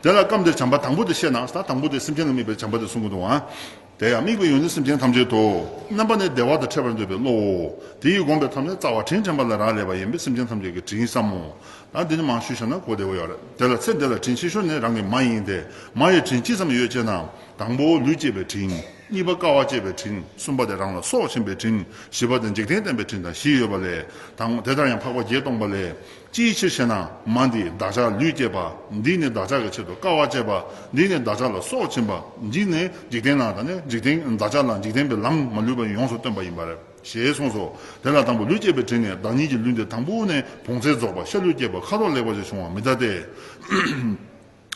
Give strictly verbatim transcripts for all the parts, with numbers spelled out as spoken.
དེ་ལ་སྐབས་འདིར་བྱམས་པ་དང་པོ་དེ་བཤད་ན། ད་དང་པོ་དེ་སེམས་ཅན་ལ་དམིགས་པའི་བྱམས་པ་དེ་གསུང་གི་འདུག་ཨ། དེ་ཡང་དམིགས་པའི་ཡུལ་ནི་སེམས་ཅན་ཐམས་ཅད་དོ། རྣམ་པ་ནི་བདེ་བ་དང་ཕྲད་པར་འདོད་པའི་བློའོ། དེ་ཡི་དགོངས་པའི་ཐབས་ནི་རྩ་བ་དྲིན་དྲན་པ་ལས་རག་ལས་པ་ཡིན་པས་སེམས་ཅན་ཐམས་ཅད་ཀྱི་དྲིན་བསམ་མོ། ད་འདི་ནི་མང་ཞུས་བྱས་ན་གོ་བདེ་བོ་ཡོད་རེད། དེ་ལ་ཚེ་འདི་ལ་དྲིན་ཆེ་ཤོས་ནི་རང་གི་མ་ཡིན་ཏེ། མ་ཡི་དྲིན་ཅི་ཙམ་ཡོད་ཅེ་ན། དང་པོ་ལུས་བསྐྱེད་པའི་དྲིན། གཉིས་པ་དཀའ་བ་སྤྱད་པའི་དྲིན། གསུམ་པ་དེ་རང་ལ་སྲོག་བྱིན་པའི་དྲིན། བཞི་པ་དེ་འཇིག་རྟེན་བསྟན་པའི་དྲིན་དང་བཞི་ཡོད་པ་ལས། དང་དེ་ལྟར་ཡང་འཕགས་པ་བརྒྱད་སྟོང་པ་ལས། ཅིའི་ཕྱིར་ཞེ་ན། མ་འདིས་བདག་ཅག་ལུས་བསྐྱེད་པ། འདིས་ནི་བདག་ཅག་གི་ཆེད་དུ་དཀའ་བ་སྤྱད་པ། འདིས་ནི་བདག་ཅག་ལ་སྲོག་བྱིན་པ། འདིས་ནི་འཇིག་རྟེན་ན་ད་ནི་འཇིག་རྟེན་བདག་ཅག་ལ་འཇིག་རྟེན་པའི་ལམ་མ་ལུས་པ་ཡོངས་སུ་སྟོན་པ་ཡིན་པ་རེད། ཞེས་གསུངས་སོ། དེ་ལ་དང་པོ་ལུས་བསྐྱེད་པའི་དྲིན་ནི་བདག་ཉིད་ཀྱི་ལུས་འདི་དང་པོ་ནས་བོངས་ཚད་རྫོགས་པ་ཤ་ལུས་བསྐྱེད་པ་ཁ་དོག་ལེགས་པ་ཞིག་བྱུང་བ་མི་གདའ་སྟེ།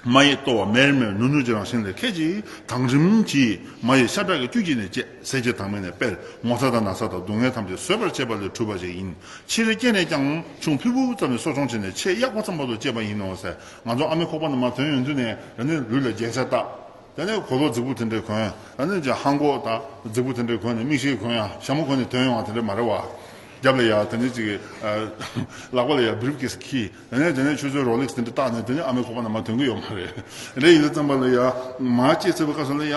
མ་ཡི་ལྟོ་བ་མེར་མེར་ནུར་ནུར་གྱི་རང་བཞིན་ལས་ཁད་ཀྱིས་དང་རིམ་གྱིས་མ་ཡི་ཤ་ཁྲག་གི་བཅུད་ཀྱིས་ནི་བསྐྱེད། ཟས་ཀྱི་དྭངས་མས་ནི་སྤེལ། ངོ་ཚ་དང་ན་ཚ་དང་སྡུག་བསྔལ་ཐམས་ཅད་བཟོད་པར་བྱེད་པ་ལས་གྲུབ་པ་ཞིག་ཡིན། ཕྱི་རོལ་སྐྱེས་ནས་ཀྱང་ཆུང་ཕུད་ཕུད་ཙམ་ནས་གསོ་སྐྱོང་བྱས་ནས་ཆེས་ཡག་པོ་ཙམ་བར་དུ་སྐྱེས་པ་ཡིན་ནོ་ཟེར། ང་ཚོ་ཨ་མའི་ཁོག་པ་ནས་མར་ཐོན་ཡོང་དུས་ནས་ད་ནི་ལུས་ལ་རྒྱན་ཆ་བཏགས། ད་ནི་གོས་ལོག་རྫིག་པོ་དེ་འདྲས་གོན། ད་ནི་ཅིག་ཧང་གོ་དང་རྫིག་པོ་དེ་འདྲས་གོན་ནས་མིག་ཤེལ་གོན་ཡ་ཞྭ་མོ་གོན་ནས་ཐོན་ཡོང་བ་དེ་འདྲས་མ་རེད་བ། རྒྱབ་ལ་ཡ་ད་ནི་ཅིག་ལག་པ་ལ་ཡ་བི་རིབ་ཀེས་འཁྱེར། དེ་ནས་དེ་ནས་ཆུ་ཚོད་རོ་ལེགས་དེ་འདྲ་བཏགས་ནས་དེ་ནས་ཨ་མའི་ཁོག་པ་ནས་མར་ཐོན་གི་ཡོད་མ་རེད། དེ་འདྲ་ཡིན་དུས་ཙམ་པ་ལ་ཡ་མར་སྐྱེས་ཚར་བའི་སྐབས་སུ་ལ་ཡ་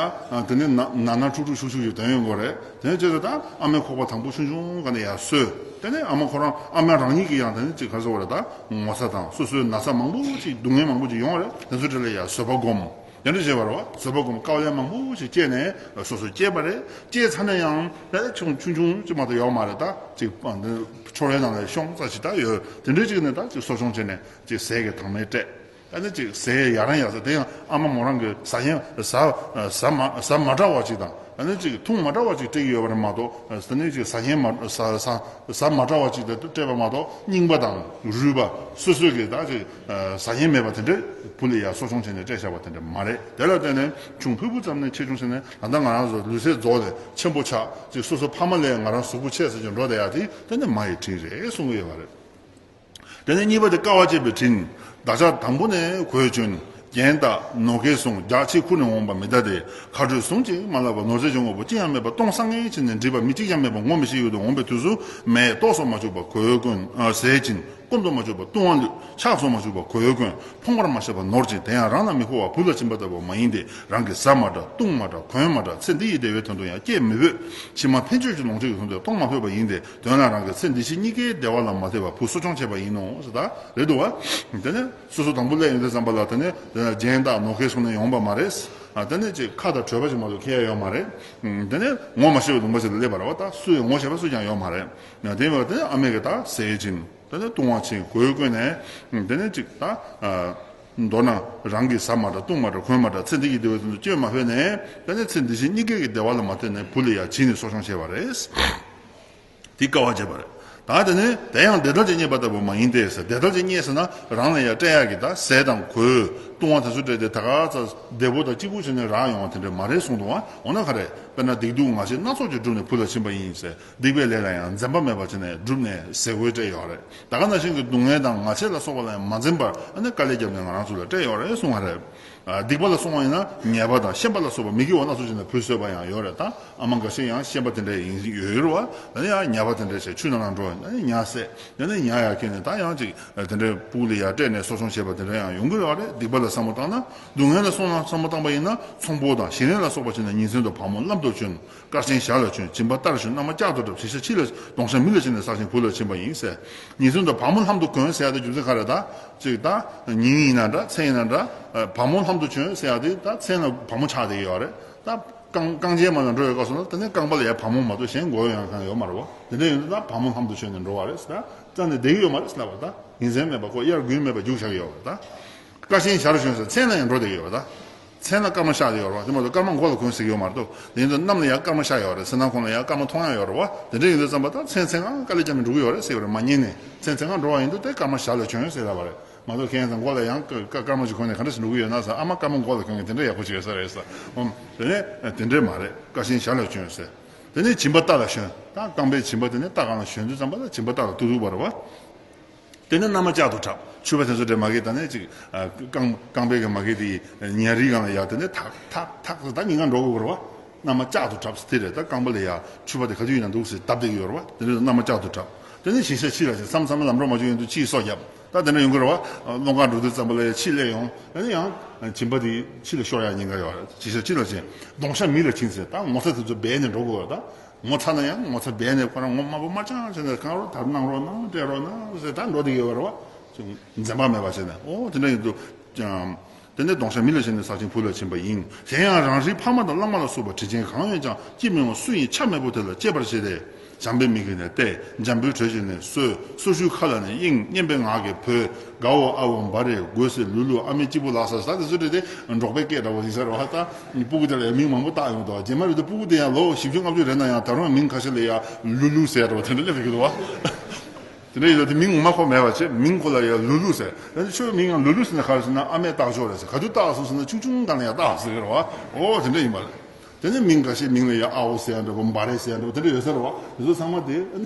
དེ་ནས་ན་ན་ན་འཁྲུག་འཁྲུག་ཤུགས་ཤུགས་ཀྱིས་ཐོན་ཡོང་གི་རེད། དེ་ནས་བྱས་ཙང་ད་ཨ་མའི་ཁོག་པ་དང་པོ་ཆུང་ཆུང་ག་ནས་ཡ་གསོས། དེ་ནས་ཨ་མ་ཁོ་རང་ཨ་མ་རང་ཉིད་ཀྱིས་ཡང་དེ་ནས་ཅིག་ག་རེ་ཟེར་དགོས་རེད། ད་ངོ་ཚ་དང་སོ་སོའི་ན་ཚ་མང་པོ་ཅིག་སྡུག་བསྔལ་མང་པོ་ཅིག་ཡོང་བ་རེད། དེ་ཚོ་དེ་ལ་ཡ་བཟོད་པ་སྒོམ། དེ་འདྲ་བྱས་པ་རེད་བ། བཟོད་པ་སྒོམ། དཀའ་ལས་མང་པོ་ཞིག་སྤྱད་ནས་སོ་སོ་སྐྱེས་པ་རེད། སྐྱེས་ཚར་ནས་ཡང་ད་ཆུང་ཆུང་ཆུང་ཅིག་མ་གཏོགས་ཡོད་མ་རེད། ད་ཅིག་ཕྱོགས་རའི་ནང་ལ་ཤོང་ཙམ་ཞིག་ད་ཡོད། དེ་འདྲ་ཅིག་ནས་ད་ཅིག་གསོ་སྐྱོང་བྱས་ནས་ཅིག་ཟས་ཀྱི་དྭངས་མས་སྤྲད། ད་ནི་ཅིག་ཟས་ཡ་རང་ཡག་ས་དེ་ཡང་ཨ་མ་མོ་རང་གི་ཟ་ཡན་ཟ་ཟ་མ་ཟ་མ་འདྲ་བ་ཅིག་དང་། ད་ནི་ཅིག་འཐུང་མ་འདྲ་བ་ཅིག་སྤྲད་ཀྱི་ཡོད་པ་རེད་མ་གཏོགས། ད་ནི་ཅིག་ཟ་ཡན་མ་ཟ་ཟ་ཟ་མ་འདྲ་བ་ཅིག་དེ་སྤྲད་པ་མ་གཏོགས། རྙིང་པ་དང་རུལ་བ་སོ་སོ་གི་ད་ཅིག་ཟ་ཡན་མེད་པ་དེ་འདྲའི་བུ་ལ་ཡ་གསོ་སྐྱོང་བྱས་ནས་སྤྲད་བཞག་པ་དེ་འདྲ་མ་རེད། དེ་ལ་བརྟེན་ནས་ཆུང་ཕུད་ཕུད་ཙམ་ནས་ཆེ་ཆུང་བྱས་ནས་ད་ལྟ་ང་རང་ཚོ་ལུས་ཚད་རྫོགས་ནས་ཆེན་པོ་ཆགས་ཅིག་སོ་སོ་ཕ་མ་ལས་ང་རང་གཟུགས་པོ་ཆེ་ཟེར་གྱི་འགྲོ་བསྡད་ཡ་དེ་ད་ནི་མ་ཡི་དྲིན་རེད་གསུང་གི་ཡོད་པ་རེད། དེ་ནས་གཉིས་པ་དེ་དཀའ་བ་སྤྱད་པའི་དྲིན། བདག་ཅག་དང་པོ་ནས་གོས་གྱོན། རྒྱན་བཏགས། ནོར་སྐལ་བསྲུང་། རྒྱགས་ཕྱེ་ཁུར་ནས་འོངས་པ་མི་གདའ་སྟེ། ཁ་དྲོད་བསྲུང་ཅིང་མ་བརླག་པར་ནོར་རྫས་ཀྱི་དངོས་པོ་ཅི་ཡང་མེད་པར་སྟོང་སང་ངེ་བྱས་ནས་སྒྲིབ་པ་མི་གཅིག་ཀྱང་མེད་པར་ངོ་མི་ཤེས་ཡུལ་དུ་འོངས་པའི་དུས་སུ། མེ་ཏོག་སོགས་མ་བྱུག་པར་གོས་གོན། ཨ་ཟས་བྱིན། སྐོམ་དུ་མ་བྱུག་པར་བཏུང་བ་བླུད། ཕྱག་སོགས་མ་བྱུག་པར་གོས་གོན། ཕོངས་པར་མ་བྱས་པར་ནོར་བྱིན། དེ་ཡང་རང་ལ་མི་མཁོ་བར་བུ་ལ་བྱིན་པ་ལྟ་བུ་མ་ཡིན་ཏེ། རང་གིས་ཟ་མ་འདྲ། བཏུང་མ་འདྲ། གོན་མ་འདྲ། ཚེ་འདི་ཡི་བདེ་བའི་དོན་དུ་ཡང་སྐྱེད་མི་ཕོད། ཕྱི་མ་ཕན་ཆད་ཀྱི་ལོངས་སྤྱོད་ཀྱི་དོན་དུ་གཏོང་མ་ཕོད་པ་ཡིན་ཏེ། དོན་ལ་རང་གི་ཚེ་འདི་ཕྱི་གཉིས་ཀའི་བདེ་བ་ལ་མ་ལྟོས་པར་བུ་གསོ་སྐྱོང་བྱས་པ་ཡིན་ནོ་ཟེར། ད་རེད་འདུག་བ། དེ་ནས་སོ་སོ་དང་པོ་སླེབས་ཡོང་དུས་ཙམ་པ་ལ་དེ་ནས་དེ་ནས་རྒྱན་དང་ནོར་སྐལ་བསྲུང་ནས་ཡོང་བ་མ་རེད། ཨ་དེ་ནས་ཅིག་ཁ་དང་གྲོད་པ་ཅིག་མ་གཏོགས་ཁེལ་ཡ་ཡོད་མ་རེད། དེ་ནས་ངོ་མ་ཤེས་པའི་ལུང་པ་ཞིག་ལ་སླེབས་པ་རེད་བ། ད་སུ་ཡང་ངོ་ཤེས་པ་སུ་ཀྱང་ཡོད་མ་རེད། དེ་བས་དེ་ནས་ཨ་མས་གི་ད་ཟས་བྱིན། དེ་ནས་བཏུང་བ་བྱིན། གོས་གོན་ནས་དེ་ནས་ཅིག་ད་མདོར་ན་རང་གིས་ཟ་མ་འདྲ། བཏུང་མ་འདྲ། གོན་མ་འདྲ། ཚེ་འདི་ཡི་བདེ་བའི་དོན་དུ་སྤྱོད་མ་ཕོད་ནས། དེ་ནས་ཚེ་འདི་ཕྱི་གཉིས་ཀའི་བདེ་བ་ལ་མ་ལྟོས་ནས་བུ་ལ་ཡང་བྱིན་ནས་གསོ་སྐྱོང་བྱས་པ་རེད། དེ་དཀའ་བ་སྤྱད་པ་རེད། ད་དེ་ནས་དེ་ཡང་བདེ་ཐལ་གྱི་རྙེད་པ་ལྟ་བུ་མ་ཡིན་ཏེ་ཟེར། བདེ་ཐལ་གྱི་རྙེད་ཟེར་ན་རང་ལ་ཡང་སྤྲད་ཡག་གི་ད་ཟས་དང་གོས་བཏུང་བ་དེ་ཚོ་སྤྲད་དེ་ད་ག་ཚ་བདེ་པོ་དང་སྐྱིད་པོ་བྱས་ནས་རག་ཡོང་བ་དེ་འདྲ་མ་རེད་གསུངས་འདུག་བ། འོ་ན་ག་རེ། དཔེར་ན་སྡིག་སྡུག་ངལ་ཞིག་སྣ་ཚོགས་ཀྱིས་བསྒྲུབས་ནས་བུ་ལ་བྱིན་པ་ཡིན་ཟེར། སྡིག་པའི་ལས་ལ་ཡང་འཛེམ་པ་མེད་པར་བྱས་ནས་བསྒྲུབས་ནས་ཟས་གོས་སྤྲད་ཡོད་རེད། ད་ག་ནང་བཞིན་གྱི་སྡུག་བསྔལ་དང་ངལ་བྱས་ལ་སོགས་པ་ལ་ཡང་མ་འཛེམ་པར་ཨ་ནི་དཀའ་ལས་བརྒྱབ་ནས་ང་རང་ཚོ་ལ་སྤྲད་ཡོད་རེད་གསུང་བ་རེད། སྡིག་པ་ལ་སོང་བ་ཡིན་ན་ཉེས་པ་དང་ཤན་པ་ལ་སོགས་པ་མི་དགེ་བ་སྣ་ཚོགས་བྱས་ནས་བུ་གསོས་པ་ཡང་ཡོད་རེད། ད་ཨ་མ་འགའ་ཤས་ཡང་ཤན་པ་དེ་འདྲ་ཡིན་ཡོད་ཡོད་རེད་བ། ད་ནི་ཡང་ཉ་པ་དེ་འདྲ་བྱས་ཆུ་ནང་ལ་འགྲོ། ད་ནི་ཉ་བསད། ད་ནི་ཉ་ཡར་འཁྱེར་ནས་ད་ཡང་ཅིག་དེ་འདྲའི་ཕྲུ་གུ་ལ་ཡར་སྤྲད་ནས་གསོ་སྐྱོང་བྱས་པ་དེ་འདྲ་ཡང་ཡོང་གི་རེད་བ། རེད། སྡིག་པ་ལ་བསམ་བློ་བཏང་ན། སྡུག་བསྔལ་ལ་སོང་ན་བསམ་བློ་བཏང་པ་ཡིན་ན་ཚོང་པོ་དང་ཞི་གནས་ལ་སོགས་པ་བྱས་ནས་ཉིན་མཚན་དུ་བག་མོ་བླམ་དུ་བྱོན། དཀར་ཆེན་ཞར་ལ་གྱོན། སྦྱིན་པ་ལྟར་བྱོན། བླ་མ་ལྕག་ཏུ་བྲབ། ཞིང་ཤ་ཕྱི་ལ་གདོང་ཤ་མི་ལ་བྱིན་ནས་བསགས་ཤིང་བུ་ལ་བྱིན་པ་ཡིན་ཟེར། ཉིན་མཚན་དུ་བག་མོ་བླམ་དུ་གྱོན་ཟེར་ཡ་དེ་རྒྱུ་མཚན་ག་རེ། ད་ཅིག་ད་ཉིན་ཡིན་ན་འདྲ། མཚན་ཡིན་ན་འདྲ། བག་མོ་བླམ་དུ་བྱོན་ཟེར་ཡ་དེ་ད་མཚན་ལ་བག་མོ་ཆགས་བསྡད་ཡོད་རེད། ད་རྐང་རྐང་རྗེན་མ་ལ་འགྲོ་ཡོད་སྐབས་སུ་ན་དེ་ནས་རྐང་པ་ལ་ཡ་བག་མོ་མ་གཏོགས་གཞན་འགོ་ཡོང་མཁན་ཡོད་མ་རེད་བ། དེ་འདྲ་ཡིན་དུས་ད་བག་མོ་བླམ་དུ་བྱོན་ནས་འགྲོ་བ་རེད་ཟེར། ད་རྩ་ནས་བསྡད་ཀྱི་ཡོད་མ་རེད་ཟེར་ལབ་པ། ད་ཉིན་མཚན་མེད་པ་ཁོ་དབྱར་དགུན་མེད་པ་རྒྱུགས་ཆགས་ཀྱི་ཡོད་པ། ད་དཀར་ཆེན་ཞར་བྱོན་ཟེར། མཚན་ལ་ཡང་འགྲོ་བསྡད་ཀྱི་ཡོད་པ། ད། མཚན་ལ་སྐར་མ་ཤར་ཡོད་རེད་བ། དེ་མ་གཏོགས་སྐར་མ་མགོ་ལ་གོན་ཟེར་གྱི་ཡོད་མ་རེད་དོ། དེ་ཡིན་དུས་གནམ་ལ་ཡང་སྐར་མ་ཤར་ཡོད་རེད། མཚན་ནམ་གུང་ལ་ཡང་སྐར་མ་མཐོང་ཡག་ཡོད་རེད་བ། དེ་འདྲ་ཡིན་དུས་ཙམ་པ་ད་མཚན་མཚན་གང་དཀའ་ལས་བརྒྱབ་ནས་འགྲོ་གི་ཡོད་རེད་ཟེར་གྱི་རེད། མ་ཉན་ནས་མཚན་མཚན་གང་འགྲོ་བ་ཡིན་དུས་དེ་སྐར་མ་ཞར་ལ་བྱོན་ཟེར་ལབ་པ་རེད། མ་གཏོགས་ཁྱེད་རང་ཚོ་མགོ་ལ་ཡང་སྐར་སྐར་མ་ཞིག་གོན་ནས་ག་འདྲ་ཞིག་འགྲོ་གི་ཡོད་ན་ཟེར། ཨ་མ་སྐར་མ་མགོ་ལ་གོན་མཁན་དེ་འདྲ་ཡག་པོ་ཞིག་ཡོད་ས་རེད་ཟེར། ཨོ། དེ་ནས་དེ་འདྲས་མ་རེད། སྐར་ཆེན་ཞར་ལ་བྱོན་ཟེར། དེ་ནས་སྦྱིན་པ་རྟ་ལ་ཞོན། ད་རྐང་པའི་སྦྱིན་པ་དེ་ནས་རྟ་སྒང་ལ་ཞོན་དུས་ཙམ་པ་ལ་སྦྱིན་པ་རྟ་ལ་ཐུག་ཐུག་པ་རེད་བ། དེ་ནས་མནའ་མ་ལྕག་ཏུ་བྲབ། ཕྱུ་པ་དེ་ཚོ་དེ་མ་གི་ད་ནས་ཅིག་ཨ་རྐང་རྐང་པའི་གི་མ་གི་དེ་ཉ་རིགས་སྒང་ལ་ཡར་དེ་ནས་ཐག་ཐག་ཐག་ཟེར་ད་ཉིན་གང་འགྲོ་དགོས་རེད་བ། མནའ་མ་ལྕག་ཏུ་བྲབ་ཟེར་དེ་རེད། ད་རྐང་པ་ལ་ཡར་ཕྱུ་པ་དེ་ག་དུས་ཡིན་ན་འདུག་ཟེར་བརྡབ་བསྡད་ཀྱི་ཡོད་རེད་བ། དེ་ནས་མནའ་མ་ལྕག་ཏུ་བྲབ། དེ་ནས་ཞིང་ཤ་ཕྱི་ལ་ཕྱིན། མཚམས་མཚམས་ལམ་འགྲོ་མ་བྱུང་ཡོང་དུས་ཕྱིའི་སོ་བརྒྱབ། ད་དེ་འདྲ་ཡོང་གི་རེད་བ། སློང་གར་འགྲོ་དུས་ཙམ་པ་ལ་ཡ་ཕྱིས་སླེབས་ཡོང་། ཨ་ནི་ཡང་སྦྱིན་པ་དེ་ཕྱི་ལ་ཤོར་ཡག་ཉེན་ཁ་ཡོད་རེད། ཅི་ཤ་ཅི་ལ་ཕྱིན་གདོང་ཤ་མི་ལ་ཕྱིན་ཟེར། ད་ངོ་ཚ་དེ་ཚོ་སྦས་ནས་འགྲོ་དགོས་རེད། ད་ངོ་ཚ་ན་ཡང་ངོ་ཚ་སྦས་ནས་ཁོ་རང་ངོ་མ་པོ་མ་ཅང་བྱས་ནས་གང་རོགས་ད་གནང་རོགས་གནང་སྤྲད་རོགས་གནང་ཟེར་ད་འགྲོ་བསྡད་ཀྱི་ཡོད་རེད་བ། འཛེམ་བག་མེད་པ་བྱས་ནས། ཨོ་དེ་འདྲ་ཡིན་དུས་ཀྱང་། དེ་ནས་གདོང་ཤ་མི་ལ་ཕྱིན་ནས་ཟག་ཅིང་བུ་ལ་ཕྱིན་པ་ཡིན། གཞན་ཡང་རང་རིགས་ཕ་མ་དང་བླ་མ་ལ་སོགས་པ་དྲིན་ཅན་གང་ཡོད་ཀྱང་། ཅི་མིན་འོང་སུ་ཡིན་ཆ་མེད་པོ་དེ་ལ་གཅེས་པར་བྱས་ཏེ། འཇམ་པའི་མིག་གིས་ནི་བལྟས། འཇམ་པོའི་དྲོད་ཀྱིས་ནི་གསོས། སོར་བཅུའི་ཁ་ལ་ནི་གཡེང་། སྙན་པའི་ངག་གིས་བོས། དགའ་འོ་ཨ་འོ་འབའ་རེ་དགོས་སེ་ལུ་ལུ། ཨ་མའི་སྐྱིད་པོ་ལགས་ས་ས་དེ་ཚོ་རེད་དེ། འབྲོག་པའི་སྐད་འདྲ་བོ་ཡིན་ས་རེད་བ། ད་སྤུ་གུ་དེ་ལ་མིང་མང་པོ་བཏགས་ཡོང་དོ། རྗེས་མ་རེད་དེ་སྤུ་གུ་དེ་ཡང་ལོ་བཞི་བཅུ་ལྔ་བཅུ་རེད་ན་ཡང་ད་རུང་མིང་ཁ་ཤས་ལ་ཡང་ལུ་ལུ་ཟེར་འདྲ་བོ་དེ་འདྲ་སླེབས་ཡོང་གི་འདུག་བ། དེ་འདྲ་ཡིན་ད་དེ་མིང་ངོ་མ་ཁོ་མེད་པ་བྱས། མིང་ཁོ་ལ་ཡང་ལུ་ལུ་ཟེར། ཡང་ཁྱོད་མིང་ཡང་ལུ་ལུ་ཟེར་ན་ག་རེ་ཟེར་ན། ཨ་མས་བཏགས་ཆོག་རེད་ཟེར། ག་དུས་བཏགས་སོང་ཟེར་ན་ཆུང་ཆུང་སྒང་ལ་ཡང་བཏགས་ཟེར་གི་རེད་བ། ཨོ་དེ་འདྲ་ཡིན་པ་རེད། དེ་ནས་མིང་འགའ་ཤས་མིང་ལ་ཡང་ཨ་འོ་ཟེར་ཡ་འདྲ་པོ་འབའ་རེ་ཟེར་ཡ་འདྲ་པོ་དེ་འདྲ་ཡོད་ས་རེད་བ། དེ་ཚོ་ཚང་མ་དེ་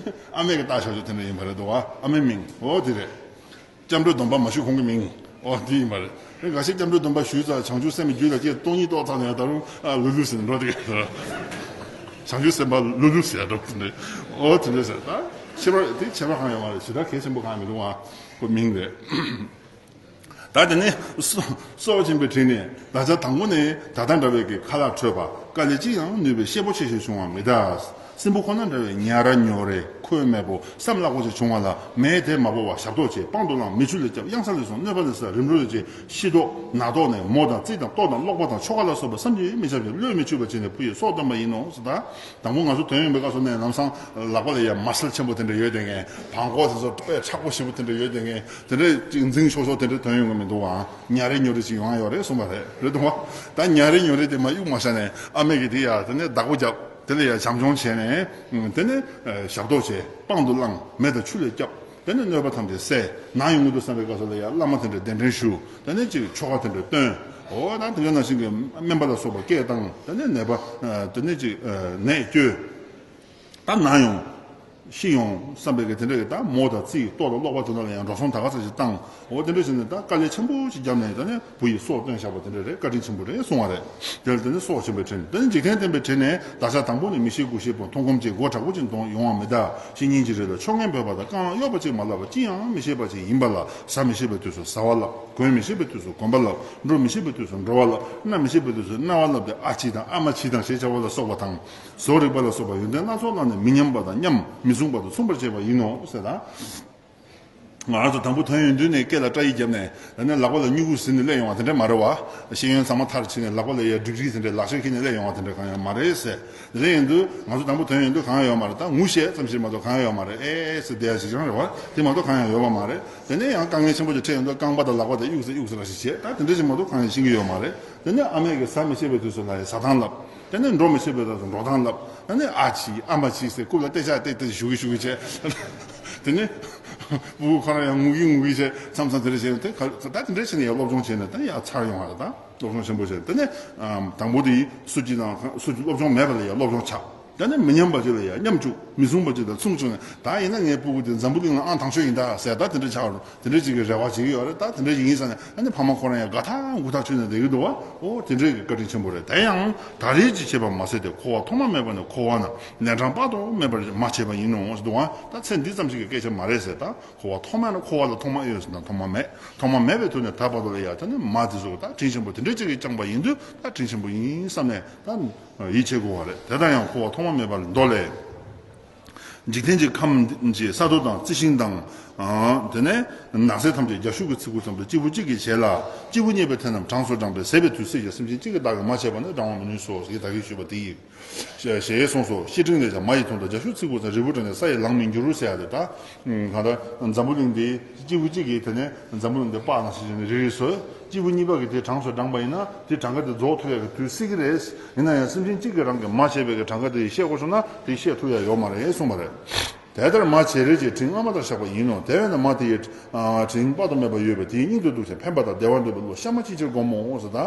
ཨ་མས་ཀྱི་བཏགས་ཆོག་ཆོག་དེ་འདྲ་ཡིན་པ་རེད་འདུག་བ། ཨ་མའི་མིང་ཨོ་དེ་རེད། སྐྱབས་འགྲོའི་སྡོམ་པ་མ་ཞུས་གོང་གི་མིང་ཨོ་དེ་ཡིན་པ་རེད། དེ་འགའ་ཤས་སྐྱབས་འགྲོའི་སྡོམ་པ་ཞུས་ཙང་བྱང་ཆུབ་སེམས་རྒྱུད་ལ་སྐྱེས། སྟོང་ཉིད་རྟོགས་ཚར་ནས་ཡང་ད་རུང་ཨ་ལུ་ལུ་ཟེར་ནས་འགྲོ་དེ་ག་བྱང་ཆུབ་སེམས་དཔའ་ལུ་ལུ་ཟེར་ཡ་འདྲ་པོ་དེ་འདྲ། ཨོ་དེ་འདྲ་ཟེར། ད་ཁྱད་པར་དེ་ཁྱད་པར་གང་ཡོད་མ་རེད། ཞེ་དྲག་གལ་ཆེན་པོ་གང་ཡང་མི་འདུག་བ། ཁོ་མིང་རེད། ད་དེ་ནས་སྲོག་སྲོག་ཆེན་པོའི་དྲིན་ནས། ད་ཆ་དང་པོ་ནས་ད་ལྟ་འདྲ་བའི་གི་ཁ་ལག་འཕྲོད་པ། དཀའ་ལས་ཅི་ཡང་ནུས་པའི་གཤེད་པོ་ཆེ་ཞིག་བྱུང་བ་མི་གདའ། སྲིན་པོ་ཁོ་ན་འདྲ་བའི་ཉ་ར་ཉོ་རེ་ཁོལ་མེད་པོ་སྲམ་ལག་པོ་ཅིག་བྱུང་བ་ལ། མེད་དེ་མ་བོར་བར་ཞབས་ཏོག་བྱས། པང་དུ་བླངས། མེ་ཆུ་ལ་བསྐྱབས། གཡང་ས་ལ་སོང་། གནོད་པ་ལ་བསལ། རིམ་གྲོ་ལ་བྱས། ཤི་ཐོག་ན་ཐོག་ནས་མོ་དང་རྩིས་དང་ལྟོ་དང་ཀློག་པ་དང་ཆོ་ག་ལ་སོགས་པ་བསམ་གྱིས་མི་ཁྱབ་ཅིང་བློས་མི་ཆུད་པ་བྱས་ནས་བུ་ཡི་སྲོག་བཏོན་པ་ཡིན་ནོ། ད་དང་པོ་ང་ཚོ་ཐོན་ཡོང་པའི་སྐབས་སུ་ནས་ལམ་སང་ལག་པ་ལ་ཡ་མ་སལ་ཆེན་པོ་དེ་འདྲ་ཡོད་དེ་ངས། བང་གོ་དེ་ཚོ་དཔེ་མཁྲེགས་པོ་ཞེ་པོ་དེ་འདྲ་ཡོད་དེ་ངས། དེ་འདྲ་ཅིག་འཛིང་ཤོག་ཤོག་དེ་འདྲ་ཐོན་ཡོང་གི་མི་འདུག་ཨང་། ཉ་རེ་ཉོ་རེ་ཅིག་ཡོང་ཡ་ཡོད་རེད་གསུངས་པ་རེད། རེད་འདུག་བ། ད་ཉ་རེ་ཉོ་རེ་དེ་མ་གཡུག་མ་བཞག་ནས་ཨ་མས་ཀྱིས་དེ་ཡ་དེ་ནས་བདག་པོ་བརྒྱབ། དེ་ལ་ཡ་བྱམས་སྐྱོང་བྱས་ནས། དེ་ནས་ཞབས་ཏོག་བྱས། པང་དུ་བླངས། མེ་དང་ཆུ་ལས་བསྐྱབས། དེ་ནས་གནོད་པ་ཐམས་ཅད་བསལ། ནམ་ཡོང་གི་འདུག་བསམ་པའི་སྐབས་སུ་ལ་ཡ་བླ་མ་དེ་འདྲ་གདན་འདྲེན་ཞུ། དེ་ནས་ཅིག་ཆོ་ག་དེ་འདྲ་བཏོན། འོ་ད་དེ་ག་ནང་བཞིན་གྱི་སྨན་པ་ལ་སོགས་པ་སྐད་བཏང་། དེ་ནས་ནད་པ་དེ་ནས་ཅིག་ནད་བཅོས། ད་ན་ཡོང་། ཤི་ཡོང་བསམ་པའི་གི་དེ་འདྲ་གི་ད་མོ་དང་རྩིས་ལྟོ་དང་ཀློག་པ་དེ་ཚོ་ལ་ཡང་འགྲོ་སོང་ད་ག་ཚོད་ཅིག་བཏང་། འོ་དེ་འདྲ་བྱས་ནས་ད་དཀའ་ལས་ཆེན་པོ་ཞིག་བརྒྱབ་ནས་ད་ནི་བུ་ཡི་སྲོག་བཏོན་བཞག་པ་དེ་འདྲ་རེད། བཀའ་དྲིན་ཆེན་པོ་རེད་གསུང་བ་རེད། དེ་ལ་དེ་ནི་སྲོག་ཆེན་པོའི་དྲིན། དེ་ནི་འཇིག་རྟེན་བསྟན་པའི་དྲིན་ནས། བདག་ཅག་དང་པོ་ནས་མི་ཤེས་དགུ་ཤེས་བར། མཐོང་སྒོམ་གྱི་སྒོ་དྲག་པོ་ཅིག་མཐོང་ཡོང་བ་མི་གདའ། ཕྱི་ཉིན་གྱི་རེ་ལ་ཆོ་ངེས་འབོད་པ་དང་། རྐང་ལག་གཡོག་པ་ཅིག་མ་ལགས་པ། ཅི་ཡང་མི་ཤེས་པ་ཅིག་ཡིན་པ་ལ། ཟ་མི་ཤེས་པའི་དུས་སུ་ཟ་བ་ལབ། གོན་མི་ཤེས་པའི་དུས་སུ་གོན་པ་ལབ། འགྲོ་མི་ཤེས་པའི་དུས་སུ་འགྲོ་བ་ལབ། སྣ་མི་ཤེས་པའི་དུས་སུ་སྣ་བ་ལབ་སྟེ། ཨ་ཕྱི་དང་ཨ་མ་ཕྱི་དང་ཞེས་བྱ་བ་ལ་སོགས་པ་དང་། བཟོ་རིག་པ་ལ་སོགས་པ་ཡོན་ཏན་སྣ་ཚོགས་ལ་ནི། མི་མཉམ་པ་དང་མཉམ། མི་མཚུངས་པ་དང་མཚུངས་པར་བྱེད་པ་ཡིན་ནོ་ཟེར་ད། ང་རང་ཚོ་དང་པོ་ཐོན་ཡོང་དུས་ནས་སྐེ་ལ་སྐྲ་ཡིས་བརྒྱབ་ནས། ད་ནི་ལག་པ་ལ་སྨྱུ་གུ་ཟིན་ནས་སླེབས་ཡོང་བ་དེ་འདྲ་མ་རེད་བ། ཤེས་ཡོན་ཚང་མ་མཐར་ཕྱིན་ནས་ལག་པ་ལ་ཡ་ཌིག་རི་ཟིན་འདྲའི་ལག་ཤེས་ཁྱེར་ནས་སླེབས་ཡོང་བ་དེ་འདྲ་གང་ཡང་མ་རེད་ཟེར། དེ་འདྲ་ཡིན་དུས་ང་ཚོ་དང་པོ་ཐོན་ཡོང་དུས་གང་ཡང་ཡོད་མ་རེད། ད་ངུ་ཤེས་ཙམ་ཞིག་མ་གཏོགས་གང་ཡང་ཡོད་མ་རེད། ཨེ་ཟེར་བསྡད་ཡ་ཞིག་ཀྱང་རེད་བ། དེ་མ་གཏོགས་གང་ཡང་ཡོད་པ་མ་རེད། དེ་ནས་ཡང་དཀའ་ངལ་ཆེན་པོ་ཅིག་འཕྲད་ཡོང་དུས་རྐང་པ་དང་ལག་པ་དེ་གཡུག་ཟེར་གཡུག་ཟེར་ར་ཞིག་བྱས། ད་དེ་འདྲ་ཞིག་མ་གཏོགས་གང་ཡང་ཤེས་ཀྱི་ཡོད་མ་རེད། དེ་ནས་ཨ་མས་ཀྱིས་ཟ་མི་ཤེས་པའི་དུས་སུ་ལ་ཡ་ཟ་ཐང་ལབ། དེ་ནས་འགྲོ་མི་ཤེས་པའི་དུས་སུ་འགྲོ་ཐང་ལབ། དེ་ནས་ཨ་ཕྱི་ཨ་མ་ཕྱི་ཟེར་རྐུབ་ལ་སྟེར་ཆ་སྟེར་སྟེར་ཞུ་གི་ཞུ་གི་བྱས། དེ་ནས་སྤུ་གུ་ཁོ་རང་ཡང་ངུ་གི་ངུ་གི་བྱས། མཚམས་མཚམས་དེ་འདྲ་བྱས་ནས་དེ་ག་ད་དེ་འདྲ་བྱས་ནས་ཡང་སློབ་སྦྱོང་བྱས་ནས་ད་ཡང་ཚར་ཡོང་བ་རེད། ད་སློབ་སྦྱོང་ཆེན་པོ་བྱས། དེ་ནས་དང་པོ་དེ་སུ་གཅིག་དང་སུ་གཅིག་སློབ་སྦྱོང་མེད་པ་ལ་ཡང་སློབ་སྦྱོང་ཆགས། ད་ནི་མི་མཉམ་པ་ཅིག་ལ་ཡང་མཉམ་བཅུག། མི་མཚུངས་པ་ཅིག་དང་མཚུངས་བཅུག་ནས། ད་ཡིན་ན་ངའི་སྤུ་གུ་དེ་འཛམ་བུ་གླིང་ལ་ཨང་དང་ཤོས་ཡིན་ད་ཟེར། ད་དེ་འདྲ་ཆགས་རུང་དེ་འདྲ་ཅིག་གི་རེ་བ་བྱེད་ཀྱི་ཡོད་རེད། ད་དེ་འདྲ་ཅིག་ཡིན་ཟེར་ནས་ཨ་ནི་ཕ་མ་ཁོ་རང་ཡང་དགའ་ཐག་མགུ་ཐག་ཆོད་ནས་བསྡད་ཀྱི་འདུག་བ། ཨོ་དེ་འདྲའི་གི་བཀའ་དྲིན་ཆེན་པོ་རེད། དེ་ཡང་ད་རེས་ཀྱི་བྱས་པ་མ་ཟད་དེ། འཁོར་བ་ཐོག་མ་མེད་པ་ནས་འཁོར་བ་ན། ལན་གྲངས་དཔག་ཏུ་མེད་པར་མ་བྱས་པ་ཡིན་ནོ་ཟེར་འདུག་བ། ད་ཚེ་འདི་ཙམ་ཞིག་གི་སྐད་ཆ་མ་རེད་ཟེར། ད་འཁོར་བ་ཐོག་མ་ནས་འཁོར་བ་ལ་ཐོག་མ་ཡོད་ཟེར་ན་ཐོག་མ་མེད། ཐོག་མ་མེད་པའི་དུས་ནས་ད་བར་དུ་ལ་ཡ་ད་ནི་མ་དེ་ཚོ་ད་དྲིན་ཆེན་པོ་དེ་འདྲ་ཅིག་གིས་བསྐྱངས་པ་ཡིན་དུས་ད་དྲིན་ཆེན་པོ་ཡིན་བསམ་ནས་ད། ཡིད་ཆེས་དགོས་པ་རེད། དེ་ལྟར་ཡང་འཁོར་བ་ཐོག་མ་མེད་པར་མདོ་ལས། འཇིག་རྟེན་གྱི་ཁམས་ཀྱི་ས་རྡོ་དང་རྩི་ཤིང་དང་། དེ་ནས་ནགས་ཚལ་ཐམས་ཅད་རྒྱ་ཤུག་གི་ཚི་གུ་ཙམ་དུ་སྐྱེས་བུ་གཅིག་གིས་བྱས་ལ། སྐྱེས་བུ་གཉིས་པའི་མཐའ་རྣམས་གྲངས་སུ་བགྲངས་པས་ཟད་པའི་དུས་སྲིད་ཀྱང་སེམས་ཅན་གཅིག་གིས་བདག་གིས་མ་བྱས་པ་ནི་བགྲང་བ་མི་ནུས་སོ་ཞེས་ད་གིན་ཞུས་པ་དེ་ཡིན། ཞེས་གསུངས་སོ། བཤེས་སྤྲིང་ལས་ཀྱང་མ་ཡི་དོན་དུ་རྒྱ་ཤུག་ཚི་གུ་ཙམ་རིལ་བུར་བགྲངས་ནས་ས་ཡི་ལང་མི་འགྱུར་ཟེར་ཡ་དེ་ད། གང་ལྟར་འཛམ་བུ་གླིང་འདི་སྐྱེས་བུ་གཅིག་གིས་དེ་ནས་འཛམ་བུ་གླིང་འདི་སྤགས་ནང་བཞིན་བྱས་ནས་རིལ་རིལ་བཟོས། སྐྱེས་བུ་གཉིས་པ་གིས་དེ་གྲངས་སུ་བགྲངས་པ་ཡིན་ན་དེ་གྲངས་ཀ་དེ་རྫོགས་ཐུབ་ཡག་གི་དུས་སྲིད་ཀྱི་རེད། ཡིན་ན་ཡང་སེམས་ཅན་གཅིག་གིས་རང་གིས་མ་བྱས་པའི་གི་གྲངས་ཀ་དེ་ཡི་བཤད་དགོས་སོང་ན་དེ་བཤད་ཐུབ་ཡག་ཡོད་མ་རེད་གསུངས་པ་རེད། དེ་ལྟར་མ་བྱས་རིལ་གྱི་དྲིན་སྔ་མ་ལྟར་བཞག་པ་ཡིན་ནོ། དེ་བས་ན་མ་དེ་ཡི་དྲིན་དཔག་ཏུ་མེད་པ་ཡོད་པས་དེའི་སྙིང་དུ་སྡུག་ཅིང་ཕན་པ་དང་བདེ་བ་འདོད་པའི་བློ་གཤའ་མ་ཅིག་ཕྱིར་བསྒོམ་མོ་ཟེར། ད་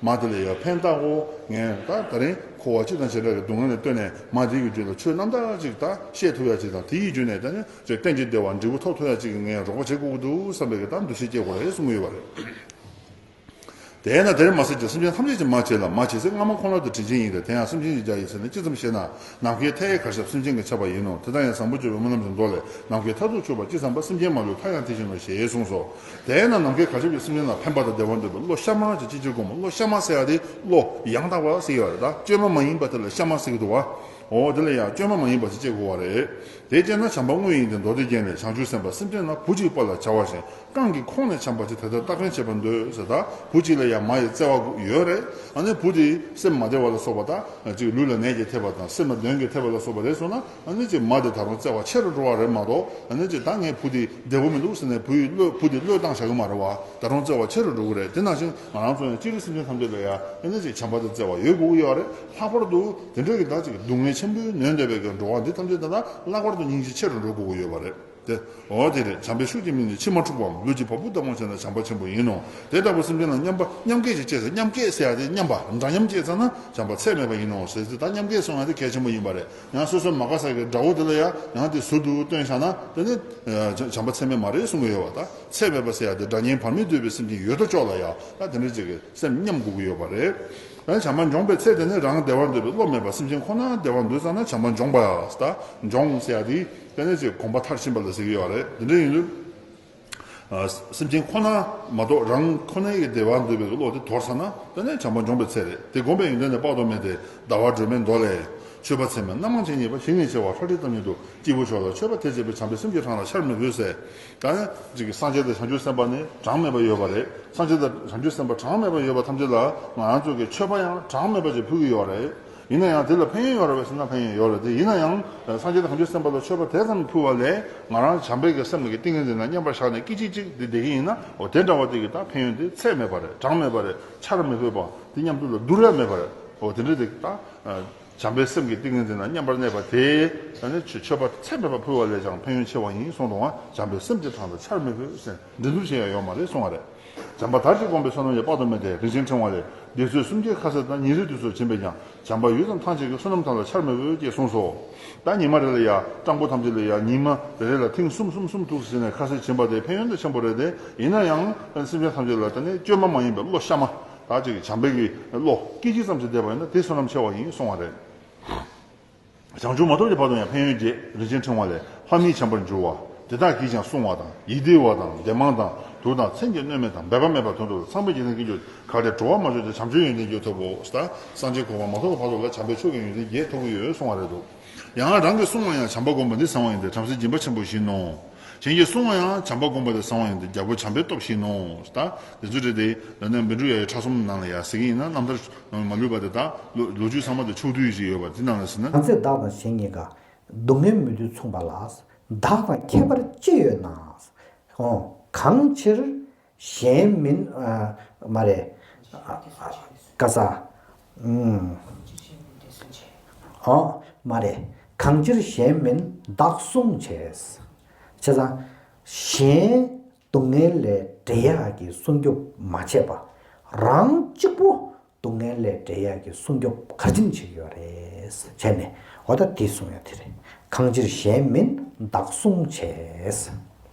མ་དེ་ལ་ཡང་ཕན་བཏགས་གོ། ངས་ད་ད་རིང་འཁོར་བ་སྤྱི་དང་བྱེ་བྲག་གི་སྡུག་བསྔལ་ནས་བཏོན་ནས་མ་དེ་གི་རྒྱུད་ལ་ཆོས་རྣམ་དག་ཅིག་ད་བཤད་ཐུབ་ཡག་ཅིག་དང་དེ་ཡི་རྒྱུད་ནས་ད་ནི་ཅིག་གཏན་གྱི་བདེ་བ་འབྲས་བུ་ཐོབ་ཐུབ་ཡག་ཅིག་གི་ངས་རོགས་པ་བྱེད་དགོས་ཀྱི་འདུག་བསམ་པའི་གི་ད་འདུ་ཤེས་སྐྱེ་དགོས་རེད་གསུང་གི་ཡོད་པ་རེད། དེས་ན་དེར་མ་ཟད་ཀྱི་སེམས་ཅན་ཐམས་ཅད་ཀྱིས་མ་བྱས་ལ། མ་བྱས་ཚེ་སྔ་མ་ཁོ་ན་དུ་དྲིན་ཅན་ཡིན་ཏེ། དེ་ཡང་སེམས་ཅན་གྱི་རྒྱ་ཡིས་ཟེར་ནས། ཅི་ཙམ་ཞེ་ན། ནམ་མཁའི་མཐའ་ཡས་གར་ཞབས་སེམས་ཅན་གྱི་ཆགས་པ་ཡིན་ནོ། དེ་དག་ཡང་བཟང་པོ་སྤྱོད་པའི་སྨོན་ལམ་གྱི་མདོ་ལས། ནམ་མཁའི་མཐར་ཐུག་ཆུད་པ་ཅི་བསམ་པ། སེམས་ཅན་མ་ལུས་མཐའ་ཡང་དེ་བཞིན་ནོ་ཞེས་གསུངས་སོ། དེས་ན་ནམ་མཁའི་གར་ཞབས་ཀྱི་སེམས་ཅན་ལ་ཕན་པ་དང་བདེ་བ་འདོད་པའི་བློ་གཤའ་མ་ཅིག་ཅིག་ཅིག་སྒོམ། བློ་གཤའ་མ་ཟེར་ཡ་དེ་བློ་ཡང་དག་པ་ཟེར་ཡ་རེད། ད་བཅོས་མ་མ་ཡིན་པ་དེ་ལ་གཤའ་མ་ཟེར་གི་འདུག་བ། འོ་དེ་ལ་ཡང་བཅོས་མ་མ་ཡིན་པ་ཞིག་སྐྱེ་དགོས་པ་རེད། དེ་སྐྱེས་ན་བྱམས་པ་དངོས་ཡིན་ཏེ། མདོ་སྡེ་རྒྱན་ལས། བྱང་ཆུབ་སེམས་དཔའ་སེམས་ཅན་རྣམས། བུ་གཅིག་པ་ལ་བྱ་བ་བཞིན། རྐང་གི་ཁོང་ནས་བྱམས་པ་ཆེ། དེ་ལྟར་རྟག་འཛིན་བྱེད་པར་འདོད་ཟེར། ད་བུ་གཅིག་ལ་ཡང་མ་ཡི་བརྩེ་བ་ཡོད་རེད། ཨ་ནི་བུ་དེ་སེམས་མ་བདེ་བ་ལ་སོགས་པ་དང་ཅིག་ལུས་ལ་ནད་ཀྱིས་ཐེབས་པ་དང་སེམས་ལ་གདོན་གྱིས་ཐེབས་པ་ལ་སོགས་པ་རེད་སོང་ན། ཨ་ནི་ཅིག་མ་དེ་ད་རུང་བརྩེ་བ་ཆེ་རུ་འགྲོ་བ་རེད་མ་གཏོགས། ཨ་ནི་ཅིག་ད་ངའི་བུ་དེ་བདེ་པོ་མི་འདུག་ཟེར་ནས་བུ་ཡི་བློ་བུ་དེ་བློས་བཏང་བཞག་གི་མ་རེད་བ། ད་རུང་བརྩེ་བ་ཆེ་རུ་འགྲོ་གི་རེད། དེ་ནང་བཞིན་ང་རང་ཚོ་ཡང་སྤྱིར་སེམས་ཅན་ཐམས་ཅད་ལ་ཡང་ཨ་ནི་ཅིག་བྱམས་པ་དང་བརྩེ་བ་ཡོད་དགོས་ཀྱི་ཡོད་རེད། ལྷག་པར་དུ་དེ་འདྲ་གི་ད་ཅིག་སྡུག་བསྔལ་ཆེན་པོའི་ནོན་བསྡད་པའི་གི་འགྲོ་བ་འདི་ཐམས་ཅད་ད་ལྟ་ལྷག་པར་དུ་སྙིང་རྗེ་ཆེ་རུ་འགྲོ་དགོས་ཀྱི་ཡོད་པ་རེད། དེ། འོ་དེ་རེད། བྱམས་པའི་ཤུགས་ཀྱིས་མི་ནི་ཕྱི་མ་འཁྲུགས་པའམ། ལུས་ཀྱི་བ་སྤུ་ལྟ་བུར་བྱས་ན་བྱམས་པ་ཆེན་པོ་ཡིན་ནོ། དེ་ལྟ་བུ་སེམས་ཅན་ལ་མཉམ་པ་མཉམ་སྐྱེད་ཅིག་སྐྱེས་ཚེ། མཉམ་སྐྱེད་ཟེར་ཡ་དེ་མཉམ་པ་འདྲ་མཉམ་སྐྱེས་ཚར་ན་བྱམས་པ་ཚད་མེད་པ་ཡིན་ནོ་ཟེར་ཚེ། ད་མཉམ་སྐྱེད་གསུང་ཡ་དེ་གལ་ཆེན་པོ་ཡིན་པ་རེད། ཡང་སོ་སོའི་མ་དགའ་ས་གི་དགྲ་བོ་དེ་ལ་ཡང་ཡང་དེ་ཟུར་དུ་བཏོན་བཞག་ན་དེ་ནི་བྱམས་པ་ཚད་མེད་མ་རེད་གསུང་གི་ཡོད་པ། ད་ཚད་མེད་པ་ཟེར་ཡ་དེ་དགྲ་གཉེན་བར་མི་འདོད་པའི་སེམས་ཅན་ཡོད་དོ་ཅོག་ལ་ཡང་ད་དེ་འདྲ་ཅིག་གི་སེམས་མཉམ་དགོས་ཀྱི་ཡོད་པ་རེད། ཡང་བྱམས་པ་འབྱོངས་པའི་ཚེ་དེ་ནི་རང་བདེ་བར་འདོད་པའི་བློ་མེད་པར་སེམས་ཅན་ཁོ་ན་བདེ་བར་འདོད་ཙ་ན་བྱམས་པ་འབྱོངས་པ་ཡ། ད་འབྱོངས་ཟེར་ཡ་དེ་དེ་ནི་ཅིག་གོམས་པ་མཐར་ཕྱིན་པ་ལ་ཟེར་གྱི་ཡོད་རེད། དེ་འདྲ་ཡིན་དུས། ཨ། སེམས་ཅན་ཁོ་ན་མ་གཏོགས་རང་ཁོ་ནའི་གི་བདེ་བར་འདོད་པའི་བློ་དེ་དོར་ཚར་ན་དེ་ནི་བྱམས་པ་འབྱོངས་པའི་ཚེ་རེད། དེ་བསྒོམས་པའི་ཡོན་ཏན་ནི་དཔག་ཏུ་མེད་དེ། ཟླ་བ་སྒྲོན་མེའི་མདོ་ལས། མཆོད་པ་ཚད་མེད་རྣམ་མང་བྱས་ཉེས་པ། ཞིང་ནི་བྱེ་བ་ལྷ་ཁྲི་ལྟར་ཉིད་དུ། སྐྱེས་བུ་མཆོག་ལ་མཆོད་པ་དེ་བྱས་པས། བྱམས་པའི་སེམས་ཀྱིས་གྲངས་ལ་ཆར་མི་ཕོད་ཟེར། ད་ནི་ཅིག་སངས་རྒྱས་དང་བྱང་ཆུབ་སེམས་དཔའ་ནི་གྲངས་མེད་པ་ཡོད་པ་རེད། སངས་རྒྱས་དང་བྱང་ཆུབ་སེམས་དཔའ་གྲངས་མེད་པ་ཡོད་པ་ཐམས་ཅད་ལ་ང་རང་ཚོ་གི་མཆོད་པ་ཡང་གྲངས་མེད་པ་ཅིག་ཕུལ་གྱི་ཡོད་རེད། ཡིན་ན་ཡང་དེ་ལ་ཕན་ཡོན་ཡོད་རེད་པས་ཟེར་ན་ཕན་ཡོན་ཡོད་རེད་དེ། ཡིན་ན་ཡང་སངས་རྒྱས་དང་བྱང་ཆུབ་སེམས་དཔའ་ལ་མཆོད་པ་དེ་ཙམ་ཕུལ་བ་ལས་ང་རང་བྱམས་པའི་གི་སེམས་ཀྱི་ཏིང་ངེ་འཛིན་ལ་མཉམ་པར་བཞག་ནས་སྐད་ཅིག་གཅིག་དེ་བསྡད་ཀྱི་ཡིན་ན། འོ་དེ་འདྲ་བ་དེ་གི་ད་ཕན་ཡོན་དེ་ཚད་མེད་པ་རེད། གྲངས་མེད་པ་རེད། ཆར་མི་ཕོད་པ་དེ་མཉམ་དུ་ལ་བསྡུར་ཡ་མེད་པ་རེད། འོ་དེ་འདྲ་དེ་ད་བྱམས་པའི་སེམས་ཀྱི་ཏིང་ངེ་འཛིན་ལ་མཉམ་པར་གནས་པ་དེ་ད་ནི་མཆོད་པ་ཚད་མེད་པ་ཕུལ་བ་ལས་ཀྱང་ཕན་ཡོན་ཆེ་བ་ཡིན་གསུངས་འདུག་བ། བྱམས་པའི་སེམས་ཀྱི་གྲངས་དང་ཆར་མི་ཕོད་ཟེར་འགྲན་བསྡུར་བྱེད་ཡ་ཡོད་མ་རེད་གསུང་བ་རེད། བྱམས་པ་དར་ཅིག་སྒོམ་པའི་བསོད་ནམས་ཀྱིས། དཔག་ཏུ་མེད་དེ་རིན་ཆེན་ཕྲེང་བ་ལས། འདོད་གསོལ་གསུམ་གྱི་ཁ་ཟས་དང་། ཉིན་རེ་དུས་སུ་བྱིན་པས་ཀྱང་། བྱམས་པ་ཡུད་ཙམ་ཐང་ཆད་ཀྱི། བསོད་ནམས་ཐང་ལ་ཆར་མི་ཕོད་ཅེས་གསུངས་སོ། ད་ཉི་མ་རེ་ལ་ཡ་སྤྲང་པོ་ཐམས་ཅད་ལ་ཡ་ཉི་མ་རེ་རེ་ལ་ཐེངས་གསུམ་གསུམ་གསུམ་ཐུགས་སུ་བྱིན་ནས་ཁ་ཟས་བྱིན་པ་དེ་ཕན་ཡོན་དེ་ཆེན་པོ་རེད་དེ། ཡིན་ན་ཡང་སེམས་ཅན་ཐམས་ཅད་ལ་ད་ནི་བཅོས་མ་མ་ཡིན་པའི་བློ་གཤའ་མ། ད་ཅིག་བྱམས་པའི་གི་བློ་སྐད་ཅིག་ཙམ་ཞིག་བསྡད་པ་ཡིན་ན་དེ་བསོད་ནམས་ཆེ་བ་ཡིན་གསུང་བ་རེད། བྱང་ཆུབ་མ་ཐོབ་ཀྱི་བར་དུ་ཡང་ཕན་ཡོན་བརྒྱད། རིན་ཆེན་ཕྲེང་བ་ལས། ལྷ་མིས་བྱམས་པར་འགྱུར་བ། དེ་དག་གིས་ཀྱང་བསྲུང་བ་དང་། ཡིད་བདེ་བ་དང་། བདེ་མང་དང་། དུག་དང་མཚོན་གྱིས་གནོད་མེད་དང་། འབད་པ་མེད་པར་དོན་རྟོགས་པའི། ཚངས་པའི་འཇིག་རྟེན་སྐྱིད་འགྱུར་ཏེ། གལ་ཏེ་འགྲོ་བ་མ་བྱོན་ཏེ། བྱམས་ཆོས་ཡོན་ཏན་རྒྱས་ཐོབ་བོ། ད་སངས་རྒྱས་གོ་འཕང་མ་ཐོབ་བར་དུ་ལ་བྱམས་པའི་ཆོས་ཀྱི་ཡོན་ཏན་རྒྱས་ཐོབ་ཀྱི་ཡོད་གསུང་བ་རེད་འདུག་ཡང་རང་གིས་བསྲུང་བ་ཡང་བྱམས་པ་བསྒོམ་པ་འདི་བཟང་བ་ཡིན་ཏེ། བྲམ་ཟེ་སྦྱིན་པ་ཆེན་པོ་བཞིན་ནོ། གཞན་གྱིས་བསྲུང་བ་ཡང་བྱམས་པ་བསྒོམ་པ་དེ་བཟང་བ་ཡིན་ཏེ། རྒྱལ་པོ་བྱམས་པའི་སྟོབས་བཞིན་ནོ། ད་དེ་ཚོ་རེད་དེ། ད་ནི་མི་འགྲོ་ཡ་ཡི་ཕྲ་སྲོལ་ནང་ལ་ཡ་ཟེར་གྱི་ཡིན་ན། རྣམ་ཐར་མ་ལུས་པ་དེ་དག་ལོ་ལོ་རྒྱུས་ཚང་མ་དེ་ཕྱོགས་བསྡུས་ཤིག་ཡོད་པ་དེ་ནང་ལ་ཟེར་ན། གང་ཚེ་བདག་དང་གཞན་གཉིས་ཀ། སྡུག་བསྔལ་མི་འདོད་མཚུངས་པ་ལ། བདག་དང་ཁྱད་པར་ཅི་ཡོད་ན། ཨོ། གང་ཕྱིར་གཞན་མིན། ཨ། མ་རེད། ཨ། ཨ། ཀ་ས། ཨུམ། ཨོ། མ་རེད། གང་ཕྱིར་གཞན་མིན་བདག་བསྲུང་བྱས། བྱས་ཙང་གཞན་སྡུག་བསྔལ་ལས་འབྲེལ་ཡག་གི་སྲུང་སྐྱོབ་མ་བྱས་པ། རང་གཅིག་པུ་སྡུག་བསྔལ་ལས་འབྲེལ་ཡག་གི་སྲུང་སྐྱོབ་ག་རེ་བྱེད་ཀྱི་ཡོད་རེད་བྱས་ནས། འོ་ད་དེ་གསུང་ཡ་དེ་རེད། གང་ཕྱིར་གཞན་མིན་བདག་བསྲུང་བྱས། བྱས་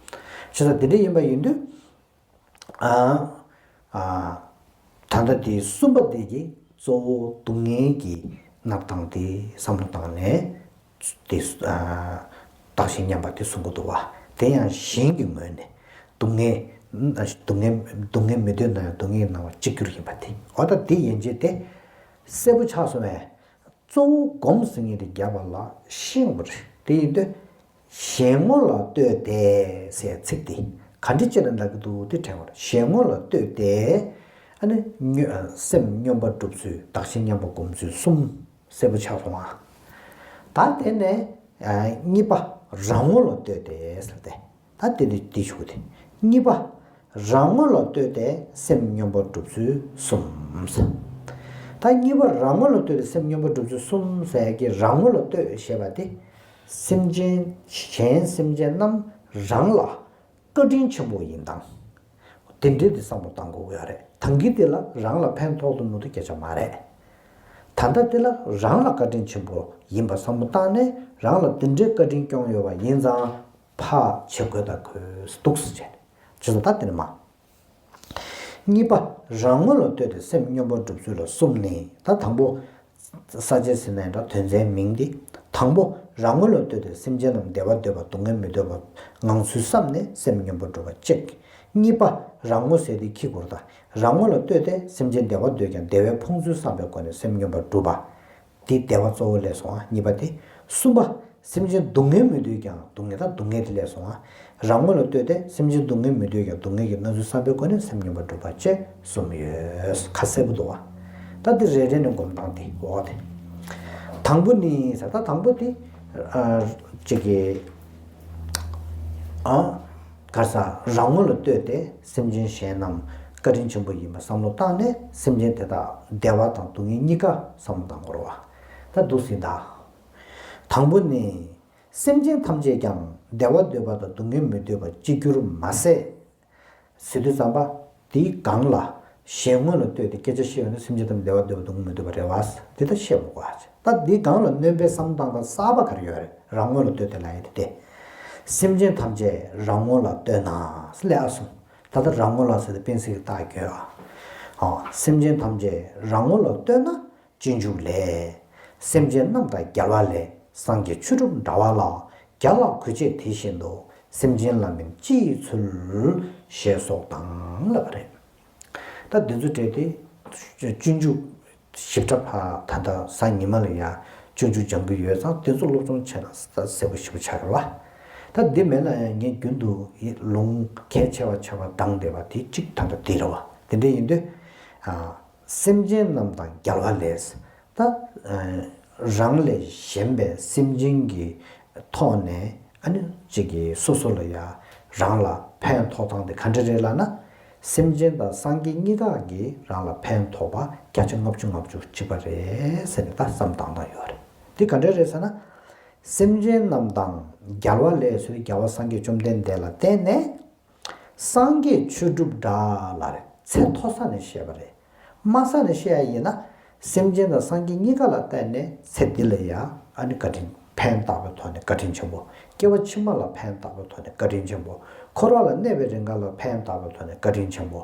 ཙང་དེ་འདྲ་ཡིན་པ་ཡིན་དུས། ཨ། ཨ། ད་ལྟ་དེ་གསུམ་པ་དེ་གི་གཙོ་བོ་སྡུག་བསྔལ་གྱི་གནས་སྟངས་དེ་བསམ་བློ་བཏང་ནས། དེ། ཨ། བདག་གཞན་མཉམ་པ་དེ་གསུང་གི་འདུག་བ། དེ་ཡང་གཞན་གྱི་ངོས་ནས་སྡུག་བསྔལ། སྡུག་བསྔལ། སྡུག་བསྔལ་མི་འདོད་ན་ཡང་སྡུག་བསྔལ་གྱི་སྣང་བ་གཅིག་གྱུར་ཡིན་པ་དེ། འོ་ད་དེ་ཡན་ཆད་དེ་གསལ་པོ་ཆགས་སོང་བས། གཙོ་བོ་སྒོམ་ཟེར་མཁན་དེ་རྒྱབ་པ་ལ་ཤེས་དགོས་པ་རེད། དེ་ཡིན་དུས། གཞན་ངོ་ལ་ལྟོས་ཏེ་ཟེར་ཚིག་དེ་ག་འདྲ་ཅིག་ལ་འདྲ་གི་འདུག་དེ་དྲན་དགོས་རེད། གཞན་ངོ་ལ་ལྟོས་ཏེ། ཨ་ནི་སྨྱོ། སེམས་སྨྱོན་པ་སྒྲུབ་ཚུལ། བདག་གཞན་མཉམ་པ་སྒོམ་ཚུལ་གསུམ་གསལ་པོ་ཆགས་སོང་ང་། ད་དེ་ནས་གཉིས་པ་རང་ངོ་ལ་ལྟོས་ཏེ་ཟེར་ཏེ། ད་དེ་ནི་དེ་ཞུ་གི་དེ། གཉིས་པ། རང་ངོ་ལ་ལྟོས་ཏེ་སེམས་སྨྱོན་པ་སྒྲུབ་ཚུལ་གསུམ། ད་གཉིས་པ་རང་ངོ་ལ་ལྟོས་ཏེ་སེམས་སྨྱོན་པ་སྒྲུབ་ཚུལ་གསུམ་ཟེར་གྱི་རང་ངོ་ལ་ལྟོས་ཞེས་པ་དེ། སེམས་ཅན་གཞན་སེམས་ཅན་རྣམས་རང་ལ་བཀའ་དྲིན་ཆེན་པོ་ཡིན་སྟངས། དེ་འདྲའི་དེ་བསམ་བློ་བཏང་དགོས་ཀྱི་ཡོད་རེད། ད་གིན་དེ་ལ་རང་ལ་ཕན་ཐོགས་འདུག་མི་འདུག་སྐད་ཆ་མ་རེད། ད་ལྟ་དེ་ལ་རང་ལ་བཀའ་དྲིན་ཆེན་པོ་ཡིན་པ་བསམ་བློ་བཏང་ནས། རང་ལ་དེ་འདྲའི་བཀའ་དྲིན་སྐྱོང་ཡོད་པ་ཡིན་ཙང་། ཕར་བྱེད་དགོས་ད་དགོས་འདུག་ཟེར་བྱས་ནས། བྱས་ཙང་ད་དེ་ནས་མ། གཉིས་པ། རང་ངོ་ལ་ལྟོས་ཏེ་སེམས་སྙོམས་པར་སྒྲུབ་ཚུལ་ལ་གསུམ་ནི། ད་དང་པོ། ས་བཅད་ཟེར་ན་ཡང་འདྲ། དོན་ཚན་མིང་འདི། དང་པོ། རང་ངོ་ལ་ལྟོས་ཏེ་སེམས་ཅན་རྣམས་བདེ་བ་འདོད་པ་སྡུག་བསྔལ་མི་འདོད་པ་ངང་ཚུལ་བསམས་ནས་སེམས་སྙོམས་པར་སྒྲུབ་པ་གཅིག་གཉིས་པ། རང་ངོ་ཟེར་དེ་ཁྱི་གུར་དང་། རང་ངོ་ལ་ལྟོས་ཏེ་སེམས་ཅན་བདེ་བ་འདོད་ཀྱང་བདེ་བས་ཕོངས་ཚུལ་བསམ་པའི་སྒོ་ནས་སེམས་སྙོམས་པར་སྒྲུབ་པ། དེ་བདེ་བ་གཙོ་བོ་ལས་སོང་ང་། གཉིས་པ་དེ། གསུམ་པ། སེམས་ཅན་སྡུག་བསྔལ་མི་འདོད་ཀྱང་སྡུག་བསྔལ་དང་སྡུག་བསྔལ་དེ་ལས་སོང་ང་། རང་ངོ་ལ་ལྟོས་ཏེ་སེམས་ཅན་སྡུག་བསྔལ་མི་འདོད་ཀྱང་སྡུག་བསྔལ་གྱི་སྣང་ཚུལ་བསམ་པའི་སྒོ་ནས་སེམས་སྙོམས་པར་སྒྲུབ་པ་བཅས་གསུམ་ཡོད། ཁ་གསལ་པོ་འདུག་བ། ད་འདི་རེ་རེ་ནས་སྒོམ་སྟངས་དེ་འོག་དེ། དང་པོ་ནི་ཟེར། ད་དང་པོ་དེ། ཨ། གཅིག་གི། ཨ། ག་རེ་ཟ། རང་ངོ་ལ་ལྟོས་ཏེ་སེམས་ཅན་གཞན་རྣམས་བཀའ་དྲིན་ཆེན་པོ་ཡིན་པ་བསམ་བློ་བཏང་ནས་སེམས་ཅན་དེ་དག་བདེ་བ་དང་སྡུག་བསྔལ་གཉིས་ཀ་བསམ་བློ་བཏང་དགོས་རེད་བ། ད་འདུག་སེ་ད། དང་པོ་ནི། སེམས་ཅན་ཐམས་ཅད་ཀྱང་བདེ་བ་འདོད་པ་དང་སྡུག་བསྔལ་མི་འདོད་པ་གཅིག་གྱུར་མ་ཟད། ཟེར་དུས་ཙམ་པ། དེའི་སྒང་ལ། གཞན་ངོ་ལ་ལྟོས་ཏེ་སྐད་ཆ་བཤད་ཡོང་ན་སེམས་ཅན་ཐམས་བདེ་བ་འདོད་པ་སྡུག་བསྔལ་མི་འདོད་པ་རེད་བ། དེ་ལྟར་བཤད་མི་དགོས་ཨ། ད་འདིའི་སྒང་ལ་སྣོན་པའི་བསམ་བློ་བཏང་སྟངས་གསར་པ་ག་རེ་ཡོད་རེད། རང་ངོ་ལ་ལྟོས་ཏེ་ལབ་ཡ་དེ་སྟེ། སེམས་ཅན་ཐམས་ཅད་རང་ངོ་ལ་ལྟོས་ན་ལབ་ཨ་སོང་། ད་ལྟ་རང་ངོ་ལ་ཟེར་ཏེ་དཔེ་ཚིག་གི་རྟགས་བཀོད་ཨ། ཨ། སེམས་ཅན་ཐམས་ཅད་རང་ངོ་ལ་ལྟོས་ན། སྤྱོད་འཇུག་ལས། སེམས་ཅན་རྣམས་དང་རྒྱལ་བ་ལས། སངས་རྒྱས་ཆོས་གྲུབ་འདྲ་བ་ལ། བརྒྱ་ལ་གུས་བྱས་དེ་བཞིན་དུ། སེམས་ཅན་ལ་མིན་ཅི་ཡི་ཚུལ། ཞེས་སོགས་དང་ལབ་པ་རེད། ད་འདི་ཚོ་བྲིས་ཏེ། སྤྱོད་འཇུག་ཞིབ་ཕྲ་ཕ་ད་ལྟ་གཟའ་ཉི་མ་ལ་ཡ་སྤྱོད་འཇུག་སྦྱང་གི་ཡོད་ཙང་དེ་ཚོ་སློབ་སྦྱོང་བྱས་ན་གསལ་པོ་ཞེ་པོ་ཆགས་ཡོད་ལ། ད་འདི་མེད་ན་ཡང་ངས་རྒྱུན་དུ་ལུང་གལ་ཆེ་བ་ཆེ་བ་དང་འདས་པ་དེ་གཅིག་ད་ལྟ་འདི་རེད་བ། དེ་འདྲ་ཡིན་དུས། ཨ། སེམས་ཅན་རྣམས་དང་རྒྱལ་བ་ལས། ད། ཨ། རང་ལས་གཞན་པའི་སེམས་ཅན་གྱི་ཐོག་ནས་ཨ་ནི་གཅིག་གིས་སོ་སོ་ལ་ཡ་རང་ལ་ཕན་ཐོགས་སྟངས་དེ་ག་འདྲ་རེད་ལབ་ན། སེམས་ཅན་དང་སངས་རྒྱས་གཉིས་ཀ་གིས་རང་ལ་ཕན་ཐོགས་པ་བརྒྱ་ཆ་ལྔ་བཅུ་ང་བཅུ་གཅིག་པ་རེད་ཟེར་ནས་ད་བསམ་བཏང་སྟངས་ཡོད་རེད། དེ་ག་འདྲ་རེད་ཟེར་ན། སེམས་ཅན་རྣམས་དང་རྒྱལ་བ་ལས་ཟེར་དུས་རྒྱལ་བ་སངས་རྒྱས་བཅོམ་ལྡན་འདས་ལ་བརྟེན་ནས། སངས་རྒྱས་ཆོས་གྲུབ་འདྲ་ལབ་རེད། ཚད་མཐོ་ས་ནས་བཤད་པ་རེད། དམའ་ས་ནས་བཤད་ཡ་ཡིན་ན། སེམས་ཅན་དང་སངས་རྒྱས་གཉིས་ཀ་ལ་བརྟེན་ནས་ཚེ་འདི་ལ་ཡ་ཨ་ནི་བཀའ་དྲིན་ཕན་བཏགས་པའི་ཐོག་ནས་བཀའ་དྲིན་ཆེན་པོ། སྐྱེ་བ་ཕྱི་མ་ལ་ཕན་བཏགས་པའི་ཐོག་ནས་བཀའ་དྲིན་ཆེན་པོ། འཁོར་བ་ལ་གནས་པའི་རིང་ག་ལ་ཕན་བཏགས་པའི་ཐོག་ནས་བཀའ་དྲིན་ཆེན་པོ།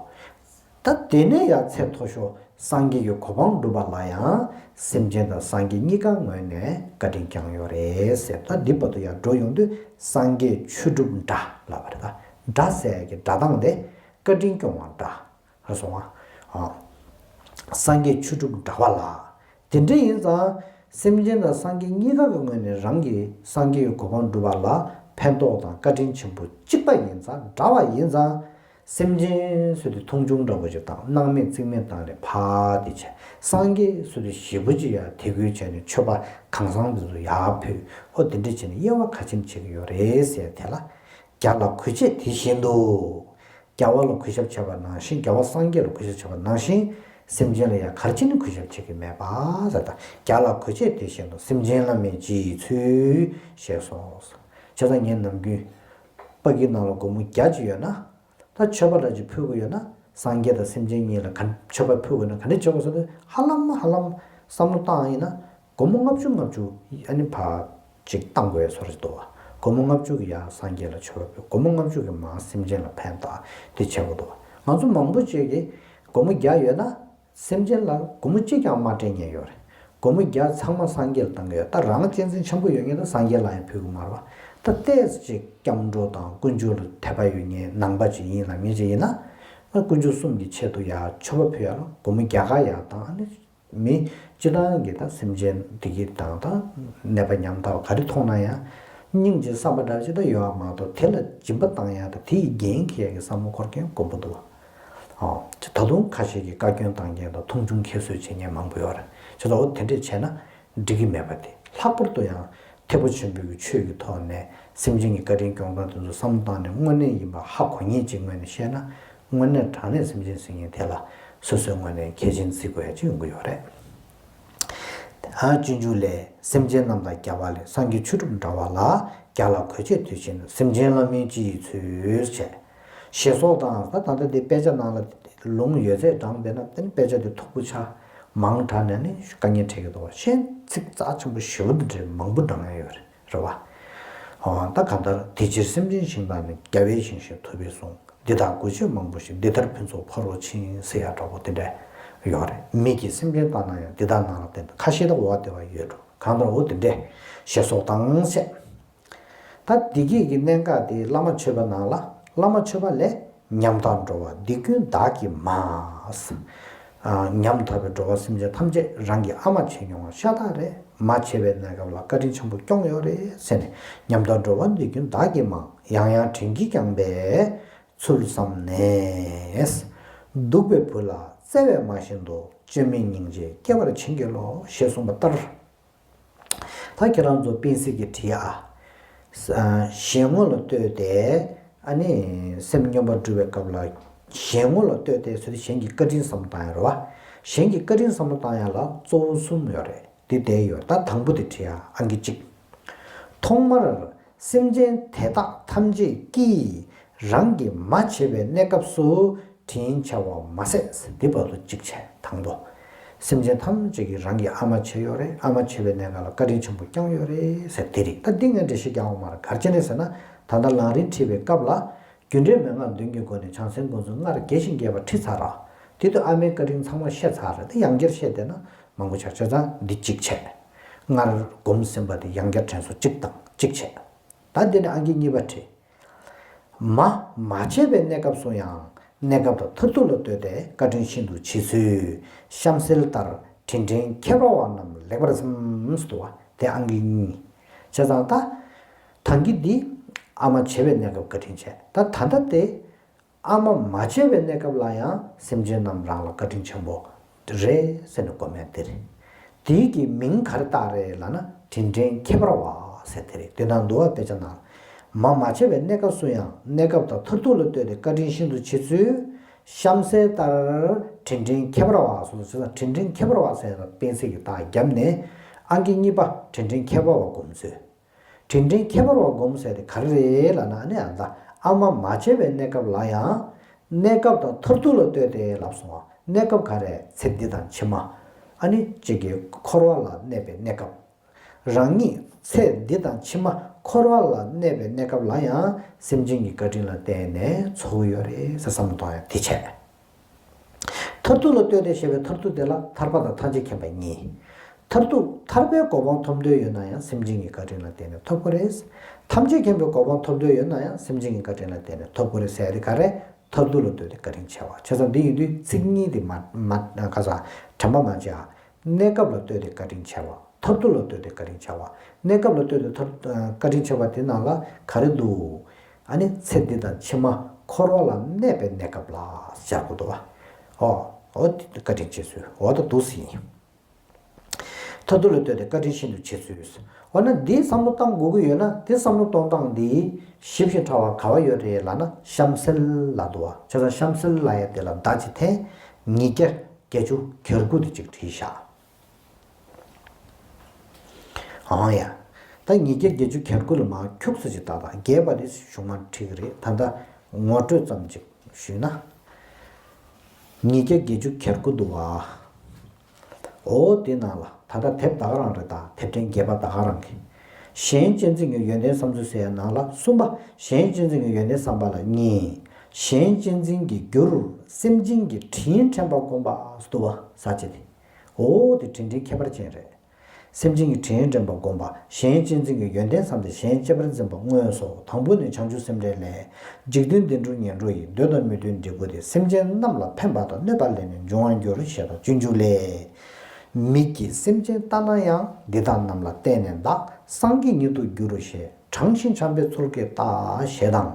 ད་དེ་ནས་ཡང་ཚད་མཐོ་ཤོས་སངས་རྒྱས་ཀྱི་གོ་འཕང་སྒྲུབ་པ་ལ་ཡང་སེམས་ཅན་དང་སངས་རྒྱས་གཉིས་ཀ་ངོས་ནས་བཀའ་དྲིན་བསྐྱངས་ཡོད་རེད་ཟེར། ད་འདི་བར་དུ་ཡང་འགྲོ་ཡོང་དུས་སངས་རྒྱས་ཆོས་གྲུབ་འདྲ་ལབ་པ་རེད། ད་འདྲ་ཟེར་ཡ་གི་སྒྲ་གདངས་དེ་བཀའ་དྲིན་སྐྱོང་བ་འདྲ་ལ་སོང་བ། ཨ། སངས་རྒྱས་ཆོས་གྲུབ་འདྲ་བ་ལ། དེ་འདྲ་ཡིན་ཙང་སེམས་ཅན་དང་སངས་རྒྱས་གཉིས་ཀ་གི་ངོས་ནས་རང་གིས་སངས་རྒྱས་ཀྱི་གོ་འཕང་སྒྲུབ་པ་ལ་ཕན་ཐོགས་དང་བཀའ་དྲིན་ཆེན་པོ་གཅིག་པ་ཡིན་ཙང་འདྲ་བ་ཡིན་ཙང་། སེམས་ཅན་ཟེར་དུས་མཐོང་ཆུང་འདྲ་པོ་ཅིག་དང་སྣང་མེད་རྩིས་མེད་བཏང་ནས་ཕར་དེ་བྱས། སངས་རྒྱས་ཟེར་དུས་ཞེ་པོ་ཅིག་ཡར་དད་གུས་བྱས་ནས་མཆོད་པ་གང་བཟང་དེ་ཚོ་ཡར་ཕུལ། ཨོ་དེ་འདྲ་བྱས་ནས་དབྱེ་བ་ག་ཅིག་ཕྱེ་གི་ཡོད་རེད་ཟེར་དེ་ལ། བརྒྱ་ལ་གུས་བྱས་དེ་བཞིན་དུ། རྒྱལ་བ་ལ་གུས་ཞབས་བྱས་པ་ནང་བཞིན། རྒྱལ་བ་སངས་རྒྱས་ལ་གུས་ཞབས་བྱས་པ་ནང་བཞིན། སེམས་ཅན་ལ་ཡང་ག་རེ་བྱས་ནས་གུས་ཞབས་བྱེད་ཀྱི་མེད་པ་ཟེར། ད་བརྒྱ་ལ་གུས་བྱས་དེ་བཞིན་དུ། སེམས་ཅན་ལ་མིན་ཅི་ཡི་ཚུལ། ཞེས་སོ། བྱས་ཙང་ངས་ནམ་རྒྱུན་ཕ་གི་ནང་ལ་སྒོར་མོ་བརྒྱ་ཅིག་ཡོད་ན། ད་མཆོད་པ་འདྲ་ཅིག་ཕུལ་དགོས་ཡོད་ན། སངས་རྒྱས་དང་སེམས་ཅན་གཉིས་ལ་ག་མཆོད་པ་ཕུལ་དགོས་ན་ག་འདྲ་བྱེད་དགོས་ཟེར་ན། ཧ་ལམ་ཧ་ལམ་བསམ་བློ་བཏང་ཡིན་ན། སྒོར་མོ་ལྔ་བཅུ་ལྔ་བཅུ་ཨ་ནི་ཕར་ཅིག་བཏང་དགོས་ཡ་བཟོ་འདྲ་ཅིག་འདུག་བ། སྒོར་མོ་ལྔ་བཅུ་གིས་ཡར་སངས་རྒྱས་ལ་མཆོད་པ་ཕུལ། སྒོར་མོ་ལྔ་བཅུ་གིས་མར་སེམས་ཅན་ལ་ཕན་བཏགས་དེ་བྱེད་དགོས་འདུག་བ། ང་ཚོ་མང་པོ་ཅིག་གིས་སྒོར་མོ་བརྒྱ་ཡོད་ན་སེམས་ཅན་ལ་སྒོར་མོ་གཅིག་ཀྱང་མ་སྤྲད་མཁན་ཡོད་རེད། སྒོར་མོ་བརྒྱ་ཚང་མ་སངས་རྒྱས་ལ་བཏང་གི་ཡོད། ད་རང་གཅེས་འཛིན་ཆེན་པོ་ཡོད་མཁན་དེ་སངས་རྒྱས་ལ་ཡང་ཕུལ་གི་མ་རེད་བ། ད་ཏོག་ཙམ་ཅིག་སྐྱབས་འགྲོ་དང་དཀོན་མཆོག་ལ་དད་པ་ཡོད་མཁན་ནང་པ་ཅིག་ཡིན་ལ་མི་ཅིག་ཡིན་ན། དཀོན་མཆོག་གསུམ་གྱི་ཆེད་དུ་ཡར་མཆོད་པ་ཕུལ་ཡ་ལ་སྒོར་མོ་བརྒྱ་ཁ་ཡར་བཏང་ཨ་ནི། མི་སྤྱིར་བཏང་གི་ད་སེམས་ཅན་བདེ་སྐྱིད་དང་ད་ནད་པ་ཉམ་ཐག་ག་རེ་མཐོང་ན་ཡང་སྙིང་རྗེ་བསམ་པ་འདྲ་ཅིག་ད་ཡོད་པ་མ་གཏོགས་དེ་ལ་སྦྱིན་པ་བཏང་ཡ་དང་དེ་ཡི་འགན་འཁྱེར་ཡ་གི་བསམ་བློ་འཁོར་མཁན་དཀོན་པོ་འདུག་བ། ཨོ། ད་དུང་ཁ་ཤས་ཀྱིས་བཀའ་བཀྱོན་བཏང་མཁན་དང་མཐོང་ཆུང་ཁྱད་གསོད་བྱེད་མཁན་མང་པོ་ཡོད་རེད། བྱས་ཙང་འོ་དེ་འདྲས་བྱས་ན་འགྲིག་གི་མེད་པ་དེ། ལྷག་པར་དུ་ཡང་ཐེག་པ་ཆེན་པོའི་ཆོས་ཀྱི་ཐོག་ནས་སེམས་ཅན་གྱི་བཀའ་དྲིན་སྐྱོང་སྟངས་དེ་ཚོ་བསམ་བློ་བཏང་ནས་དངོས་གནས་ཡིན་པ་ཧ་གོ་མཁན་ཅིག་ངོས་ནས་བཤད་ན། དངོས་གནས་དྲང་གནས་སེམས་ཅན་ཟེར་མཁན་དེ་ལ་སོ་སོའི་ངོས་ནས་གལ་ཆེན་བརྩི་དགོས་ཡ་ཅིག་ཡོང་གི་ཡོད་རེད། ཨ། སྤྱོད་འཇུག་ལས། སེམས་ཅན་རྣམས་དང་རྒྱལ་བ་ལས། སངས་རྒྱས་ཆོས་གྲུབ་འདྲ་བ་ལ། བརྒྱ་ལ་གུས་བྱས་དེ་བཞིན་དུ། སེམས་ཅན་ལ་མིན་ཅི་ཡི་ཚུལ་བྱས། ཞེས་སོགས་དང་། ད་ད་ལྟ་འདི་དཔེ་ཆ་ནང་ལ་ལུང་ཡོད་ཚད་དྲངས་པས་ན་དེ་ནི་དཔེ་ཆ་དེ་མཐུག་པོ་ཆགས། མང་དྲགས་ནས་ནི་དཀའ་ངལ་འཕྲད་ཀྱི་འདུག་བ། གཞན་ཚིག་རྩ་ཆེན་པོ་ཞེ་པོ་འདི་འདྲའི་མང་པོ་དྲང་ཡ་ཡོད་རེད། རེད་བ། ཨོ། ད་གང་ལྟར་དེ་ཕྱིར་སེམས་ཅན་ཞིང་དག་ནི། རྒྱལ་བའི་ཞིང་ཞེས་ཐུབ་པས་གསུངས། འདི་དག་དགོས་ཆེད་མང་པོ་ཞིག་འདི་ལྟར་ཕུན་ཚོགས་ཕ་རོལ་ཕྱིན་ཟེར་ཡ་འདྲ་པོ་དེ་འདྲ་ཡོད་རེད། མིག་གིས་སེམས་ཅན་ལྟ་ན་ཡང་འདི་དག་ནང་ལ་བསྟན་ཏེ་ཁ་ཤས་དག་འོ་དེ་བ་ཡོད་འགྲོ། གང་ལྟར་འོ་དེ་འདྲས་ཞེས་སོགས་དང་བཤད། ད་འདི་སྐད་ཀྱི་གནད་འགག་དེ་བླ་མ་མཆོད་པ་ནང་ལ་བླ་མ་མཆོད་པ་ལས། ཉམ་ཐག་འགྲོ་བ་འདི་ཀུན་བདག་གིས་མ། ཉམ་ཐག་པའི་འགྲོ་བ་སེམས་ཅན་ཐམས་ཅད་རང་གིས་ཨ་མ་བྱས་མྱོང་བ་ཤ་སྟག་རེད། མ་བྱས་པའི་གནས་སྐབས་ལ་བཀའ་དྲིན་ཆེན་པོ་སྐྱོང་ཡོད་རེད་ཟེར་ནས་ཉམ་ཐག་འགྲོ་བ་འདི་ཀུན་བདག་གིས་མ། ཡང་ཡང་དྲིན་གྱིས་བསྐྱངས་པའི་ཚུལ་བསམས་ནས། སྡུག་པའི་བུ་ལ་བརྩེ་བས་མ་བཞིན་དུ། བཅོས་མིན་སྙིང་རྗེ་སྐྱེ་བར་བྱིན་གྱིས་རློབས། ཞེས་གསུངས་པ་ལྟར། ད་ཁྱེད་རང་ཚོ་སྤེན་སྲིད་ཀྱིས་བྲིས་ཨ། གཞན་ངོ་ལ་ལྟོས་ཏེ། ཨ་ནི་སེམས་སྙོམས་པར་འགྲོ་བའི་སྐབས་ལ། གཞན་ངོ་ལ་ལྟོས་ཏེ་ཟེར་དུས་གཞན་གྱི་བཀའ་དྲིན་བསམ་བློ་བཏང་ཡ་རེད་བ། གཞན་གྱི་བཀའ་དྲིན་བསམ་བློ་བཏང་ཡ་ལ་གཙོ་བོ་གསུམ་ཡོད་རེད། དེ་བསྡད་ཡོད། ད་དང་པོ་དེ་བྲིས་ཨ། ཨང་ཀི་གཅིག་ཐོག་མར། སེམས་ཅན་དེ་དག་ཐམས་ཅད་ཀྱིས་རང་གིས་མ་བྱས་པའི་གནས་སྐབས་སུ་དྲིན་ཆེ་བ་མ་ཟད། འདི་བར་དུ་གཅིག་བྱས། དང་པོ། སེམས་ཅན་ཐམས་ཅད་ཀྱིས་རང་གི་ཨ་མ་བྱས་ཡོད་རེད། ཨ་མ་བྱས་པའི་གནས་སྐབས་ལ་བཀའ་དྲིན་ཆེན་པོ་བསྐྱངས་ཡོད་རེད་ཟེར། དེ་རིགས་ད་འདི་ངས་འགྲེལ་བཤད་རྒྱག་དགོས་མ་རེད། ག་རེ་བྱས་ནས་ཟེར་ན། ད་ལྟ་ལམ་རིམ་ཁྲིད་པའི་སྐབས་ལ། རྒྱུ་འབྲས་མན་ངག་བདུན་གྱི་སྒོ་ནས་བྱང་སེམས་སྒོམ་ཚུལ་སྔར་རྒྱས་ཤིང་རྒྱས་པ་ཁྲིད་ཚར་ར། དེ་དུས་ཨ་མའི་བཀའ་དྲིན་ཚང་མ་བཤད་ཚར་རེད། དེ་ཡང་བསྐྱར་བཤད་བསྡད་ན་མང་པོ་ཆགས། བྱས་ཙང་འདི་གཅིག་བྱས། སྔར་སྒོམ་ཟིན་པ་དེ་ཡང་བསྐྱར་དྲན་གསོ་གཅིག་དང་གཅིག་བྱས། ད་འདི་ནས་ཨང་ཀི་གཉིས་པ་བྲིས། མ་མ་བྱས་པའི་གནས་སྐབས་སུ་ཡང་། གནས་སྐབས་དང་མཐར་ཐུག་ལ་ལྟོས་ཏེ་བཀའ་དྲིན་ཤིན་ཏུ་ཆེ་ཚུལ། གཤམ་གསལ་ལྟར་དྲིན་དྲན་ཁྱད་པར་བ་རྣམས་ལེགས་པར་སེམས་སུ་འདུག་བ། དེ་ཨང་ཀི་གཉིས། བྱས་ཙང་ད། ད་གིན་འདི། ཨ་མ་བྱས་པའི་གནས་སྐབས་བཀའ་དྲིན་ཆེ། ད་ད་ལྟ་དེ། ཨ་མ་མ་བྱས་པའི་གནས་སྐབས་ལ་ཡང་སེམས་ཅན་རྣམས་རང་ལ་བཀའ་དྲིན་ཆེན་པོ་རེད་ཟེར་ནས་སྒོམ་ཡ་དེ་རེད། དེའི་གི་མིང་ག་རེ་བཏགས་རེད་ལབ་ན་དྲིན་དྲན་ཁྱད་པར་བ་ཟེར་དེ་རེད། དེ་ནང་འདུལ་བ་དཔེ་ཆ་ནང་། མ་མ་བྱས་པའི་གནས་སྐབས་སུ་ཡང་། གནས་སྐབས་དང་མཐར་ཐུག་ལ་ལྟོས་ཏེ་བཀའ་དྲིན་ཤིན་ཏུ་ཆེ་ཚུལ། གཤམ་གསལ་ལྟར་དྲིན་དྲན་ཁྱད་པར་བ་སོགས་སུ། དྲིན་དྲན་ཁྱད་པར་བ་ཟེར་ཡ་ལ་སྤེན་སྲིད་ཀྱི་རྟགས་བརྒྱབ་ནས། ཨང་ཀི་གཉིས་པ་དྲིན་དྲན་ཁྱད་པར་བ་སྒོམ་ཚུལ། དྲིན་དྲན་ཁྱད་པར་བ་སྒོམ་ཟེར་དེ་ག་རེ་རེད་ལབ་ན། ཨ་ནི་ཨ་ད་ཨ་མ་མ་བྱས་པའི་གནས་སྐབས་ལ་ཡང་། གནས་སྐབས་དང་མཐར་ཐུག་ལ་ལྟོས་ཏེ་ལབ་སོང་བ། གནས་སྐབས་ག་རེ། ཚེ་འདི་དང་ཕྱི་མ། ཨ་ནི་གཅིག་གི་འཁོར་བ་ལ་གནས་པའི་གནས་སྐབས། རང་ཉིད་ཚེ་འདི་དང་ཕྱི་མ་འཁོར་བ་ལ་གནས་པའི་གནས་སྐབས་ལ་ཡང་སེམས་ཅན་གྱི་བཀའ་དྲིན་ལ་བརྟེན་ནས་འཚོ་གི་ཡོད་རེད་ཟེར་བསམ་བློ་གཏོང་ཡ་དེ་བྱས། མཐར་ཐུག་ལ་ལྟོས་ཏེ་ཞེས་པའི་མཐར་ཐུག་དེ་ལ་ཐར་པ་དང་ཐམས་ཅད་མཁྱེན་པ་གཉིས། མཐར་ཐུག་ཐར་པའི་གོ་འཕང་ཐོབ་འདོད་ཡོད་ན་ཡང་སེམས་ཅན་གྱི་བཀའ་དྲིན་ལ་བརྟེན་ནས་ཐོབ་དགོས་རེད། ཐམས་ཅད་མཁྱེན་པའི་གོ་འཕང་ཐོབ་འདོད་ཡོད་ན་ཡང་སེམས་ཅན་གྱི་བཀའ་དྲིན་ལ་བརྟེན་ནས་ཐོབ་དགོས་རེད་ཟེར་ཡ་དེ་ག་རེ། མཐར་ཐུག་ལ་ལྟོས་ཏེ་བཀའ་དྲིན་ཆེ་བ། བྱས་ཙང་འདི་ཡིན་དུས་ཚིག་གཉིས་དེ་མ་མ་ག་ས་དྲན་པ་མ་བརྗེད་ཨ། གནས་སྐབས་ལ་ལྟོས་ཏེ་བཀའ་དྲིན་ཆེ་བ། མཐར་ཐུག་ལ་ལྟོས་ཏེ་བཀའ་དྲིན་ཆེ་བ། གནས་སྐབས་ལ་ལྟོས་ཏེ་མཐར་བཀའ་དྲིན་ཆེ་བ་དེ་ནང་ལ་ག་རེ་འདུག་ཨ་ནི་ཚེ་འདི་དང་ཕྱི་མ་འཁོར་བ་ལ་གནས་པའི་གནས་སྐབས་ལ་སྦྱར་དགོས་འདུག་བ། ཨོ། ཨོ་དེ་བཀའ་དྲིན་ཆེ་ཚུལ། འོ་ད་འདུག་སེ་ཡིན། མཐར་ཐུག་ལ་ལྟོས་ཏེ་བཀའ་དྲིན་ཤིན་ཏུ་ཆེ་ཚུལ། འོ་ན་འདིའི་བསམ་བློ་བཏང་དགོས་ཀྱི་ཡོད་ན་དེ་བསམ་བློ་གཏོང་སྟངས་འདི་ཞིབ་ཅིང་ཕྲ་བ་ག་བ་ཡོད་རེད་ལབ་ན་གཤམ་གསལ་ལབ་འདུག་བ། བྱས་ཙང་གཤམ་གསལ་ལབ་ཡ་དེ་ལ་ཟླ་གཅིག་འཐེན། ཉིས་བརྒྱ་བརྒྱད་ཅུ་གྱ་དགུ་དེ་གཅིག་བྲིས་བཞག་ཨང་ཡ། ད་ཉིས་བརྒྱ་བརྒྱད་ཅུ་གྱ་དགུ་ལ་མར་ཁྱུག་ཙམ་ཅིག་ལྟ་དང་། རྒྱས་པ་དེ་གཞུག་མར་ཁྲིད་ཀྱི་རེད། ད་ལྟ་ངོ་སྤྲོད་ཙམ་ཅིག་ཞུས་ན། ཉིས་བརྒྱ་བརྒྱད་ཅུ་གྱ་དགུ་འདུག་བ། འོ་དེ་ནང་ལ་ད་ལྟ་དེབ་ད་ག་རང་རེད། ད་དེབ་ཕྲེང་བརྒྱད་པ་ད་ག་རང་གི། གཞན་གཅེས་འཛིན་གྱི་ཡོན་ཏན་བསམ་ཚུལ་ཟེར་ཡ་ནང་ལ་གསུམ་པ། གཞན་གཅེས་འཛིན་གྱི་ཡོན་ཏན་བསམ་པ་ལ་གཉིས། གཞན་གཅེས་འཛིན་གྱི་རྒྱུར་སེམས་ཅན་གྱི་དྲིན་དྲན་པ་སྒོམ་པ་འདུག་བ། ཟ་བྱེད་དེ། འོ་དེ་དྲིན་དྲན་ཁྱད་པར་ཅན་རེད། སེམས་ཅན་གྱི་དྲིན་དྲན་པ་སྒོམ་པ། གཞན་གཅེས་འཛིན་གྱི་ཡོན་ཏན་བསམ་སྟེ་གཞན་གཅེས་པར་འཛིན་པ་དངོས་སོ། དང་པོ་ནི་བྱང་ཆུབ་སེམས་འགྲེལ་ལས། འཇིག་རྟེན་བདེ་འགྲོར་ངན་འགྲོ་ཡི། འདོད་དང་མི་འདོད་འབྲས་བུ་སྟེ། སེམས་ཅན་རྣམས་ལ་ཕན་པ་དང་། གནོད་པ་ལས་ནི་འབྱུང་བར་འགྱུར། ཞེས་དང་སྤྱོད་འཇུག་ལས། མིག་གིས་སེམས་ཅན་ལྟ་ན་ཡང་། འདི་དག་རྣམས་ལ་བརྟེན་ནས་བདག་སངས་རྒྱས་ཉིད་དུ་འགྱུར་རོ་ཞེས། དྲང་ཞིང་བྱམས་པའི་ཚུལ་གྱིས་བལྟ། ཞེས་དང་།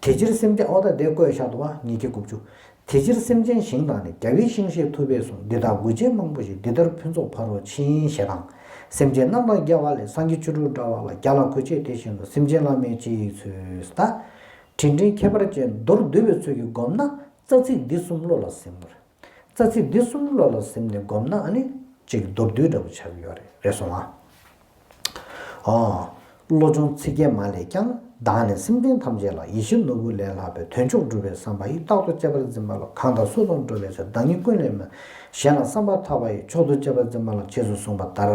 དེ་ཕྱིར་སེམས་ཅན། ཨོ་ད་དེ་བཀོད་བཞག་འདུག་བ། ཉིས་བརྒྱ་དགུ་བཅུ། དེ་ཕྱིར་སེམས་ཅན་ཞིང་དང་ནི། རྒྱལ་བའི་ཞིང་ཞེས་ཐུབ་པས་གསུངས། འདི་དག་དགོས་ཆེད་མང་པོ་ཞིག་འདི་ལྟར་ཕུན་ཚོགས་ཕ་རོལ་ཕྱིན། ཞེས་དང་། སེམས་ཅན་རྣམས་དང་རྒྱལ་བ་ལས། སངས་རྒྱས་བཅུ་དྲུག་འདྲ་བ་ལ། བརྒྱ་ལ་དགོས་ཆེད་དེ་བཞིན་དུ། སེམས་ཅན་བླ་མེད་ཅི་ཡི་ཚུལ། ད། དྲིན་དྲན་ཁྱད་པར་ཅན་མདོར་བསྡུས་པའི་ཚུལ་གྱིས་བསྒོམས་ན། རྩ་ཚིག་འདི་གསུམ་བློ་ལ་ཟིན་པར། རྩ་ཚིག་འདི་གསུམ་བློ་ལ་ཟིན་ནས་བསྒོམས་ན་ཨ་ནི་ཅིག་མདོར་བསྡུས་འདྲ་པོ་ཆགས་ཀྱི་ཡོད་རེད། རེད་སོང་ཨ། ཨོ། བློ་སྦྱོང་ཚིག་བརྒྱད་མ་ལས་ཀྱང་། བདག་ནི་སེམས་ཅན་ཐམས་ཅད་ལ། ཡིད་བཞིན་ནོར་བུ་ལས་ལྷག་པའི། དོན་མཆོག་སྒྲུབ་པའི་བསམ་པ་ཡིས། རྟག་ཏུ་གཅེས་པར་འཛིན་པ་ལ། གང་དག་སུ་དང་འགྲོགས་པའི་ཚེ། བདག་ཉིད་ཀུན་ལས་མི་གཞན་ལ་བསམ་པ་ཐག་པ་ཡིས། མཆོག་ཏུ་གཅེས་པར་འཛིན་པ་ལ། ཞེས་སུ་གསུངས་པ་ལྟར་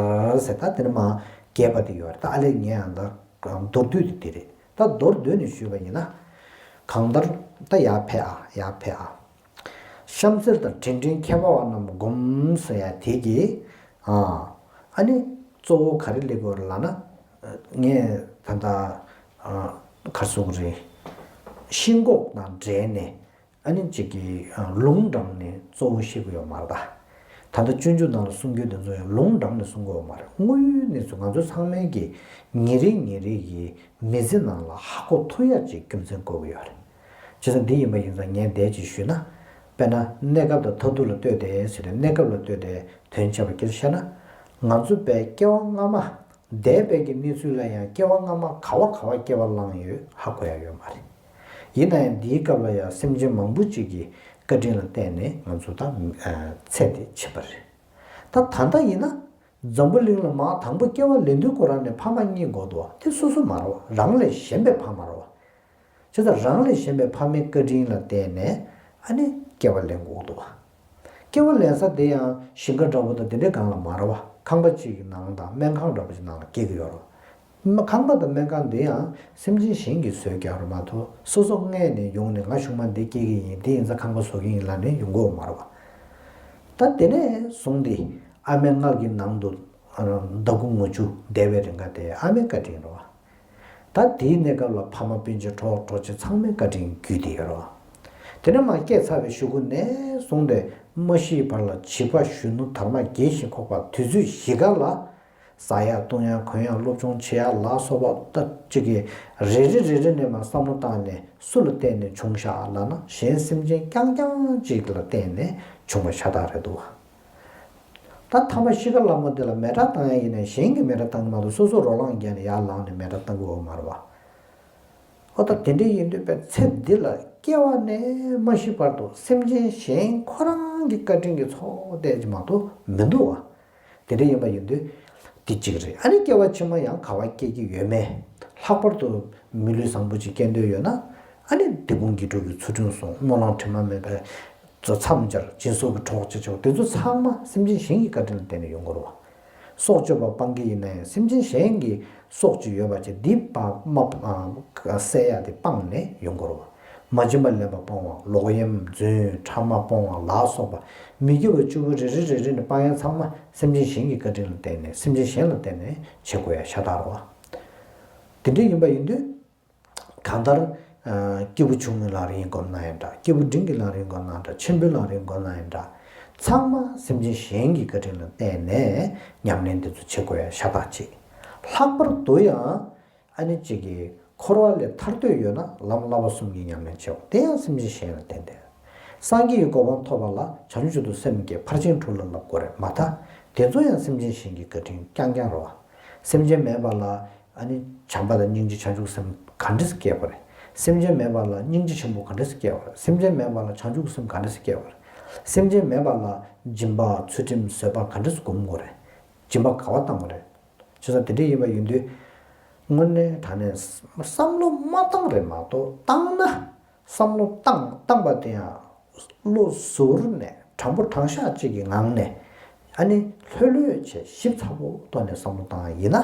ཟེར། ད་དེ་ནི་མ་རྒྱས་པ་དེ་ཡོད་རེད། ད་ཨ་ལས་ངས་ཨ་ད་མདོར་བསྡུས་དེ་དེ་རེད། ད་མདོར་བསྡུས་ནས་ཞུས་པ་ཡིན་ན། གང་ལྟར་ད་ཡར་ཕེབས་ཨ། ཡར་ཕེབས་ཨ། གཤམ་གསལ་དང་དྲིན་དྲན་མཁས་པ་བ་རྣམས་བསྒོམ་ཟེར་ཡ་དེ་གི། ཨ་ཨ་ནི་གཙོ་བོ་ག་རེ་སླེབས་དགོས་རེད་ལབ་ན། ངས་ད་ལྟ་ཨ་ག་རེ་ཟེར་དགོས་རེད། ཤིན་ལྐོག་དང་འབྲེལ་ནས་ཨ་ནི་གཅིག་གི་ཨ་ལུང་དྲངས་ནས་གཙོ་བོ་བཤད་ཀྱི་ཡོད་མ་རེད་ད། ད་ལྟ་སྤྱོད་འཇུག་ནང་ལ་གསུང་རྒྱུ་དེ་ཚོ་ཡང་ལུང་དྲངས་ནས་གསུང་གི་ཡོད་མ་རེད། དངོས་ཡོད་གནས་ཚུལ་ང་ཚོ་ཚང་མའི་གི་ཉིན་རེ་ཉིན་རེ་གི་མི་ཚེ་ནང་ལ་ཧ་གོ་ཐུབ་ཡ་ཅིག་རྒྱུ་མཚན་བཀོད་ཀྱི་ཡོད་རེད། བྱས་ཙང་འདི་ཡིན་པ་ཡིན་ཙང་ངས་འདས་ཅིག་ཞུས་ན། དཔེར་ན་གནས་སྐབས་དང་མཐར་ཐུག་ལ་ལྟོས་ཏེ་ཟེར་ཏེ་གནས་སྐབས་ལ་ལྟོས་ཏེ་དོན་བྱས་པ་སྐྱེལ་བཤད་ན། ང་ཚོ་དཔེ་སྐྱེ་བ་སྔ་མ། འདས་པའི་གི་གནས་ཚུལ་ལ་ཡང་སྐྱེ་བ་སྔ་མ་ག་བ་ག་བ་སྐྱེ་བ་བླངས་ཡོད་ཧ་གོ་ཡ་ཡོད་མ་རེད། ཡིན་ན་ཡང་འདིའི་སྐབས་ལ་ཡང་སེམས་ཅན་མང་པོ་ཅིག་གི་བཀའ་དྲིན་ལ་བརྟེན་ནས་ང་ཚོ་ད་ཚེ་འདི་ཕྱིན་པ་རེད། ད་ད་ལྟ་ཡིན་ན། འཛམ་བུ་གླིང་ལ་མར་དང་པོ་སྐྱེ་བ་ལེན་དུས་ཁོ་རང་ནས་ཕ་མ་གཉིས་དགོས་འདུག་བ། དེ་སོ་སོ་མ་རེད་བ། རང་ལས་གཞན་པའི་ཕ་མ་རེད་བ། བྱས་ཙང་རང་ལས་གཞན་པའི་ཕ་མའི་བཀའ་དྲིན་ལ་བརྟེན་ནས་ཨ་ནི་སྐྱེ་བ་ལེན་དགོས་འདུག་བ། སྐྱེ་བ་ལེན་ས་དེ་ཡང་ཞིང་ཁ་འདྲ་པོ་དང་དེ་འདྲའི་སྒང་ལ་མ་རེད་བ། ཁང་པ་གཅིག་གི་ནང་དང་སྨན་ཁང་འདྲ་པོ་ཅིག་ནང་ལ་སྐྱེ་གི་ཡོད་རེད། ཁང་པ་དང་སྨན་ཁང་འདི་ཡང་སེམས་ཅན་གཞན་གྱིས་བཟོས་ཀྱི་ཡོད་རེད་མ་གཏོགས་སོ་སོ་སྔས་ནས་ཡོང་ནས་ང་གཞུག་མ་འདི་སྐྱེ་གི་ཡིན། འདི་ཡིན་ཙང་ཁང་པ་བཟོ་གི་ཡིན་ལབ་ནས་ཡོང་གི་ཡོད་མ་རེད་བ། ད་དེ་ནས་བཟུང་སྟེ་ཨ་མའི་མངལ་གྱི་ནང་དུ་ཟླ་དགུ་ངོ་བཅུ་བསྡད་པའི་རིང་ག་དེ་ཨ་མའི་བཀའ་དྲིན་རེད་བ། ད་དེའི་གནས་སྐབས་ལ་ཕ་མ་སྤུན་མཆེད་གྲོགས་གྲོགས་མཆེད་ཚང་མའི་བཀའ་དྲིན་བརྒྱུད་དེ་ཡོད་རེད་བ། དེ་ནས་མར་སྐྱེས་ཚར་བའི་གཞུག་གུ་ནས་བཟུང་སྟེ་མ་ཤིའི་བར་ལ་བྱིས་པ་གཞོན་ནུ་དར་མ་རྒས་ཤིང་འཁོགས་པ་དུས་ཚོད་བཞི་ཀ་ལ། ཟ་ཡག་བཏུང་ཡག་གོན་ཡག་སློབ་སྦྱོང་བྱེད་ཡག་ལ་སོགས་པ་ད་ཅིག་གི་རེ་རེ་རེ་རེ་ནས་མར་བསམ་བློ་བཏང་ནས་སུ་ལ་བརྟེན་ནས་བྱུང་ཤག་ལབ་ན་གཞན་སེམས་ཅན་རྐྱང་རྐྱང་ཅིག་ལ་བརྟེན་ནས་བྱུང་བ་ཤ་སྟག་རེད་འདུག་བ། ད་ཐ་མ་ཤི་ཁ་ལ་མོ་དེ་ལ་མེ་སྲེག་བཏང་ཡག་ཡིན་ན་གཞན་གྱིས་མེ་སྲེག་བཏང་གི་མ་གཏོགས་སོ་སོ་རོ་ལངས་བརྒྱབ་ནས་ཡར་ལངས་ནས་མེ་སྲེག་བཏང་གི་ཡོད་མ་རེད་བ། ཨོ་ད་དེ་འདྲ་ཡིན་དུས་པའི་ཚེ་འདི་ལ་སྐྱེ་བ་ནས་མ་ཤི་བར་དུ་སེམས་ཅན་གཞན་ཁོ་རང་གི་བཀའ་དྲིན་གྱི་ཚོགས་བསྡད་ཀྱི་མ་གཏོགས་མི་འདུག་བ། དེ་འདྲ་ཡིན་པ་ཡིན་དུས་འདི་གཅིག་རེད། ཨ་ནི་སྐྱེ་བ་ཕྱི་མ་ཡང་ག་བ་སྐྱེ་གི་ཡོད་མེད། ལྷག་པར་དུ་མི་ལུས་བཟང་པོ་ཅིག་སྐྱེ་འདོད་ཡོད་ན་ཨ་ནི་འདི་ཀུན་དགེ་ཕྲུག་གི་ཚུལ་ཁྲིམས་སྲུང་། སྨོན་ལམ་དྲི་མ་མེད་པའི་མཚམས་སྦྱར། སྦྱིན་སོགས་ཀྱི་གྲོགས་བྱེད་ཆོག་དེ་ཚོ་ཚང་མ་སེམས་ཅན་གཞན་གྱི་བཀའ་དྲིན་ལ་བརྟེན་ནས་ཡོང་གི་རེད་བ། སྲོག་གཅོད་པ་སྤང་གི་ཡིན་ན་ཡང་སེམས་ཅན་གཞན་གྱི་སྲོག་གཅོད་ཡོད་པ་བྱས་འདི་པ་མ་བསད་ཡ་དེ་སྤངས་ནས་ཡོང་དགོས་རེད། མ་བྱིན་པ་ལེན་པ་སྤོང་བ། ལོག་གཡེམ་རྫུན་ཕྲ་མ་སྤོང་བ་ལ་སོགས་པ་མི་དགེ་བ་བཅུ་པོ་རེ་རེ་རེ་རེ་ནས་སྤང་ཡ་ཚང་མ་སེམས་ཅན་གཞན་གྱི་བཀའ་དྲིན་ལ་བརྟེན་ནས་སེམས་ཅན་གཞན་ལ་བརྟེན་ནས་བྱེད་དགོས་ཡ་ཤ་སྟག་རེད་བ། དེ་འདྲ་ཡིན་པ་ཡིན་དུས། གང་ལྟར། སྐྱེས་བུ་ཆུང་ངུའི་ལམ་རིམ་བསྒོམས་ན་ཡང་འདྲ། སྐྱེས་བུ་འབྲིང་གི་ལམ་རིམ་བསྒོམས་ན་ཡང་འདྲ། ཆེན་པོའི་ལམ་རིམ་བསྒོམས་ན་ཡང་འདྲ། ཚང་མ་སེམས་ཅན་གཞན་གྱི་བཀའ་དྲིན་ལ་བརྟེན་ནས་ཉམས་ལེན་འདི་ཚོ་བྱེད་དགོས་ཡ་ཤ་སྟག་ཅིག་ལྷག་པར་དུ་ཡང་ཨ་ནི་གཅིག་གིས་འཁོར་བ་ལས་ཐར་འདོད་ཡོད་ན་ལམ་བསླབ་པ་གསུམ་གྱི་ཉམས་ལེན་བྱེད་པ་དེ་ཡང་སེམས་ཅན་གཞན་ལ་བརྟེན་ཏེ། སངས་རྒྱས་ཀྱི་གོ་འཕང་ཐོབ་པ་ལ་བྱང་ཆུབ་ཏུ་སེམས་བསྐྱེད་ཕར་ཕྱིན་དྲུག་ལ་བསླབ་དགོས་རེད་མ་ད། དེ་ཚོ་ཡང་སེམས་ཅན་གཞན་གྱི་བཀའ་དྲིན་རྐྱང་རྐྱང་རེད་བ། སེམས་ཅན་མེད་པ་ལ་ཨ་ནི་བྱམས་པ་དང་སྙིང་རྗེ་བྱང་ཆུབ་སེམས་ག་འདྲ་སེ་སྐྱེ་དགོས་རེད། སེམས་ཅན་མེད་པ་ལ་སྙིང་རྗེ་ཆེན་པོ་ག་འདྲ་སེ་སྐྱེ་དགོས་རེད། སེམས་ཅན་མེད་པ་ལ་བྱང་ཆུབ་སེམས་ག་འདྲ་སེ་སྐྱེ་དགོས་རེད། སེམས་ཅན་མེད་པ་ལ་སྦྱིན་པ་ཚུལ་ཁྲིམས་བཟོད་པ་ག་འདྲ་སེ་སྒོམ་དགོས་རེད། སྦྱིན་པ་ག་བ་བཏང་དགོས་རེད། བྱས་ཙང་དེ་འདྲ་ཡིན་པ་ཡིན་དུས། དངོས་གནས་དྲང་གནས་བསམ་བློ་མ་བཏང་རེད་མ་གཏོགས་བཏང་ན། བསམ་བློ་བཏང་བཏང་པ་དེ་ཡང་བློ་གཟུ་བོར་ནས་དྲང་པོ་དྲང་བཞག་ཅིག་གི་ངང་ནས་ཨ་ནི་ལྷོད་ལྷོད་བྱས་ཞིབ་ཚགས་པོ་ཐོག་ནས་བསམ་བློ་བཏང་ཡ་ཡིན་ན།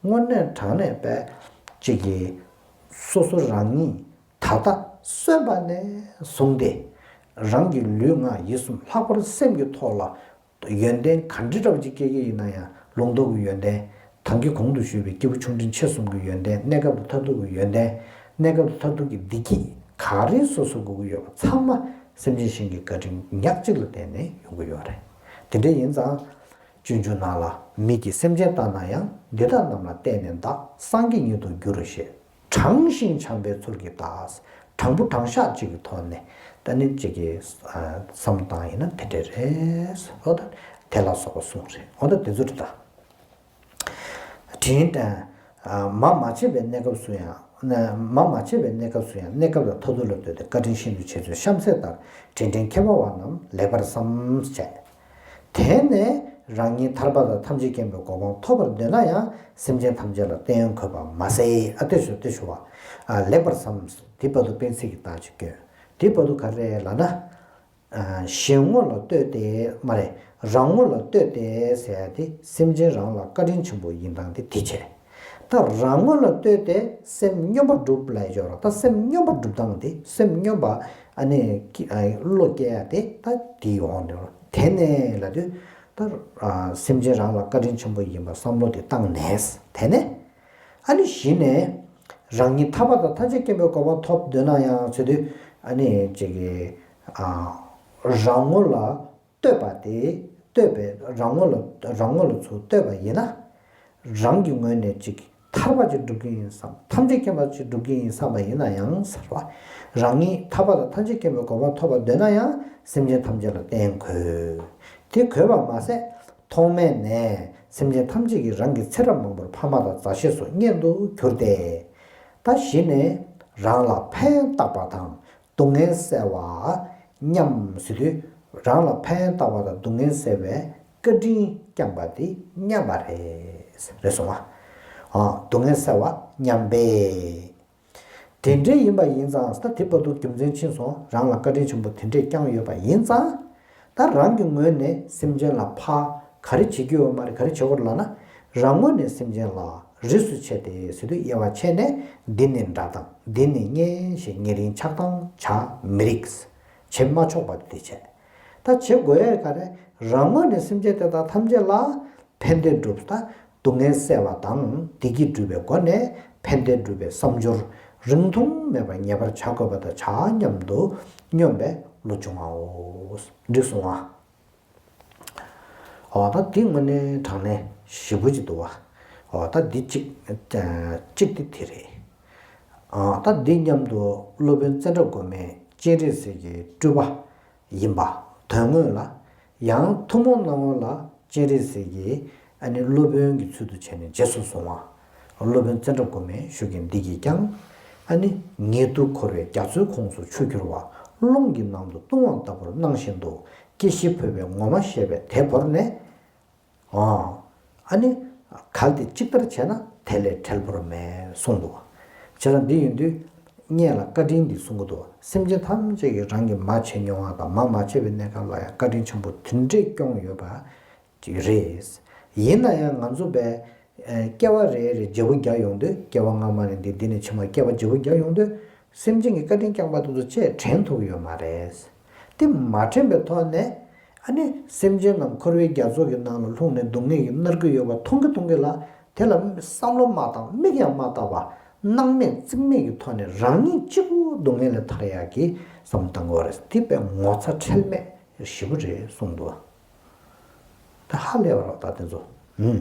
དངོས་གནས་དྲང་གནས་པའི་ཅིག་གི་སོ་སོ་རང་ཉིད་ད་ལྟ་གསོན་པ་ནས་བཟུང་སྟེ་རང་གི་ལུས་ངག་ཡིད་གསུམ་ལྷག་པར་སེམས་ཀྱི་ཐོག་ལ། ཡོན་ཏན་ག་འདྲ་འདྲ་བོ་ཅིག་སྐྱེ་གི་ཡིན་ན་ཡང་ལུང་རྟོགས་ཀྱི་ཡོན་ཏན། ད་གིན་གོང་དུ་ཞུས་པའི་སྐྱེས་བུ་ཆུང་འབྲིང་ཆེ་གསུམ་གྱི་ཡོན་ཏན། གནས་སྐབས་དང་མཐར་ཐུག་གི་ཡོན་ཏན། གནས་སྐབས་དང་མཐར་ཐུག་གི་བདེ་སྐྱིད་ག་རེ་སོ་སོ་དགོས་ཀྱི་ཡོད་པ་ཚང་མ་སེམས་ཅན་གཞན་གྱི་བཀའ་དྲིན་ཉག་གཅིག་ལ་བརྟེན་ནས་ཡོང་གི་ཡོད་རེད། དེ་འདྲ་ཡིན་ཙང་། སྤྱོད་འཇུག་ནང་ལ་མིག་གིས་སེམས་ཅན་ལྟ་ན་ཡང་། འདི་དག་རྣམས་ལ་བརྟེན་ནས་བདག་སངས་རྒྱས་ཉིད་དུ་འགྱུར་ཞེས། དྲང་ཞིང་བྱམས་པའི་ཚུལ་གྱིས་བདག་དྲང་པོ་དྲང་བཞག་ཅིག་གི་ཐོག་ནས་ད་ནི་ཅིག་གི་བསམ་བློ་བཏང་ཡིན་ན་དེ་འདྲ་རེད། འོ་ད་དེ་ལ་སོགས་པ་གསུངས་རེད། འོ་ད་དེ་ཚོ་རེད་ད། དྲིན་དང་། མ་མ་བྱས་པའི་གནས་སྐབས་སུ་ཡང་། མ་མ་བྱས་པའི་གནས་སྐབས་སུ་ཡང་གནས་སྐབས་དང་མཐར་ཐུག་ལ་ལྟོས་ཏེ་བཀའ་དྲིན་ཤིན་ཏུ་ཆེ་ཚུལ་གཤམ་གསལ་ལྟར་དྲིན་དྲན་མཁས་པ་བ་རྣམས་ལེགས་པར་བསམ་བྱས། དེ་ནས་རང་ཉིད་ཐར་པ་དང་ཐམས་ཅད་མཁྱེན་པའི་གོ་འཕང་ཐོབ་པར་འདོད་ན་ཡང་སེམས་ཅན་ཐམས་ཅད་ལ་བརྟེན་འཁོད་པ་མ་ཟད། ཨ་ཏི་ཞོ་ཏི་ཞོ་བ། ལེགས་པར་བསམ། དེ་བར་དུ་སྤེལ་ཚིག་གི་རྟགས་ཅིག་བསྐྱོན། དེ་བར་དུ་ག་རེ་ལབ་ན། གཞན་ངོ་ལ་ལྟོས་ཏེ་མ་རེད། རང་ངོ་ལ་ལྟོས་ཏེ་ཟེར་ཡ་དེ་སེམས་ཅན་རང་ལ་བཀའ་དྲིན་ཆེན་པོ་ཡིན་སྟངས་དེ་དེ་བྱས། ད་རང་ངོ་ལ་ལྟོས་ཏེ་སེམས་སྙོམས་པར་སྒྲུབ་ལབ་ཡོད་རེད། ད་སེམས་སྙོམས་པར་སྒྲུབ་སྟངས་དེ། སེམས་སྙོམས་པ་ཨ་ནི་ཀི་ཨ་བློ་སྐྱེ་ཡ་དེ་ད་དེའི་འོག་ནས་རེད། དེ་ནས་ལབ་དུས་ད་ཨ་སེམས་ཅན་རང་ལ་བཀའ་དྲིན་ཆེན་པོ་ཡིན་པ་བསམ་བློ་དེ་བཏང་ནས། དེ་ནས་ཨ་ནི་གཞི་ནས་རང་ཉིད་ཐར་པ་དང་ཐམས་ཅད་མཁྱེན་པའི་གོ་འཕང་ཐོབ་འདོད་ན་ཡང་ཟེར་དུས། ཨ་ནི་ཅིག་གི་ཨ་རང་ངོ་ལ་ལྟོས་པ་དེ། ལྟོས་པའི་རང་ངོ་ལ་རང་ངོ་ལ་ཚུར་ལྟོས་པ་ཡིན་ན། རང་གི་ངོས་ནས་ཅིག་ཐར་པ་ཅིག་སྒྲུབ་ཀྱི་ཡིན་བསམ། ཐམས་ཅད་མཁྱེན་པ་ཅིག་སྒྲུབ་ཀྱི་ཡིན་བསམ་པ་ཡིན་ན་ཡང་ཟེར་བ། རང་ཉིད་ཐར་པ་དང་ཐམས་ཅད་མཁྱེན་པའི་གོ་འཕང་ཐོབ་པར་འདོད་ན་ཡང་སེམས་ཅན་ཐམས་ཅད་ལ་བརྟེན་དགོས། དེ་དགོས་པ་མ་ཟད། ཐོག་མེད་ནས་སེམས་ཅན་ཐམས་ཅད་ཀྱིས་རང་གི་ཚེ་རབས་མང་པོར་ཕ་མ་དང་མཛའ་བཤེས་སུ་བསྙེན་དུ་གྱུར་ཏེ། ད་གཞི་ནས་རང་ལ་ཕན་བཏགས་པ་དང་སྡུག་བསྔལ་བསལ་བ་མཉམ་ཟེར་དུས། རང་ལ་ཕན་བཏགས་པ་དང་སྡུག་བསྔལ་བསལ་བའི་བཀའ་དྲིན་བསྐྱངས་པ་དེ་མཉམ་པ་རེད། རེད་སོང་ང་། ཨ། སྡུག་བསྔལ་བསལ་བ་མཉམ་པས། དེ་འདྲའི་ཡིན་པ་ཡིན་ཙང་། ད་དེ་བར་དུ་རྒྱུ་མཚན་ཕྱིན་སོང་། རང་ལ་བཀའ་དྲིན་ཆེན་པོ་དེ་འདྲས་བསྐྱངས་ཡོད་པ་ཡིན་ཙང་། ད་རང་གི་ངོས་ནས་སེམས་ཅན་ལ་ཕར་ག་རེ་བྱེད་ཀྱི་ཡོད་མ་རེད། ག་རེ་བྱེད་དགོས་ལབ་ན། རང་ངོས་ནས་སེམས་ཅན་ལ་རིས་སུ་ཆད་དེ་ཟེར་དུས། དབྱེ་བ་ཕྱེ་ནས་འདི་ནི་དགྲ་དང་འདི་ནི་གཉེན་ཞེས་ཉེ་རིང་ཆགས་སྡང་བྱ་མི་རིགས། བྱེད་མ་ཆོག་པ་དེ་བྱས། ད་བྱེད་དགོས་ཡས་ག་རེ། རང་ངོས་ནས་སེམས་ཅན་དེ་དག་ཐམས་ཅད་ལ་ཕན་བདེ་སྒྲུབ། ད་སྡུག་བསྔལ་བསལ་བ་དང་བདེ་སྐྱིད་སྒྲུབ་པའི་སྒོ་ནས་ཕན་བདེ་སྒྲུབ་པའི་བསམ་སྦྱོར་རིང་ཐུང་མེད་པར་ངེས་པར་བྱ་དགོས་པ་དང་། བྱ་སྙམ་དུ་སྙོམས་པའི་བློ་འབྱུང་བའོ། འགྲིག་སོང་ང་། འོ། ད་འདི་དངོས་གནས་དྲང་གནས་ཞེ་པོ་ཅིག་འདུག་བ། འོ། ད་འདི་གཅིག་གཅིག་དེ་དེ་རེད། ཨ། ད་འདི་མཉམ་དུ་སློབ་དཔོན་ཙནྡྲ་གོ་མི་སྤྱན་རས་གཟིགས་ཀྱི་སྤྲུལ་པ་ཡིན་པ་དོན་དངོས་ལ། ཡང་ཐུན་མོང་སྣང་ངོ་ལ་སྤྱན་རས་གཟིགས་ཀྱི་ཨ་ནི་སློབ་དཔོན་གྱི་ཚུལ་དུ་བྱས་ནས་རྗེས་སུ་བཟུང་བ། སློབ་དཔོན་ཙནྡྲ་གོ་མི་ཞུ་མཁན་འདི་གིས་ཀྱང་། ཨ་ནི་ཉིད་དུ་འཁོར་བའི་རྒྱ་མཚོའི་ཁོངས་སུ་ཆུ་གྱུར་པ། རླུང་གི་ནང་དུ་ལྟུང་བ་ལྟ་བུར་སྣང་བཞིན་དུ། སྐྱེ་ཤི་འཕོ་བའི་ངོ་མ་ཤེས་པས་དེ་བོར་ནས། ཨ། ཨ་ནི་གལ་ཏེ་གཅིག་ལྟར་བྱས་ན་དེ་ལས་བྲལ་བོར་མེད་གསུངས་འདུག། བྱས་ཙང་འདི་ཡིན་དུས་སྔོན་ལ་བཀའ་དྲིན་འདི་གསུང་གི་འདུག། སེམས་ཅན་ཐམས་ཅད་ཀྱིས་རང་གིས་མ་བྱས་མྱོང་བ་དང་མ་མ་བྱས་པའི་གནས་སྐབས་ལ་ཡང་བཀའ་དྲིན་ཆེན་པོ་དེ་འདྲས་སྐྱོང་ཡོད་པ་ཅིག་རེད། ཡིན་ན་ཡང་ང་ཚོ་བས་སྐྱེ་བ་རེ་རེ་བརྗེ་པོ་རྒྱག་ཡོང་དུས། སྐྱེ་བ་སྔ་མ་ནས་འདི། འདི་ནས་ཕྱི་མ་སྐྱེ་བ་བརྗེ་པོ་རྒྱག་ཡོང་དུས། སེམས་ཅན་གྱི་བཀའ་དྲིན་བསྐྱངས་པ་དེ་ཚོ་ཅིས་དྲན་ཐུབ་ཀྱི་ཡོད་མ་རེད། དེ་མ་དྲན་པའི་ཐོག་ནས། ཨ་ནི་སེམས་ཅན་རྣམས་འཁོར་བའི་རྒྱ་མཚོ་གི་ནང་ལ་ལྷུང་ནས་སྡུག་བསྔལ་གྱིས་མནར་གྱི་ཡོད་པ་མཐོང་གི་མཐོང་གི་ལ། དེ་ལ་བསམ་བློ་མ་བཏང་། མིག་ཡང་མ་བལྟ་བ། སྣང་མེད་རྩིས་མེད་ཀྱི་ཐོག་ནས་རང་ཉིད་གཅིག་པུ་སྡུག་བསྔལ་ལས་ཐར་ཡག་གི་བསམ་བློ་བཏང་དགོས་རེད། དེ་དཔེ་ངོ་ཚ་ཁྲེལ་མེད་ཞེ་པོ་རེད་གསུངས་འདུག། ད་ཧ་ལས་པ་རེད་ད་དེ་ཚོ། ཨུམ།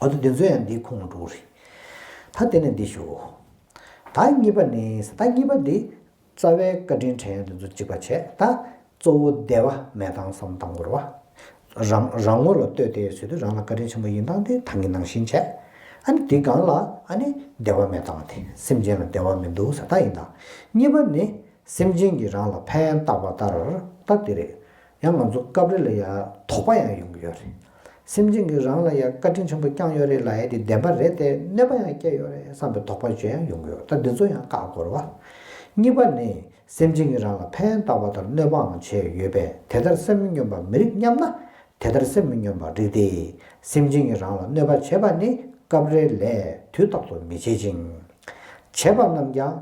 འོ། ད་དེ་ཚོ་ཡང་འདིའི་ཁོངས་འགྲོ་གི་རེད། ད་དེ་ནས་འདི་ཞུ། ད་གཉིས་པ་ནི། ད་གཉིས་པ་འདི་རྩ་བའི་བཀའ་དྲིན་དྲན་ཡག་འདི་ཚོ་གཅིག་པ་བྱས། ད་གཙོ་བོ་བདེ་བ་མེད་སྟངས་བསམ་བློ་བཏང་དགོས་རེད་བ། རང་རང་ངོ་ལ་ལྟོས་ཏེ་ཟེར་དུས། རང་ལ་བཀའ་དྲིན་ཆེན་པོ་ཡིན་སྟངས་དེ་ད་གིན་ནང་བཞིན་བྱས། ཨ་ནི་དེའི་སྒང་ལ་ཨ་ནི་བདེ་བ་མེད་སྟངས་དེ། སེམས་ཅན་ལ་བདེ་བ་མི་འདུག་ཟེར་ད་ཡིན་ད། གཉིས་པ་ནི། སེམས་ཅན་གྱིས་རང་ལ་ཕན་བཏགས་པ་ལྟར། ད་དེ་རེད། ཡང་ང་ཚོ་སྐབས་རེ་ལ་ཡ་དོགས་པ་ཡང་ཡོང་གི་ཡོད་རེད། སེམས་ཅན་གྱིས་རང་ལ་ཡ་བཀའ་དྲིན་ཆེན་པོ་བསྐྱངས་ཡོད་རེད་ལབ་ཡ་དེ་བདེན་པ་རེད་དེ། གནོད་པ་ཡང་བསྐྱལ་ཡོད་རེད་བསམ་པའི་དོགས་པ་ཅིག་ཡང་ཡོང་གི་ཡོད། ད་འདི་ཚོ་ཡང་བཀག་དགོས་རེད་བ། གཉིས་པ་ནི། སེམས་ཅན་གྱིས་རང་ལ་ཕན་བཏགས་པ་ལྟར་གནོད་པའང་བྱས་ཡོད་པས། དེ་ལྟར་སེམས་མི་སྙོམས་པར་མི་རིགས་སྙམ་ན། དེ་ལྟར་སེམས་མི་སྙོམས་པར་རིགས་ཏེ། སེམས་ཅན་གྱིས་རང་ལ་གནོད་པ་བྱེད་པ་ནི་སྐབས་རེ་ལས་དུས་རྟག་ཏུ་མི་བྱེད་ཅིང་། བྱེད་པ་རྣམས་ཀྱང་།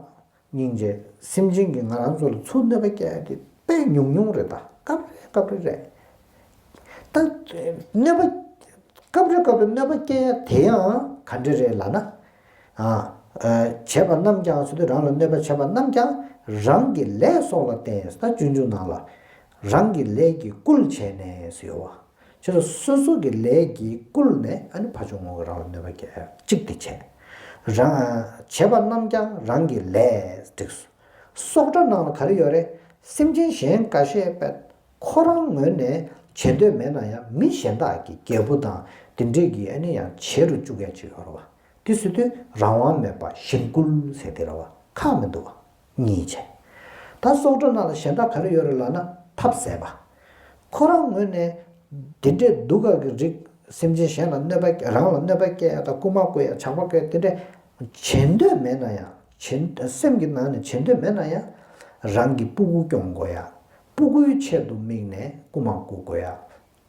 སྙིང་རྗེ། སེམས་ཅན་གྱིས་ང་རང་ཚོ་ལ་ཚུར་གནོད་པ་བསྐྱལ་ཡ་དེ་དཔེ་ཉུང་ཉུང་རེད་ད། སྐབས་རེ་སྐབས་རེ་རེད། ད་གནོད་པ། སྐབས་རེ་སྐབས་རེ་གནོད་པ་བསྐྱལ་ཡ་དེ་ཡང་ག་འདྲ་རེད་ལབ་ན། ཨ། ཨ། བྱེད་པ་རྣམས་ཀྱང་ཟེར་དུས། རང་ལ་གནོད་པ་བྱེད་པ་རྣམས་ཀྱང་རང་གི་ལས་སོགས་ལ་བརྟེན། ད་སྤྱོད་འཇུག་ནང་ལ། རང་གི་ལས་ཀྱིས་བསྐུལ་བྱས་ནས་ཟེར་ཡོད་བ། བྱས་ཙང་སོ་སོ་གི་ལས་ཀྱིས་བསྐུལ་ནས་ཨ་ནི་ཕར་ཕྱོགས་ངོ་གི་རང་ལ་གནོད་པ་བསྐྱལ་གཅིག་དེ་བྱས། རང་། བྱེད་པ་རྣམས་ཀྱང་རང་གི་ལས་འགྲིགས། སོགས་སྒྲ་ནང་ལ་ག་རེ་ཡོད་རེད། སེམས་ཅན་གཞན་འགའ་ཤས་པས་ཁོ་རང་ངོས་ནས་བྱེད་འདོད་མེད་ན་ཡང་། མི་གཞན་དག་གིས། རྒྱལ་པོ་དང་དེ་འདྲས་ཀྱིས་ཨ་ནི་ཡང་བྱེད་རུ་བཅུག་ཡ་ཅིག་ཡོད་རེད་བ། དེ་ཟེར་དུས་རང་དབང་མེད་པ་གཞན་བསྐུལ་ཟེར་དེ་རེད་བ། ཁག་མི་འདུག་བ། གཉིས་བྱས། ད་སོགས་སྒྲ་ནང་ལ་གཞན་དག་ག་རེ་ཡོད་རེད་ལབ་ན། ཐབས་ཟད་པ། ཁོ་རང་ངོས་ནས་དེ་འདྲའི་སྡུག་ཁག་གི་རིགས། སེམས་ཅན་གཞན་ལ་གནོད་པ། རང་ལ་གནོད་པ་བསྐྱལ་ཡ་དང་། རྐུ་མ་རྐུ་ཡ། ཇག་པ་རྐུ་ཡ། དེ་འདྲ་བྱེད་འདོད་མེད་ན་ཡང་། བྱེད། སེམས་ཀྱི་ནང་ནས་བྱེད་འདོད་མེད་ན་ཡང་། རང་གི་སྤུ་གུ་སྐྱོང་དགོས་ཡ། སྤུ་གུའི་ཆེད་དུ་དམིགས་ནས་རྐུ་མ་རྐུ་དགོས་ཡ།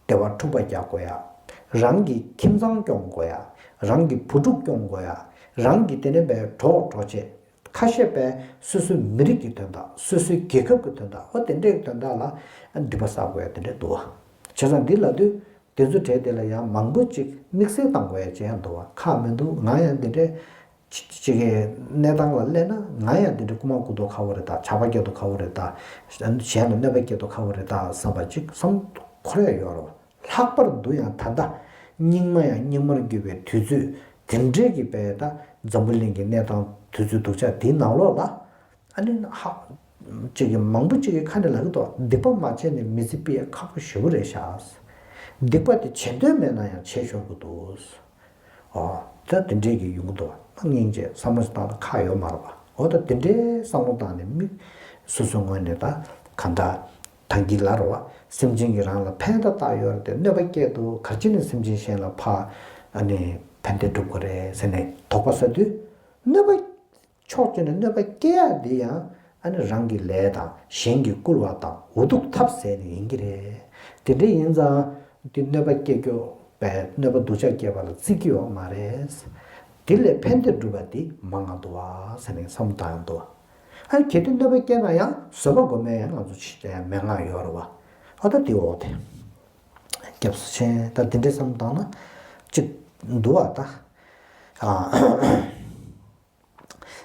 སྡེ་བ་འཁྲུག་པ་རྒྱག་དགོས་ཡ། རང་གི་ཁྱིམ་ཚང་སྐྱོང་དགོས་ཡ། རང་གི་བུ་ཕྲུག་སྐྱོང་དགོས་ཡ། རང་གི་དེ་ནས་པའི་གྲོགས་གྲོགས་བྱེད། ཁ་ཤས་པའི་སོ་སོའི་མི་རིགས་ཀྱི་དོན་དག་སོ་སོའི་རྒྱལ་ཁབ་ཀྱི་དོན་དག་འོ་དེ་འདྲའི་དོན་དག་ལ་སྡིག་པ་བསགས་དགོས་ཡ་དེ་འདྲ་འདུག་བ། བྱས་ཙང་འདི་ལབ་དུས་དེ་ཚོ་གྲས་དེ་ལ་ཡང་མང་པོ་ཅིག་དམིགས་བསལ་བཏང་དགོས་ཡ་ཅིག་ཡང་འདུག་བ། ཁག་མི་འདུག་ང་ཡང་འདི་འདྲའི་ཅིག་གི་གནས་སྟངས་ལ་སླེབས་ན་ང་ཡང་འདི་འདྲའི་རྐུ་མ་རྐུ་མདོག་ཁ་པོ་རེད་ད། ཇག་པ་སྐྱེ་མདོག་ཁ་པོ་རེད་ད། གཞན་ལ་གནོད་པ་སྐྱེ་མདོག་ཁ་པོ་རེད་ད་བསམ་པ་ཅིག་བསམ་ཁོ་ར་ཡོད་རེད་བ། ལྷག་པར་དུ་ཡང་ད་ལྟ་སྙིགས་མ་ཡང་སྙིགས་མར་གྱུར་པའི་དུས་ཚོད་དེ་འདྲའི་གི་པའི་ད་འཛམ་བུ་གླིང་གི་གནས་སྟངས་དུས་ཚོད་སྡུག་ཅག་འདིའི་ནང་ལོགས་ལ་ཨ་ནི་ཧ་ཅིག་གི་མང་པོ་ཅིག་གི་ཁ་ནས་ལབ་ཀྱི་འདུག་སྡིག་པ་མ་བྱས་ནས་མི་ཚེ་སྤེལ་ཡ་ཁག་པོ་ཞེ་པོ་རེད་ཤག་སྡིག་པ་དེ་བྱེད་འདོད་མེད་ན་ཡང་བྱེད་ཤོར་གི་འདུག་ཨོ། ད་དེ་འདྲའི་གི་ཡོང་གི་འདུག་བ། སྙིང་རྗེ་བསམ་བློ་ཞིག་བཏང་ན་ཁག་ཡོད་མ་རེད་བ། འོ་ད་དེ་འདྲའི་བསམ་བློ་བཏང་ནས་མི་སོ་སོའི་ངོས་ནས་ད་གང་འདྲ་ཐང་གི་ལ་རེད་བ། སེམས་ཅན་གྱི་རང་ལ་ཕན་ཐོགས་ཏག་ཡོད་རེད་དེ་གནོད་པ་སྐྱེལ་འདུག་ག་རེ་བྱས་ནས་སེམས་ཅན་གཞན་ལ་ཕ་ཨ་ནི་ཕན་བདེ་སྒྲུབ་དགོས་རེད་ཟེར་ནས་དོགས་པ་ཟ་དུས་གནོད་པ་ཕྱོགས་གཅིག་ནས་གནོད་པ་སྐྱེལ་ཡག་འདི་ཡང་ཨ་ནི་རང་གི་ལས་དང་གཞན་གྱིས་བསྐུལ་བ་དང་འུ་སྡུག་ཐབས་ཟད་ནས་ཡིན་གྱི་རེད། དེ་འདྲ་ཡིན་ཙང་འདི་གནོད་པ་སྐྱེལ་རྒྱུ་བས་གནོད་པ་སྡུག་ཅག་སྐྱེལ་བ་ལ་བརྩི་གི་ཡོད་མ་རེད། དེ་ལས་ཕན་བདེ་སྒྲུབ་པ་འདི་མང་ང་འདུག་བ་ཟེར་ནས་བསམ་བཏང་ཡང་འདུག་བ། ཨ་ནི་གལ་ཏེ་གནོད་པ་སྐྱེལ་ན་ཡང་བཟོད་པ་སྒོམ་ཡས་ཡང་ང་ཚོ་ཅི་མན་ངག་ཡོད་རེད་བ། ཨ་ད་དེ་འོག་དེ། སྐྱབས་སུ་མཆི། ད་འདི་འདྲའི་བསམ་བཏང་ན་གཅིག་འདུག་བ་ད། ཨ།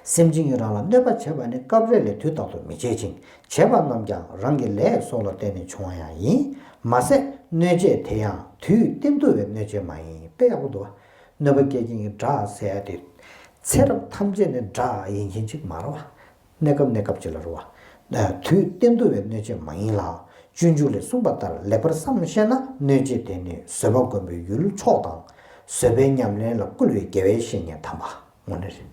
སེམས་ཅན་གྱིས་རང་ལ་གནོད་པ་བྱས་པ་ནི་སྐབས་རེ་ལས་དུས་རྟག་ཏུ་མི་བྱེད་ཅིང་། བྱས་པ་རྣམས་ཀྱང་རང་གི་ལས་སོགས་ལ་བརྟེན་ནས་བྱུང་བ་ཡང་ཡིན། མ་ཟད་གནོད་བྱེད་དེ་ཡང་དུས་གཏན་དུ་བའི་གནོད་བྱེད་མ་ཡིན། དཔེ་ཡག་པོ་འདུག་བ། གནོད་པ་སྐྱེལ་མཁན་གྱི་དགྲ་ཟེར་ཡ་དེ། ཚེ་རབས་ཐམས་ཅད་ནས་དགྲ་ཡིན་མཁན་ཅིག་མ་རེད་བ། གནས་སྐབས་གནས་སྐབས་ཅིག་ལ་རེད་བ། དུས་གཏན་དུ་བའི་གནོད་བྱེད་མ་ཡིན་ལ། སྤྱོད་འཇུག་ལས་གསུངས་པ་ལྟར་ལེགས་པར་བསམ་ཤེས་ན་གནོད་བྱེད་དེ་ནི་བཟོད་པ་སྒོམ་པའི་ཡུལ་མཆོག་དང་། བཟོད་པའི་ཉམས་ལེན་ལ་བསྐུལ་བའི་དགེ་བའི་བཤེས་གཉེན་དམ་པ། དངོས་གནས་རེད།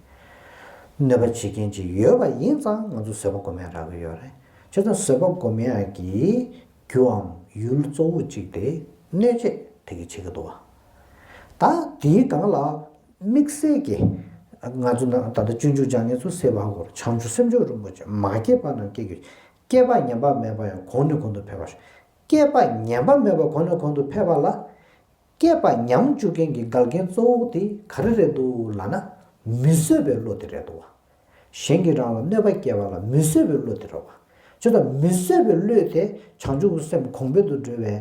གནོད་པ་བྱེད་མཁན་ཅིག་ཡོད་པ་ཡིན་ཙང་ང་ཚོ་བཟོད་པ་སྒོམ་ཡ་རག་གི་ཡོད་རེད། བྱས་ཙང་བཟོད་པ་སྒོམ་ཡ་གི་རྒྱུའམ་ཡུལ་གཙོ་བོ་གཅིག་དེ་གནོད་བྱེད་དེ་གི་བྱེད་ཀྱི་འདུག་བ། ད་དེའི་སྒང་ལ་དམིགས་བསལ་གྱི་ང་ཚོ་ནང་ད་ལྟ་སྤྱོད་འཇུག་སྦྱང་མཁན་ཚོ་སེ་བ་གོར་བྱང་ཆུབ་སེམས་མཆོག་རིན་པོ་ཆེ་མ་སྐྱེས་པ་རྣམས་སྐྱེ་དགོས། སྐྱེས་པ་ཉམས་པ་མེད་པ་ཡང་གོང་ནས་གོང་དུ་འཕེལ་བར་ཤོག་སྐྱེས་པ་ཉམས་པ་མེད་པ་གོང་ནས་གོང་དུ་འཕེལ་བ་ལ། སྐྱེས་པ་ཉམས་བཅུག་མཁན་གྱི་འགལ་རྐྱེན་གཙོ་བོ་དེ་ག་རེ་རེད་འདུག་ལབ་ན། མི་བཟོད་པའི་བློ་དེ་རེད་འདུག་བ། གཞན་གྱིས་རང་ལ་གནོད་པ་བསྐྱལ་བ་ལ་མི་བཟོད་པའི་བློ་དེ་རེད་བ། ཇི་ལྟར་མི་བཟོད་པའི་བློ་དེ་བྱང་ཆུབ་ཀྱི་སེམས་གོང་འཕེལ་དུ་འགྲོ་བའི་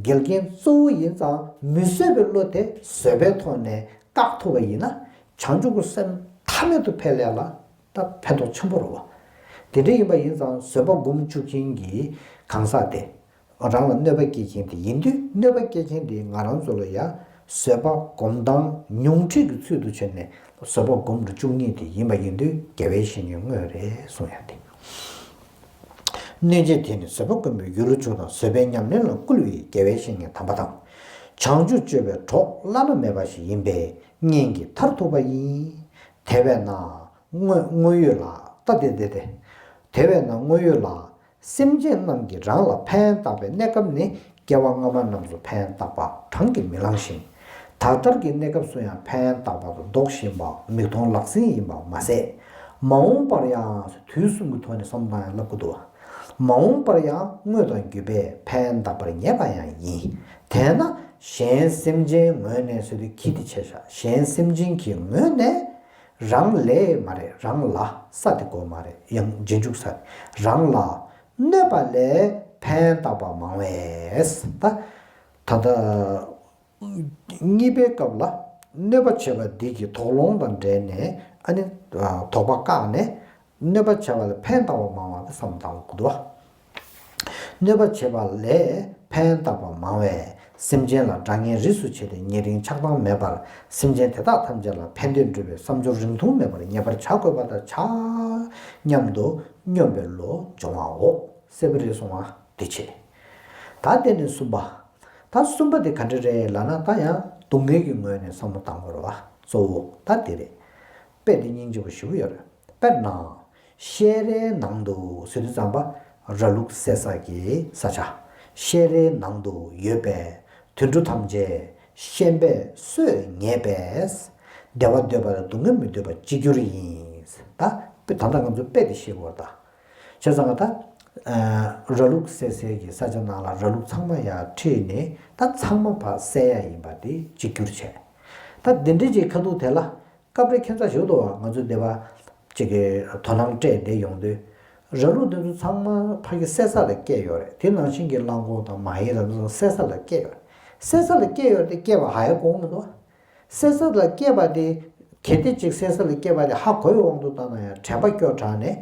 འགལ་རྐྱེན་གཙོ་བོ་ཡིན་ཙང་མི་བཟོད་པའི་བློ་དེ་བཟོད་པའི་ཐོག་ནས་བཀག་ཐུབ་པ་ཡིན་ན་བྱང་ཆུབ་ཀྱི་སེམས་མཐའ་མེད་དུ་འཕེལ་ཡ་ལ་ད་ཕན་ཐོགས་ཆེན་པོ་རེད་བ། དེ་འདྲ་ཡིན་པ་ཡིན་ཙང་བཟོད་པ་སྒོམ་བཅུག་མཁན་གྱི་གང་ཟག་དེ། རང་ལ་གནོད་པ་སྐྱེལ་མཁན་དེ་ཡིན་དུས་གནོད་པ་སྐྱེལ་མཁན་དེ་ང་རང་ཚོ་ལ་ཡ་བཟོད་པ་སྒོམ་སྟངས་ཉུང་འཕྲི་གི་ཚུལ་དུ་བྱས་ནས་བཟོད་པ་སྒོམ་དུ་བཅུག་མཁན་དེ་ཡིན་པ་ཡིན་དུས་དགེ་བའི་བཤེས་གཉེན་དངོས་རེད་གསུང་ཡ་དེ། གནོད་བྱེད་དེ་ནི་བཟོད་པ་སྒོམ་པའི་ཡུལ་ལ་འཇུག་དང་བཟོད་པའི་ཉམས་ལེན་ལ་བསྐུལ་བའི་དགེ་བའི་བཤེས་གཉེན་དམ་པ་དང་། བྱང་ཆུབ་སྤྱོད་པའི་གྲོགས་བླ་ན་མེད་པ་ཞིག་ཡིན་པས་གཉེན་གྱི་མཐར་ཐུག་པ་ཡིན། དེ་བས་ན་དངོས་དངོས་ཡོད་ལ་ད་དེ་དེ་དེ། དེ་བས་ན་དངོས་ཡོད་ལ། སེམས་ཅན་རྣམས་ཀྱིས་རང་ལ་ཕན་བཏགས་པའི་གནས་སྐབས་ནི་སྐྱེ་བ་སྔ་མ་རྣམས་སུ་ཕན་བཏགས་པ་གྲངས་ཀྱིས་མི་ལང་ཞིང་། ད་ལྟར་གྱི་གནས་སྐབས་སུ་ཡང་ཕན་བཏགས་པ་དང་བཟློག་བཞིན་པ་མིག་མཐོང་ལག་ཟིན་ཡིན་པ་མ་ཟད། མ་འོངས་པར་ཡང་དུས་གསུམ་གྱི་ཐོག་ནས་བསམ་བློ་བཏང་ཡང་ལབ་ཀྱི་འདུག་མ་འོངས་པར་ཡང་དངོས་དང་བརྒྱུད་པས་ཕན་བཏགས་པར་ངེས་པ་ཡང་ཡིན། དེས་ན་གཞན་སེམས་ཅན་ངོས་ནས་ཟེར་དུས་གི་དེ་བྱས་ཤག་གཞན་སེམས་ཅན་གྱི་ངོས་ནས། རང་ལས་མ་རེད་རང་ལ་ས་དེ་གོ་མ་རེད་ཡང་རྗེས་འཇུག་ས་རེད་རང་ལ་གནོད་པ་ལས་ཕན་བཏགས་པ་མང་བས་ད་ད་ལྟ་གཉིས་པའི་སྐབས་ལ་གནོད་པ་བྱེད་པ་འདི་གི་དོགས་སློང་དང་འབྲེལ་ནས་ཨ་ནི་དོགས་པ་བཀག་ནས། གནོད་པ་བྱས་པ་ལ་ཕན་བཏགས་པ་མང་བ་དེ་བསམ་བཏང་དགོས་འདུག་བ། གནོད་པ་བྱས་པ་ལས་ཕན་བཏགས་པ་མང་བས་སེམས་ཅན་ལ་དགྲ་གཉེན་རིས་སུ་ཆད་དེ་ཉེ་རིང་ཆགས་སྡང་མེད་པར་སེམས་ཅན་དེ་དག་ཐམས་ཅད་ལ་ཕན་བདེ་འགྲུབ་པའི་བསམ་སྦྱོར་རིང་ཐུང་མེད་པར་ངེས་པར་བྱ་དགོས་པ་དང་ཆ་མཉམ་དུ་སྙོམས་པའི་བློ་སྦྱོང་བའོ། གསལ་པོ་རེད་སོང་བ་དེ་བྱས། ད་དེ་ནས་གསུམ་པ། ད་གསུམ་པ་དེ་ག་འདྲ་རེད་ལབ་ན་ད་ཡང་སྡུག་བསྔལ་གྱི་ངོས་ནས་བསམ་བློ་བཏང་དགོས་རེད་བ་གཙོ་བོ་ད་དེ་རེད། དཔེ་དེ་སྙིང་རྗེ་པོ་ཞེ་པོ་ཡོད་རེད། དཔེར་ན། བཤས་རའི་ནང་དུ་ཟེར་དུས་ཙམ་པ་ར་ལུག་བསད་ས་གི་ས་ཆ། བཤས་རའི་ནང་དུ་ཡོད་པའི་དུད་འགྲོ་ཐམས་ཅད་ཤན་པས་གསོད་ངེས་པས། བདེ་བ་འདོད་པ་དང་སྡུག་བསྔལ་མི་འདོད་པ་གཅིག་གྱུར་ཡིན། ད་དཔེ་ད་ལྟ་ང་ཚོ་དཔེ་དེ་བཤད་དགོས་རེད་ད། བྱས་ཙང་ད། ར་ལུག་བསད་སའི་གི་ས་ཆ་ནང་ལ་ར་ལུག་ཚང་མ་ཡར་ཁྲིད་ནས་ད་ཚང་མ་ཕར་བསད་ཡ་ཡིན་པ་དེ་གཅིག་གྱུར་བྱས། ད་འདི་འདྲའི་ཅིག་ཁ་ཐུག་དེ་ལ་སྐབས་རེ་ཁྱད་མཚར་ཞིག་འདུག་བ། ང་ཚོ་འདི་པ་ཅིག་གི་དོ་སྣང་སྤྲད་བསྡད་ཡོང་དུས། ར་ལུག་འདི་ཚོ་ཚང་མ་ཕ་གི་བསད་ས་ལ་སྐྱེས་ཡོད་རེད། དེ་ནང་བཞིན་གྱི་གླང་གོག་དང་མ་ཧེ་དང་འདི་ཚོ་བསད་ས་ལ་སྐྱེས་ཡོད་རེད། བསད་ས་ལ་སྐྱེས་ཡོད་རེད་དེ་སྐྱེས་པ་ཧ་ཡ་གོ་མི་འདུག་བ། བསད་ས་ལ་སྐྱེས་པ་དེ་གལ་ཏེ་ཅིག་བསད་ས་ལ་སྐྱེས་པ་དེ་ཧ་གོ་བའི་དབང་དུ་བཏང་ན་ཡང་དྲན་པ་སྐྱོ་དྲགས་ནས་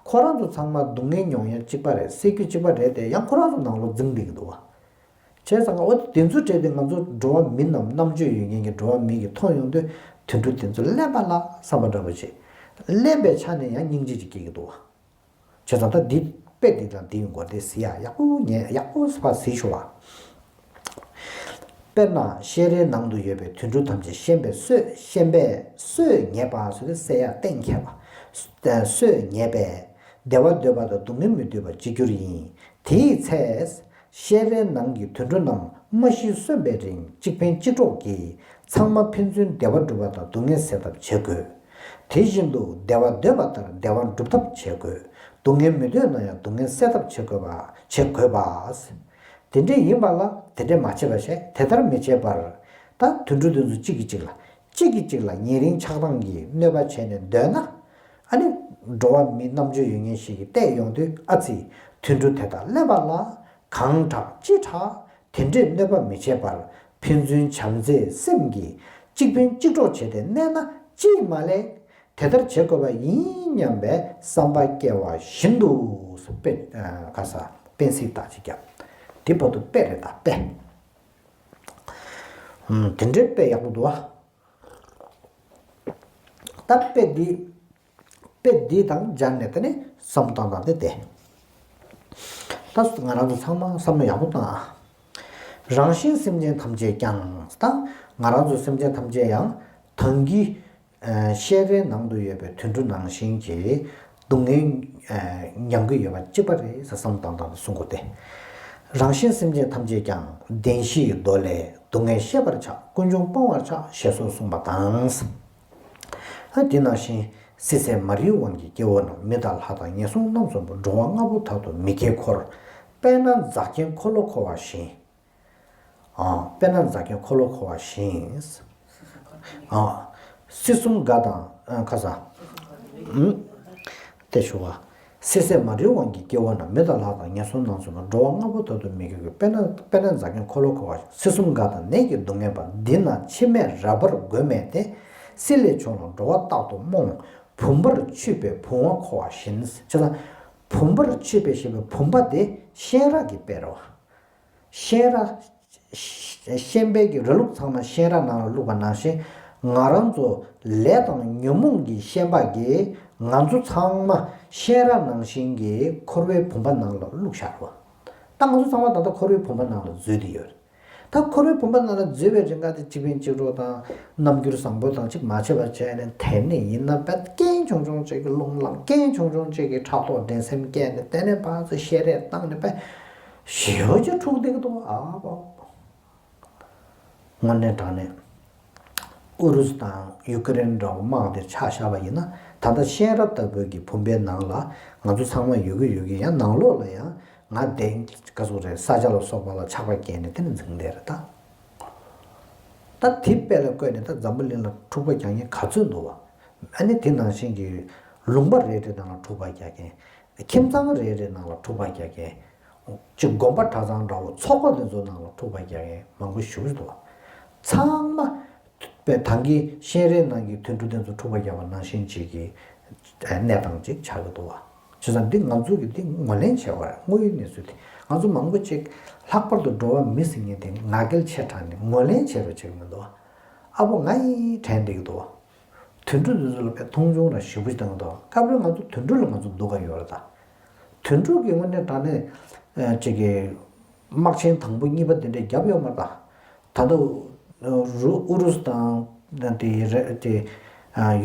ཁོ་རང་ཚོ་ཚང་མ་སྡུག་བསྔལ་མྱོང་ཡ་གཅིག་པ་རེད། བསད་རྒྱུ་གཅིག་པ་རེད་དེ་ཡང་ཁོ་རང་ཚོ་ནང་ལོགས་འཛིང་བསྡད་ཀྱི་འདུག་བ། བྱས་ཙང་འོ་དེ་ཚོ་བྲལ་ཏེ་ང་ཚོ་འགྲོ་བ་མི་རྣམས་རྣམ་དཔྱོད་ཡོད་མཁན་གྱི་འགྲོ་བ་མི་གིས་མཐོང་ཡོང་དུས་དུད་འགྲོ་དེ་ཚོ་གླེན་པ་ལ་བསམ་པ་འདྲ་པོ་བྱེད། གླེན་པའི་ཆ་ནས་ཡང་སྙིང་རྗེ་ཅིག་སྐྱེ་གི་འདུག་བ། བྱས་ཙང་ད་འདི་དཔེ་འདི་དང་འདི་ཡི་མགོ་དེ་གཟིགས་ཡ་ཡག་པོ་ཉན་ཡག་པོ་ཕར་གཟིགས་ཤོག་བ། དཔེར་ན་བཤས་རའི་ནང་དུ་ཡོད་པའི་དུད་འགྲོ་ཐམས་ཅད་ཤན་པས་གསོད་ཤན་པས་གསོད་ཉེས་པ་ཟེར་ཏེ་བསད་ཡ་གཏན་འཁེལ་བ། གསོད་ཉེས་པས་བདེ་བ་འདོད་པ་དང་སྡུག་བསྔལ་མི་འདོད་པ་གཅིག་གྱུར་ཡིན། དེའི་ཚེ། བཤས་རའི་ནང་གི་དུད་འགྲོ་རྣམས་མ་ཤི་གསོན་པའི་རིང་གཅིག་ཕན་གཅིག་གྲོགས་ཀྱིས་ཚང་མ་ཕན་ཚུན་བདེ་བ་སྒྲུབ་པ་དང་སྡུག་བསྔལ་སེལ་ཐབས་བྱེད་དགོས། དེ་བཞིན་དུ་བདེ་བ་འདོད་པ་ལྟར་བདེ་བ་སྒྲུབ་ཐབས་བྱེད་དགོས། སྡུག་བསྔལ་མི་འདོད་ན་ཡང་སྡུག་བསྔལ་སེལ་ཐབས་བྱེད་དགོས་པ་བྱེད་དགོས་པ། དེ་འདྲ་ཡིན་པ་ལ་དེ་འདྲ་མ་བྱེད་པ་བྱས། དེ་ལྟར་མི་བྱེད་པར། ད་དུད་འགྲོ་དེ་ཚོ་གཅིག་གིས་གཅིག་ལ་གཅིག་གིས་གཅིག་ལ་ཉེ་རིང་ཆགས་སྡང་གི་གནོད་པ་བྱས་ནས་སྡོད་ན། ཨ་ནི་འགྲོ་བ་མི་རྣམ་དཔྱོད་ཡོད་མཁན་ཞིག་གིས་བལྟས་ཡོང་དུས་ཨ་ཙི། དུད་འགྲོ་དེ་དག་གླེན་པ་ལ་གང་དྲག་ཅི་དྲག་དེ་འདྲས་གནོད་པ་མི་བྱེད་པར་ཕན་ཚུན་བྱམས་བརྩེའི་སེམས་ཀྱིས་གཅིག་ཕན་གཅིག་གྲོགས་བྱས་ཏེ་གནས་ན་ཅིས་མ་ལེགས། དེ་ལྟར་བྱེད་དགོས་པ་ཡིན་སྙམ་པའི་བསམ་པ་སྐྱེ་བ་བཞིན་དུ། དཔེ་ཨ་ག་ས་དཔེ་སྲིད་དག་ཅིག་བརྒྱབ། འདི་བར་དུ་དཔེ་རེད་ད་དཔེ། ཨུམ། དེ་འདྲའི་དཔེ་ཡག་པོ་འདུག་བ། ད་དཔེ་འདི་དཔེ་འདི་དང་སྦྱར་ནས་དེ་ནས་བསམ་བློ་བཏང་སྟངས་དེ་བསྡད། ད་ང་རང་ཚོ་ཚང་མ་བསམ་བློ་ཡག་པོ་བཏང་ཨ། རང་བཞིན་སེམས་ཅན་ཐམས་ཅད་ཀྱང་། ད་ང་རང་ཚོ་སེམས་ཅན་ཐམས་ཅད་ཡང་ད་གིན་ཨ་བཤས་རའི་ནང་དུ་ཡོད་པའི་དུད་འགྲོ་ནང་བཞིན་གྱི་སྡུག་བསྔལ་ཨ་མྱང་གི་ཡོད་པ་གཅིག་པ་རེད་ཟེར་བསམ་བློ་བཏང་སྟངས་དེ་གསུང་གི་ཡོད་དེ། རང་བཞིན་སེམས་ཅན་ཐམས་ཅད་ཀྱང་། བདེན་བཞིའི་མདོ་ལས། སྡུག་བསྔལ་ཤེས་པར་བྱ། ཀུན་འབྱུང་སྤང་བར་བྱ། ཞེས་སོགས་གསུངས་པ་དང་། ཨ་དེ་ནང་བཞིན། སྲིད་ཚེ་མ་རིག་དབང་གིས་སྐྱེ་བོ་རྣམས། མི་དང་ལྷ་དང་ངན་སོང་རྣམས་སུ་འགྲོ་བ་ལྔ་པོ་དག་ཏུ་མི་སྐྱེ་འཁོར། དཔེར་ན་འཛག་ཆེན་འཁོར་ལོ་འཁོར་བ་བཞིན། ཨ་དཔེར་ན་འཛག་ཆེན་འཁོར་ལོ་འཁོར་བ་བཞིན། ཨ་སྲིད་གསུམ་འགག་དང་ཨ་ཁ་ས། ཨུམ། དེ་ཞུ་བ། སྲིད་ཚེ་མ་རིག་དབང་གིས་སྐྱེ་བོ་རྣམས། མི་དང་ལྷ་དང་ངན་སོང་རྣམས་སུ་འགྲོ་བ་ལྔ་པོ་དག་ཏུ་མི་སྐྱེ་འཁོར། དཔེར་ན་དཔེར་ན་འཛག་ཆེན་འཁོར་ལོ་འཁོར་བ། སྲིད་གསུམ་འགག་དང་ནད་ཀྱི་སྡུག་བསྔལ་བ། འདི་ན་འཆི་མེད་རབ་འབར་མགོན་མེད་དེ། སྲིད་ལས་བྱུང་ལ་འགྲོ་བ་རྟག་ཏུ་རྨོངས། བུམ་པར་ཆུད་པའི་བུང་བ་འཁོར་བ་བཞིན། བྱས་ཙང་། བུམ་པར་ཆུད་པའི་ཞེས་པའི་བུམ་པ་དེ་ཤེས་རབ་ཀྱི་དཔེ་རེད་བ། ཤེས་རབ། ཤེས་པའི་གི་ར་ལུག་ཚང་མ་ཤེས་རབ་ནང་ལ་བླུགས་པ་ནང་བཞིན། ང་རང་ཚོ་ལས་དང་ཉོན་མོངས་ཀྱི་ཤེས་པ་གིས་ང་ཚོ་ཚང་མ་ཤེས་རབ་ནང་བཞིན་གྱི་འཁོར་བའི་བུམ་པ་ནང་ལ་བླུགས་བཞག་རེད་བ། ད་ང་ཚོ་ཚང་མ་ད་ལྟ་འཁོར་བའི་བུམ་པ་ནང་ལ་འཛུལ་བསྡད་ཡོད་རེད། ད་འཁོར་བའི་བུམ་པ་ནང་ལ་འཛུལ་བའི་རིང་ག་དེ་གཅིག་ཕན་གཅིག་གྲོགས་དང་རྣམ་འགྱུར་བཟང་པོ་དང་གཅིག་མ་བྱས་པ་བྱས་ནས། དེ་ནས་ཡིན་ན་བས་རྐྱེན་ཆུང་ཆུང་གཅིག་གི་རླུང་ལངས། རྐྱེན་ཆུང་ཆུང་གཅིག་གིས་ཕྲག་དོག་འགྲན་སེམས་སྐྱེས་ནས། དེ་ནས་ཕར་ཚུར་ཤེས་རབ་བཏང་ནས་བས་ཞེ་པོ་ཅིག་འཁྲུག་བསྡད་ཀྱི་འདུག་ཨ་བ། དངོས་གནས་དྲང་གནས། ཨུ་རུ་སུ་དང་ཡུ་ཀེ་རེན་འདྲ་བོ་དམག་དེ་ཆ་བཞག་པ་ཡིན་ན། ད་ལྟ་ཤེས་རབ་ལྟ་བུའི་གི་བུམ་པའི་ནང་ལ་ང་ཚོ་ཚང་མ་ཡོད་ཀྱི་ཡོད་ཀྱི། ཡང་ནང་ལོགས་ལ་ཡང་ང་བདེ་ག་ཟུག་རེད། ས་ཆ་ལ་སོགས་པ་ལ་ཆགས་པ་སྐྱེས་ནས་དེ་ནས་འཛིང་བསྡད་རེད་ད། ད་དེ་དཔེ་ལ་བཀོད་ནས་ད་འཛམ་བུ་གླིང་ལ་འཁྲུག་པ་རྒྱག་མཁན་ག་ཚོད་འདུག་བ། ཨ་ནི་དེ་ནང་བཞིན་གྱི་ལུང་པ་རེ་རེ་ནང་ལ་འཁྲུག་པ་རྒྱག་མཁན། ཁྱིམ་ཚང་རེ་རེ་ནང་ལ་འཁྲུག་པ་རྒྱག་མཁན། གཅིག་དགོན་པ་གྲྭ་ཚང་འདྲ་བོ་ཚོགས་པ་དེ་ཚོ་ནང་ལ་འཁྲུག་པ་རྒྱག་མཁན་མང་པོ་ཞེ་པོ་ཅིག་འདུག་བ། ཚང་མ་དཔེ་ད་གིན་ཤེས་རབ་ནང་གི་དུད་འགྲོ་དེ་ཚོ་འཁྲུག་པ་རྒྱག་པ་ནང་བཞིན་ཅིག་གི་གནས་སྟངས་ཅིག་ཆགས་ཀྱི་འདུག་བ། བྱས་ཙང་འདི་ང་ཚོ་གིས་འདི་ངོས་ལེན་བྱས་པ་རེད། དངོས་ཡོད་གནས་ཚུལ་དེ། ང་ཚོ་མང་པོ་ཅིག་ལྷག་པར་དུ་འགྲོ་བ་མི་ཟེར་མཁན་དེ་ང་རྒྱལ་ཆེ་དྲགས་ནས་ངོས་ལེན་བྱེད་རོགས་བྱེད་ཀྱི་མི་འདུག་བ། ཨ་ཕོ་ང་ཡིས་དྲན་བསྡད་ཀྱི་འདུག་བ། དུད་འགྲོ་འདི་ཚོ་ལ་དཔེ་མཐོང་ཆུང་ར་ཞེ་པོ་ཞིག་བཏང་གི་འདུག་བ། སྐབས་རེ་ང་ཚོ་དུད་འགྲོ་ལ་ང་ཚོ་སྡུག་ག་ཡོད་རེད་ད། དུད་འགྲོ་གི་དངོས་གནས་དྲང་གནས་ཅིག་གི་དམག་ཆེན་དང་པོ་གཉིས་པ་དེ་འདྲས་བརྒྱབ་ཡོད་མ་རེད་ད། ད་ལྟ་རུ་ཨུ་རུ་སུ་དང་དེ་རེད་དེ།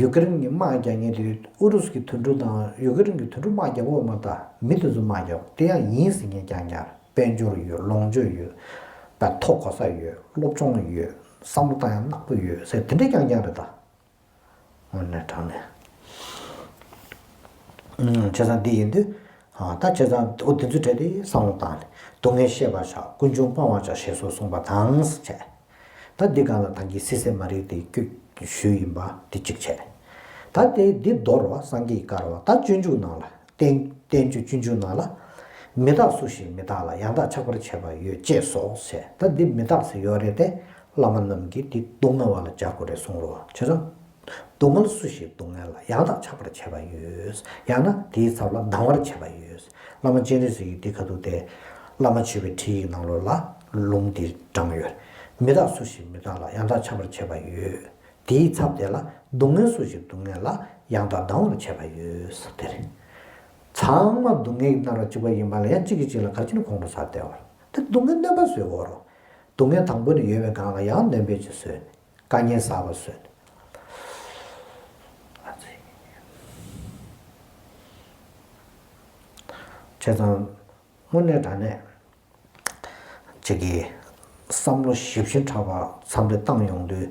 ཡུ་ཀེ་རེན་གྱི་དམག་རྒྱག་མཁན་དེ་ཨུ་རུ་སུ་གི་དུད་འགྲོ་དང་ཡུ་ཀེ་རེན་གྱི་དུད་འགྲོ་དམག་རྒྱག་གི་ཡོད་མ་རེད་ད། མི་དེ་ཚོ་དམག་རྒྱག་དེ་ཡང་ཡིན་ཟེར་མཁན་རྐྱང་རྐྱང་རེད། དཔལ་འབྱོར་ཡོད། ལོངས་སྤྱོད་ཡོད། པ་མཐོ་གོ་ས་ཡོད། སློབ་སྦྱོང་ཡོད། བསམ་བློ་བཏང་ཡ་ནག་པོ་ཡོད་ཟེར་དེ་འདྲས་རྐྱང་རྐྱང་རེད་ད། དངོས་གནས་དྲང་གནས། ཨུམ། བྱས་ཙང་འདི་ཡིན་དུས། ཨ་ད་བྱས་ཙང་འོ་དེ་ཚོ་བྲལ་ཏེ་བསམ་བློ་བཏང་ནས་སྡུག་བསྔལ་ཤེས་པར་བྱ། ཀུན་འབྱུང་སྤང་བར་བྱ་ཞེས་སོགས་གསུངས་པ་དང་བྱས། ད་འདི་སྒང་ལ་ད་གིན་སི་སེ་མ་རི་དེ་བཀོད་ཞུས་ཡིན་པ་དེ་གཅིག་བྱས། ད་དེ་འདི་མདོར་བ་སངས་རྒྱས་ཀྱི་བཀའ་རེད་བ། ད་སྤྱོད་འཇུག་ནང་ལ་བསྟན་བསྟན་བཅོས་སྤྱོད་འཇུག་ནང་ལ། མི་རྟག་སུ་ཞིག་མི་རྟག་ལ། ཡང་དག་ཆགས་པར་བྱེད་པ་ཡོད། ཅེས་སོགས་བྱས། ད་འདི་མི་རྟག་ཟེར་ཡོད་རེད་དེ། བླ་མ་རྣམས་ཀྱིས་འདི་སྡུག་བསྔལ་བ་ལ་སྦྱར་དགོས་རེད་གསུངས་རེད་བ། བྱས་ཙང་། སྡུག་བསྔལ་སུ་ཞིག་སྡུག་བསྔལ་ལ། ཡང་དག་ཆགས་པར་བྱེད་པ་ཡོད། ཡང་ན་དེའི་ཚབ་ལ་སྡང་བར་བྱེད་པ་ཡོད། བླ་མ་སྤྱན་རས་གཟིགས་ཀྱིས་འདི་ག་དུས་དེ། བླ་མ་མཆོད་པའི་ཁྲིད་ཡིག་ནང་ལོགས་ལ་ལུང་འདི་དྲངས་ཡོད། མི་རྟག་སུ་ཞིག་མི་རྟག་ལ། ཡང་དག་ཆགས་པར་བྱེད་པ་ཡོད། དེའི་ཚབ་དེ་ལ་སྡུག་བསྔལ་སུ་ཞིག་སྡུག་བསྔལ་ལ། ཡང་དག་སྡང་བར་བྱེད་པ་ཡོད་ཟེར་དེ་རེད། ཚང་མ་སྡུག་བསྔལ་གྱིས་མནར་བ་གཅིག་པ་ཡིན་པ་ལ་ཡང་གཅིག་གིས་གཅིག་ལ་ག་རེ་བྱས་ནས་ཁོང་ཁྲོ་ཟ་བསྡད་པ་རེད། དེ་སྡུག་བསྔལ་སྣོན་པ་བཟོས་ཡོད་རེད། སྡུག་བསྔལ་དང་པོ་ནས་ཡོད་པའི་སྒང་ལ་ཡང་སྣོན་པ་ཅིག་བཟོས། དཀའ་ངལ་ཟ་བ་བཟོས། བྱས་ཙང་དངོས་གནས་དྲང་གནས་ཅིག་གིས་བསམ་བློ་ཞིབ་ཞིབ་ཕྲ་བ་འཚམས་འདྲི་བཏང་ཡོང་དུས།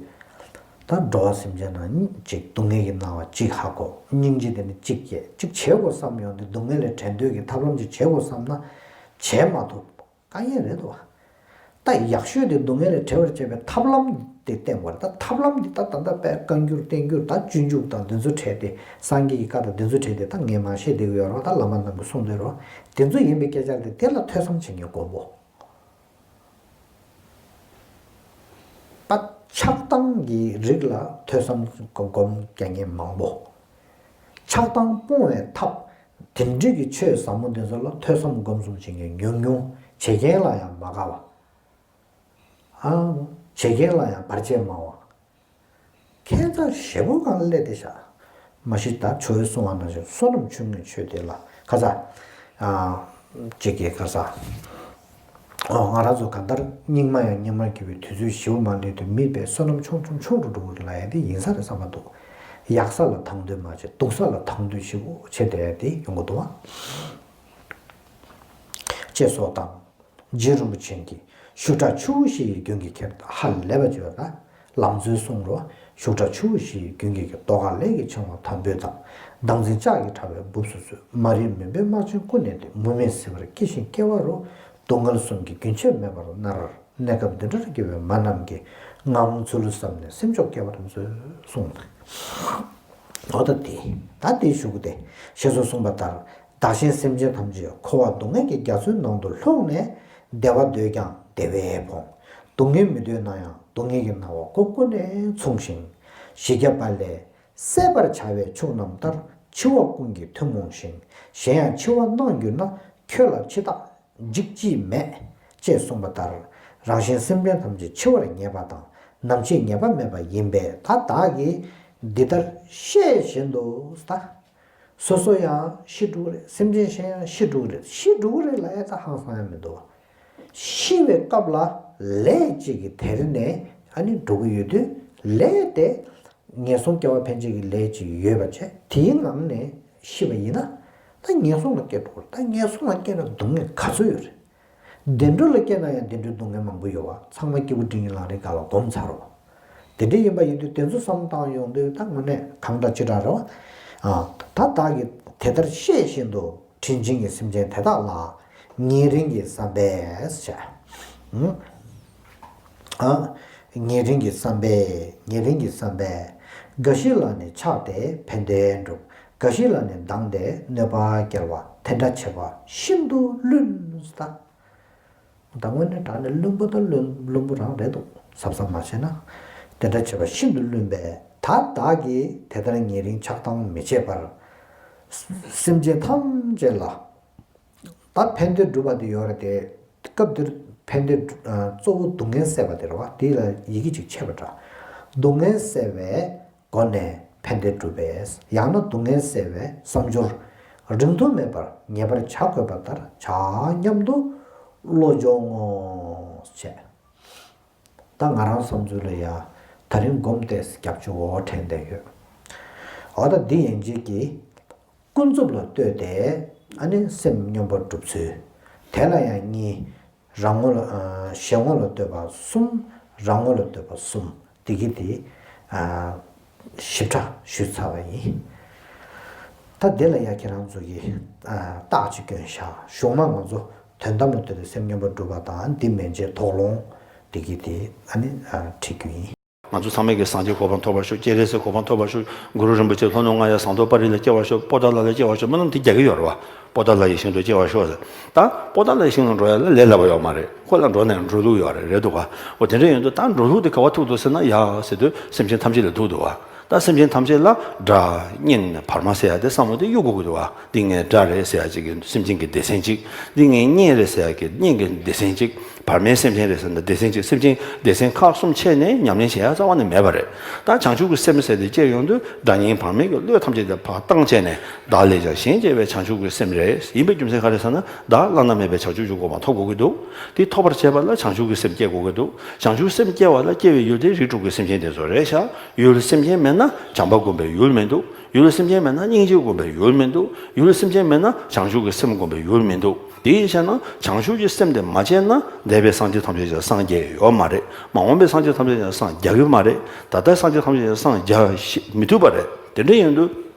ད་འགྲོ་བ་སེམས་ཅན་ནང་ཅིག་སྡུག་བསྔལ་གྱིས་མནར་བ་ཅིག་ཧ་གོ། སྙིང་རྗེ་དེ་ནི་ཅིག་སྐྱེ། ཅིག་བྱེད་དགོས་བསམ་ཡོང་དུས། སྡུག་བསྔལ་ལས་བྲལ་འདོད་ཀྱི་ཐབས་ལམ་ཅིག་བྱེད་དགོས་བསམ་ན་བྱེད་མ་ཐུབ། དཀའ་ངལ་རེད་དོ། ད་ཡག་ཤོས་དེ་སྡུག་བསྔལ་ལས་བྲལ་བར་བྱེད་པའི་ཐབས་ལམ་དེ་བསྟན་པ་རེད། ད་ཐབས་ལམ་འདི་ད་ད་ལྟ་དཔེ་བཀའ་འགྱུར་བསྟན་འགྱུར་ད་སྤྱོད་འཇུག་དང་འདི་ཚོ་བྲལ་ཏེ། སངས་རྒྱས་ཀྱི་བཀའ་དང་འདི་ཚོ་བྲལ་ཏེ། ད་ངས་མ་བཤད་བསྡད་ཀྱི་ཡོད་རེད་བ། ད་བླ་མ་རྣམས་ཀྱིས་གསུངས་བསྡད་རེད་བ། དེ་ཚོ་ཡིན་པའི་སྐད་ཆ་དེ་དེ་ལ་ཐོས་བསམ་བྱེད་མཁན་མགོན་པོ། པ། ཆགས་སྡང་གི་རིགས་ལ་ཐོས་བསམ་སྒོམ་རྒྱག་མཁན་མང་པོ། ཆགས་སྡང་སྤོང་བའི་ཐབས། དེ་འདྲ་གི་ཆོས་ཟབ་མོ་དེ་ཚོ་ལ་ཐོས་བསམ་སྒོམ་གསུམ་བྱེད་མཁན་ཉུང་ཉུང་། བྱེད་མཁན་ལ་ཡང་མ་དགའ་བ། ཨ། བྱེད་མཁན་ལ་ཡང་བར་ཆད་མང་བ། ཁྱད་མཚར་ཞེ་པོ་གང་སླེབས་བསྡད་ཤག་མ་གཞི་ད་ཇོ་བོས་གསུངས་པ་ནང་བཞིན་བསོད་ནམས་ཆུང་ངུས་ཆོས་འདི་ལ་ཁ་ཚ། ཨ། ཅིག་གིས་ཁ་ཚ། ཨོ། ང་རང་ཚོ་གང་ལྟར་སྙིགས་མ་ཡང་སྙིགས་མར་གྱུར་པའི་དུས་ཚོད་ཞེ་པོ་མ་ལུས་དུས་མི་དཔེ་བསོད་ནམས་ཆུང་ཆུང་ཆུང་རུ་འགྲོ་གི་རེད་ལབ་ཡ་དེ་ཡིན་ས་རེད་བསམ་པ་འདུག་ཡག་ས་ལ་དང་དོད་མ་བྱེད། སྡུག་ས་ལ་དང་དོད་ཞེ་པོ་བྱེད་བསྡད་ཡ་དེ་ཡོང་གི་འདུག་བ། ཅེས་སོགས་དང་། རྗེ་རིན་པོ་ཆེ་གིས་ཤུགས་དྲག་ཆུ་བོ་བཞི་ཡི་རྒྱུན་གྱི་ཁྱེར། ཧ་ལས་པ་བརྗོད་པ་དང་ལམ་འཛོལ་གསུངས་རོ། ཤུགས་དྲག་ཆུ་བོ་བཞི་ཡི་རྒྱུན་གྱི་ཁྱེར། ལྟོ་ག་ལས་ཀྱི་འཆིང་བ་དམ་པོས་དང་། བདག་འཛིན་ལྕགས་ཀྱི་ཕྲ་བས་འབུབས་སུ་ཚུད། མ་རིག་མུན་པའི་སྨག་ཆེན་ཀུན་ནས་འདས། མུ་མེད་ཟིལ་པར་བསྐྱེད་ཤིང་བསྐྱེད་པ་རུ། སྡུག་བསྔལ་གསུམ་གྱིས་རྒྱུན་ཆད་མེད་པར་མནར། གནས་སྐབས་འདི་འདྲར་སྐྱེ་བོའི་མ་རྣམས་ཀྱིས། ངང་ཚུལ་བསམ་ནས་སེམས་མཆོག་བསྐྱེད་པར་མཛོད། གསུངས། འོ་ད་དེ། ད་དེའི་གཞུག་གུ་དེ། ཞེས་སོགས་གསུངས་པ་ལྟར། བདག་གཞན་སེམས་ཅན་ཐམས་ཅད་འཁོར་བ་སྡུག་བསྔལ་གྱི་རྒྱ་མཚོའི་ནང་དུ་ལྷུང་ནས། བདེ་བ་འདོད་ཀྱང་བདེ་བས་ཕོངས། སྡུག་བསྔལ་མི་འདོད་ན་ཡང་སྡུག་བསྔལ་གྱི་སྣང་བ་ཀུན་ཀུན་ནས་མཚུངས་ཤིང་། བཞི་བརྒྱ་པ་ལས་བསལ་བར་བྱ་བའི་ཕྱུགས་རྣམས་ལྟར། འཆི་བ་ཀུན་གྱིས་ཐུན་མོང་ཞིང་། གཞན་ཡང་འཆི་བ་སྣང་གྱུར་ན། ཁྱོད་ལ་འཆི་བདག་འཇིགས་ཅིས་མེད། ཅེས་གསུངས་པ་ལྟར། རང་གཞན་སེམས་ཅན་ཐམས་ཅད་འཆི་བར་ངེས་པ་དང་། ནམ་འཆི་ངེས་པ་མེད་པ་ཡིན་པས། ད་བདག་གིས་འདི་ལྟར་ཤེས་བཞིན་དུ་ད། སོ་སོ་ཡང་ཤི་འགྲོ་གི་རེད། སེམས་ཅན་གཞན་ཡང་ཤི་འགྲོ་གི་རེད། ཤི་འགྲོ་གི་རེད་ལབ་ཡ་ད་ཧང་སང་ཡ་མི་འདུག་ཤི་བའི་སྐབས་ལ་ལས་གཅིག་གིས་དེ་རིང་ནས་ཨ་ནི་འགྲོ་གི་ཡོད་དུས། ལས་དེ་ངན་སོང་སྐྱེ་བ་ཕན་ཆད་ཀྱི་ལས་གཅིག་ཡོད་པ་བྱས། དེའི་ངང་ནས་ཤི་བ་ཡིན་ན། ད་ངན་སོང་ལ་སྐྱེ་འགྲོ་གི་རེད། ད་ངན་སོང་ལ་སྐྱེས་ན་སྡུག་བསྔལ་ག་ཚོད་ཡོད་རེད། བདེ་འགྲོ་ལ་སྐྱེས་ན་ཡང་བདེ་འགྲོའི་སྡུག་བསྔལ་མང་པོ་ཡོད་པ་ཚང་མ་སྐྱེས་བུ་འབྲིང་གི་ལམ་རིམ་སྒང་ལ་སྒོམ་ཚར་རོ། དེ་འདྲ་ཡིན་པ་ཡིན་དུས་དེ་ཚོ་བསམ་བཏང་ཡོང་དུས་ད་དངོས་གནས་གང་འདྲ་ཅི་འདྲ་རེད་བ། ཨ། ད་བདག་གིས་དེ་ལྟར་ཤེས་བཞིན་དུ། དྲིན་ཅན་གྱི་སེམས་ཅན་དེ་དག་ལ། ཉེ་རིང་གི་བསམ་པས་བྱ། ཨ། ཉེ་རིང་གི་བསམ་པས། ཉེ་རིང་གི་བསམ་པས། འགའ་ཞིག་ལ་ནི་ཆགས་ཏེ་ཕན་བདེ་འགྲུབ། འགའ་ཞིག་ལ་ནི་སྡང་སྟེ་གནོད་པ་སྐྱེལ་བ། དེ་འདྲ་བྱེད་པ་ཤིན་ཏུ་བླུན་ཟེར། ད་དངོས་གནས་དྲང་གནས་བླུན་པོ་དང་བླུན་བླུན་པོ་རང་རེད་འདུག་གཟབ་གཟབ་མ་བྱས་ན། དེ་འདྲ་བྱེད་པ་ཤིན་ཏུ་བླུན་པས། ད་བདག་གིས་དེ་ལྟར་ཉེ་རིང་ཆགས་སྡང་མི་བྱེད་པར། སེམས་ཅན་ཐམས་ཅད་ལ། ད་ཕན་བདེ་སྒྲུབ་པ་དེ་ཡོད་རེད་དེ། སྐབས་འདིར་ཕན་བདེ་སྒྲུབ། ཨ། གཙོ་བོ་སྡུག་བསྔལ་བསལ་བ་དེ་རེད་བ། དེ་ལ་ཡི་གེ་གཅིག་ཆད་པ་འདྲ། སྡུག་བསྔལ་བསལ་བའི་སྒོ་ནས་ཕན་བདེ་སྒྲུབ་པས། ཡང་ན་སྡུག་བསྔལ་བསལ་བའི་བསམ་སྦྱོར་རིང་ཐུང་མེད་པར་ངེས་པར་བྱ་དགོས་པ་ལྟར་བྱ་སྙམ་དུ་བློ་སྦྱོང་ངོ་། བྱས། ད་ང་རང་བསམ་ཚུལ་ལ་ཡ། ད་རིང་སྒོམ་ཏོག་ཙམ་རྒྱབ་བཅུག་འོ་དྲན་བསྡད་ཡོད། འོ་ད་འདི་ཡན་ཆད་ཀྱིས་ཀུན་རྫོབ་ལ་ལྟོས་ཏེ་ཨ་ནི་སེམས་སྙོམས་པར་སྒྲུབ་ཚུལ། དེ་ལ་ཡང་གཉིས། རང་ངོ་ལ། ཨ། གཞན་ངོ་ལ་ལྟོས་པ་གསུམ། རང་ངོ་ལ་ལྟོས་པ་གསུམ། འདི་གི་དེ། ཨ། ཞིབ་ཕྲ་ཞུས་ཚར་བ་ཡིན། ད་འདི་ལ་ཡ་ཁྱེད་རང་ཚོ་གིས། ཨ། རྟགས་ཅིག་བསྐྱོན་བཞག་གཞུག་མ་ང་ཚོ་དོན་དམ་ལ་ལྟོས་ཏེ་སེམས་སྙོམས་པར་སྒྲུབ་པ་དང་འདི་མན་ཆད་དོགས་སློང་། བདེ་སྐྱིད་དེ་ཨ་ནི་ཨ་འཁྲིད་རྒྱུ་ཡིན། ང་ཚོ་ཚང་མས་ཀྱི་སངས་རྒྱས་གོ་འཕང་ཐོབ་པར་ཤོག་སྤྱན་རས་གཟིགས་གོ་འཕང་ཐོབ་པར་ཤོག་གུ་རུ་རིན་པོ་ཆེ་ལྷོ་ནུབ་རྔ་ཡབ་ཟངས་མདོག་དཔལ་རི་ལ་སྐྱེ་བར་ཤོག་པོ་ཏཱ་ལ་ལ་སྐྱེ་བར་ཤོག་སྨོན་ལམ་དེ་རྒྱག་གི་ཡོད་རེད་བ། པོ་ཏཱ་ལ་ཡི་ཞིང་དུ་སྐྱེ་བར་ཤོག་ཟེར། ད་པོ་ཏཱ་ལ་ཡི་ཞིང་ལ་འགྲོ་ཡ་ལ་ལས་སླ་པོ་ཡོད་མ་རེད། ཁོ་ལ་འགྲོ་ན་ཡང་འགྲོ་ལུགས་ཡོད་རེད། རེད་འདུག་ག་འོ་དེ་འདྲ་ཡིན་དུས་ད་འགྲོ་ལུགས་དེ་ག་པར་ཐུག་འདུག་ཟེར་ན་ཡ་ཟེར་དུས་སེམས་ཅན་ཐམས་ཅད་ལ་ཐུག་འདུག་བ། ད་སེམས་ཅན་ཐམས་ཅད་ལ་སྒྲ་སྙན་བར་མ་ཟེར་ཡ་དེ་བསམ་བློ་དེ་གཡུག་དགོས་ཀྱི་འདུག་བ། འདི་ངའི་སྒྲ་རེད་ཟེར་ཡ་གཅིག་གི་སེམས་ཅན་གྱི་སྡེ་ཚན་གཅིག་འདི་ངའི་སྙན་རེད་ཟེར་ཡ་གི་སྙན་གྱི་སྡེ་ཚན་གཅིག་བར་མའི་སེམས་ཅན་རེད་ཟེར་ན་སྡེ་ཚན་གཅིག་སེམས་ཅན་སྡེ་ཚན་ཁག་གསུམ་ཕྱེ་ནས་ཉམས་ལེན་བྱེད་ཡ་རྩ་བ་ནས་མེད་པ་རེད། ད་བྱང་ཆུབ་ཀྱི་སེམས་ཟེར་དེ་སྐྱེ་ཡོང་དུས་སྒྲ་སྙན་བར་མའི་གི་བློས་ཐམས་ཅད་དེ་ཕར་བཏང་བྱས་ནས་བདག་ལས་ཀྱང་གཞན་གཅེས་པའི་བྱང་ཆུབ་ཀྱི་སེམས་རེད། ཡིན་པའི་རྒྱུ་མཚན་ག་རེ་ཟེར་ན་བདག་བླ་ན་མེད་པའི་བྱང་ཆུབ་ཀྱི་གོ་འཕང་ཐོབ་དགོས་ཀྱི་འདུག་དེ་ཐོབ་པར་བྱེད་པ་ལ་བྱང་ཆུབ་ཀྱི་སེམས་སྐྱེ་དགོས་ཀྱི་འདུག་བྱང་ཆུབ་སེམས་སྐྱེ་བ་ལ་སྐྱེ་བའི་ཡུལ་དེ་རིགས་དྲུག་གི་སེམས་ཅན་དེ་ཚོ་རེད་ཤག་ཡུལ་སེམས་ཅན་མེད་ན་བྱམས་པ་སྒོམ་པའི་ཡུལ་མི་འདུག་ཡུལ་སེམས་ཅན་མེད་ན་སྙིང་རྗེ་སྒོམ་པའི་ཡུལ་མི་འདུག་ཡུལ་སེམས་ཅན་མེད་ན་བྱང་ཆུབ་ཀྱི་སེམས་སྒོམ་པའི་ཡུལ་མི་འདུག་དེའི་ཕྱིར་ན་བྱང་ཆུབ་ཀྱི་སེམས་དེ་མ་སྐྱེས་ན་འདས་པའི་སངས་རྒྱས་ཐམས་ཅད་ཀྱང་སངས་རྒྱས་ཡོད་མ་རེད། མ་འོངས་པའི་སངས་རྒྱས་ཐམས་ཅད་ཀྱང་སངས་རྒྱ་གི་མ་རེད། ད་ལྟའི་སངས་རྒྱས་ཐམས་ཅད་ཀྱང་སངས་རྒྱ་ཤེས་མི་ཐུབ་པ་རེད། དེ་འདྲ་ཡིན་དུས།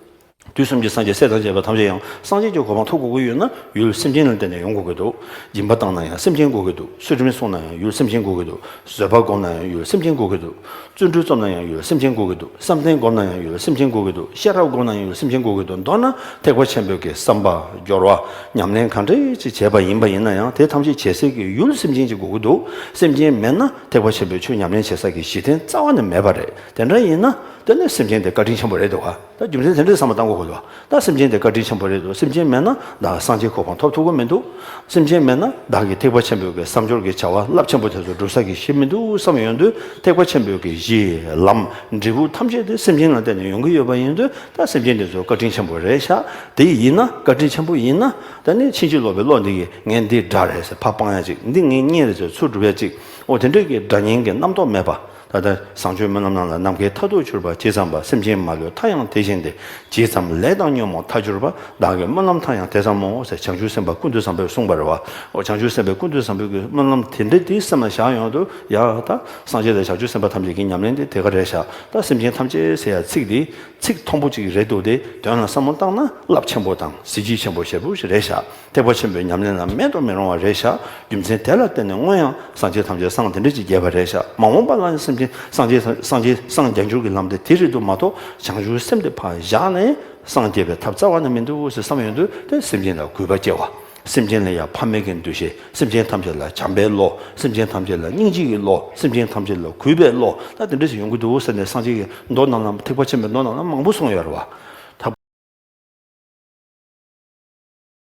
དུས་གསུམ་གྱི་སངས་རྒྱས་སྲས་དང་བཅས་པ་ཐམས་ཅད་ཡང་སངས་རྒྱས་ཀྱི་གོ་འཕང་ཐོབ་དགོས་ཀྱི་ཡོད་ན་ཡུལ་སེམས་ཅན་ལ་བརྟེན་ནས་ཡོང་དགོས་ཀྱི་འདུག་སྦྱིན་པ་བཏང་ན་ཡང་སེམས་ཅན་དགོས་ཀྱི་འདུག་ཚུལ་ཁྲིམས་བསྲུང་ན་ཡང་ཡུལ་སེམས་ཅན་དགོས་ཀྱི་འདུག་བཟོད་པ་སྒོམ་ན་ཡང་ཡུལ་སེམས་ཅན་དགོས་ཀྱི་འདུག་བརྩོན་འགྲུས་རྩོམ་ན་ཡང་ཡུལ་སེམས་ཅན་དགོས་ཀྱི་འདུག་བསམ་གཏན་སྒོམ་ན་ཡང་ཡུལ་སེམས་ཅན་དགོས་ཀྱི་འདུག་ཤེས་རབ་སྒོམ་ན་ཡང་ཡུལ་སེམས་ཅན་དགོས་ཀྱི་འདུག་མདོར་ན་ཐེག་པ་ཆེན་པོའི་གི་བསམ་པ་སྦྱོར་བ་ཉམས་ལེན་གང་འདྲ་ཅིག་བྱས་པ་ཡིན་པ་ཡིན་ན་ཡང་དེ་ཐམས་ཅད་བྱེད་སའི་གི་ཡུལ་སེམས་ཅན་ཅིག་དགོས་ཀྱི་འདུག་སེམས་ཅན་མེད་ན་ཐེག་པ་ཆེན་པོའི་ཆོས་ཉམས་ལེན་བྱེད་ས་གི་གཞི་རྟེན་རྩ་བ་ནས་མེད་པ་རེད། དེ་འདྲ་ཡིན་ན་དེ་ནི་སེམས་ཅན་དེ་བཀའ་དྲིན་ཆེན་པོ་རེད་འདུག་ག་ད་རྒྱུ་མཚན་དེ་འདྲའི་བསམ་བློ་བཏང་དགོས་ཀྱི་འདུག་ད་སེམས་ཅན་དེ་བཀའ་དྲིན་ཆེན་པོ་རེད་འདུག་སེམས་ཅན་མེད་ན་བདག་སངས་རྒྱས་གོ་འཕང་ཐོབ་ཐུབ་ཀྱི་མི་འདུག་སེམས་ཅན་མེད་ན་བདག་གི་ཐེག་པ་ཆེན་པོའི་གི་བསམ་སྦྱོར་གྱི་བྱ་བ་རླབས་ཆེན་པོ་དེ་ཚོ་སྒྲུབ་ས་གི་གཞི་མི་འདུག་བསམ་ཡོང་དུས་ཐེག་པ་ཆེན་པོའི་གི་གཞི་ལམ་འབྲས་བུ་ཐམས་ཅད་དེ་སེམས་ཅན་ལ་བརྟེན་ནས་ཡོང་གི་ཡོད་པ་ཡིན་དུས་ད་སེམས་ཅན་དེ་ཚོ་བཀའ་དྲིན་ཆེན་པོ་རེད་ཤག་དེ་ཡིན་ན་བཀའ་དྲིན་ཆེན་པོ་ཡིན་ན་ད་ནི་ཕྱིན་ཅི་ལོག་པའི་བློ་འདི་གིས་ངས་འདི་དགྲ་རེད་ཟེར་ཕར་སྤང་ཡ་ཅིག་འདི་ངའི་གཉེན་རེད་ཟེར་ཚུར་སྒྲུབ་ཡ་ཅིག་འོ་དེ་འདྲའི་གི་དགྲ་གཉེན་གྱི་རྣམ་རྟོག་མེད་པ། ད་ལྟ་བཟང་སྤྱོད་སྨོན་ལམ་རྣམས་ལ་ནམ་མཁའི་མཐས་གཏུགས་གྱུར་པ་ཇི་ཙམ་པ། སེམས་ཅན་མ་ལུས་མཐའ་ཡང་དེ་བཞིན་ཏེ། ཇི་ཙམ་ལས་དང་ཉོན་མོངས་མཐའ་གྱུར་པ། བདག་གི་སྨོན་ལམ་མཐའ་ཡང་དེ་ཙམ་མོ་ཟེར་བྱང་ཆུབ་སེམས་དཔའ་ཀུན་ཏུ་བཟང་པོས་གསུངས་པ་རེད་བ། འོ་བྱང་ཆུབ་སེམས་དཔའ་ཀུན་ཏུ་བཟང་པོའི་གི་སྨོན་ལམ་དེ་འདྲ་དེ་སེམས་ལ་བཞག་ཡོང་དུས་ཡ་ད་སངས་རྒྱས་དང་བྱང་ཆུབ་སེམས་དཔའ་ཐམས་ཅད་ཀྱི་ཉམས་ལེན་དེ་དེ་ག་རེད་ཤག་ད་སེམས་ཅན་ཐམས་ཅད་ཟེར་ཡ་ཚིག་འདི་ཚིག་མཐོན་པོ་ཅིག་རེད་འདུག་སྟེ་དོན་ལ་བསམ་བློ་བཏང་ན་རླབས་ཆེན་པོ་དང་གཟི་བརྗིད་ཆེན་པོ་ཞེ་པོ་ཞིག་རེད་ཤག་ཐེག་པ་ཆེན་པོའི་ཉམས་ལེན་ལ་མེད་དུ་མི་རུང་བ་རེད་ཤག་རྒྱུ་མཚན་དེ་ལ་བརྟེན་ནས་སྔོན་ཡང་སངས་རྒྱས་ཐམས་ཅད་སངས་དེ་འདྲ་ཅིག་རྒྱས་པ་རེད་ཤག་མ་འོངས་པ་ལ་ཡང་སེམས་ཅན་སངས་རྒྱས་སངས་རྒྱས་སངས་རྒྱས་འགྱུར་གྱི་ལམ་དེ་དེ་རེད་འདུག་མ་གཏོགས་བྱང་ཆུབ་སེམས་དེ་ཕར་བཞག་ནས་སངས་རྒྱས་པའི་ཐབས་རྩ་བ་ནས་མི་འདུག་ཟེར་བསམ་ཡོང་དུས་དེ་སེམས་ཅན་ལ་གུས་པ་སྐྱེ་བ། སེམས་ཅན་ལ་ཡང་ཕ་མའི་གི་འདུ་ཤེས། སེམས་ཅན་ཐམས་ཅད་ལ་བྱམས་པའི་བློ། སེམས་ཅན་ཐམས་ཅད་ལ་སྙིང་རྗེ་གི་བློ། སེམས་ཅན་ཐམས་ཅད་ལ་གུས་པའི་བློ། ད་དེ་འདྲ་ཞིག་ཡོང་གི་འདུག་ཟེར་ནས་སངས་རྒྱས་ཀྱི་མདོ་རྣམས་ལ་ཐེག་པ་ཆེན་པོའི་མདོ་རྣམས་ལ་མང་པོ་གསུངས་ཡོད་རེད་བ།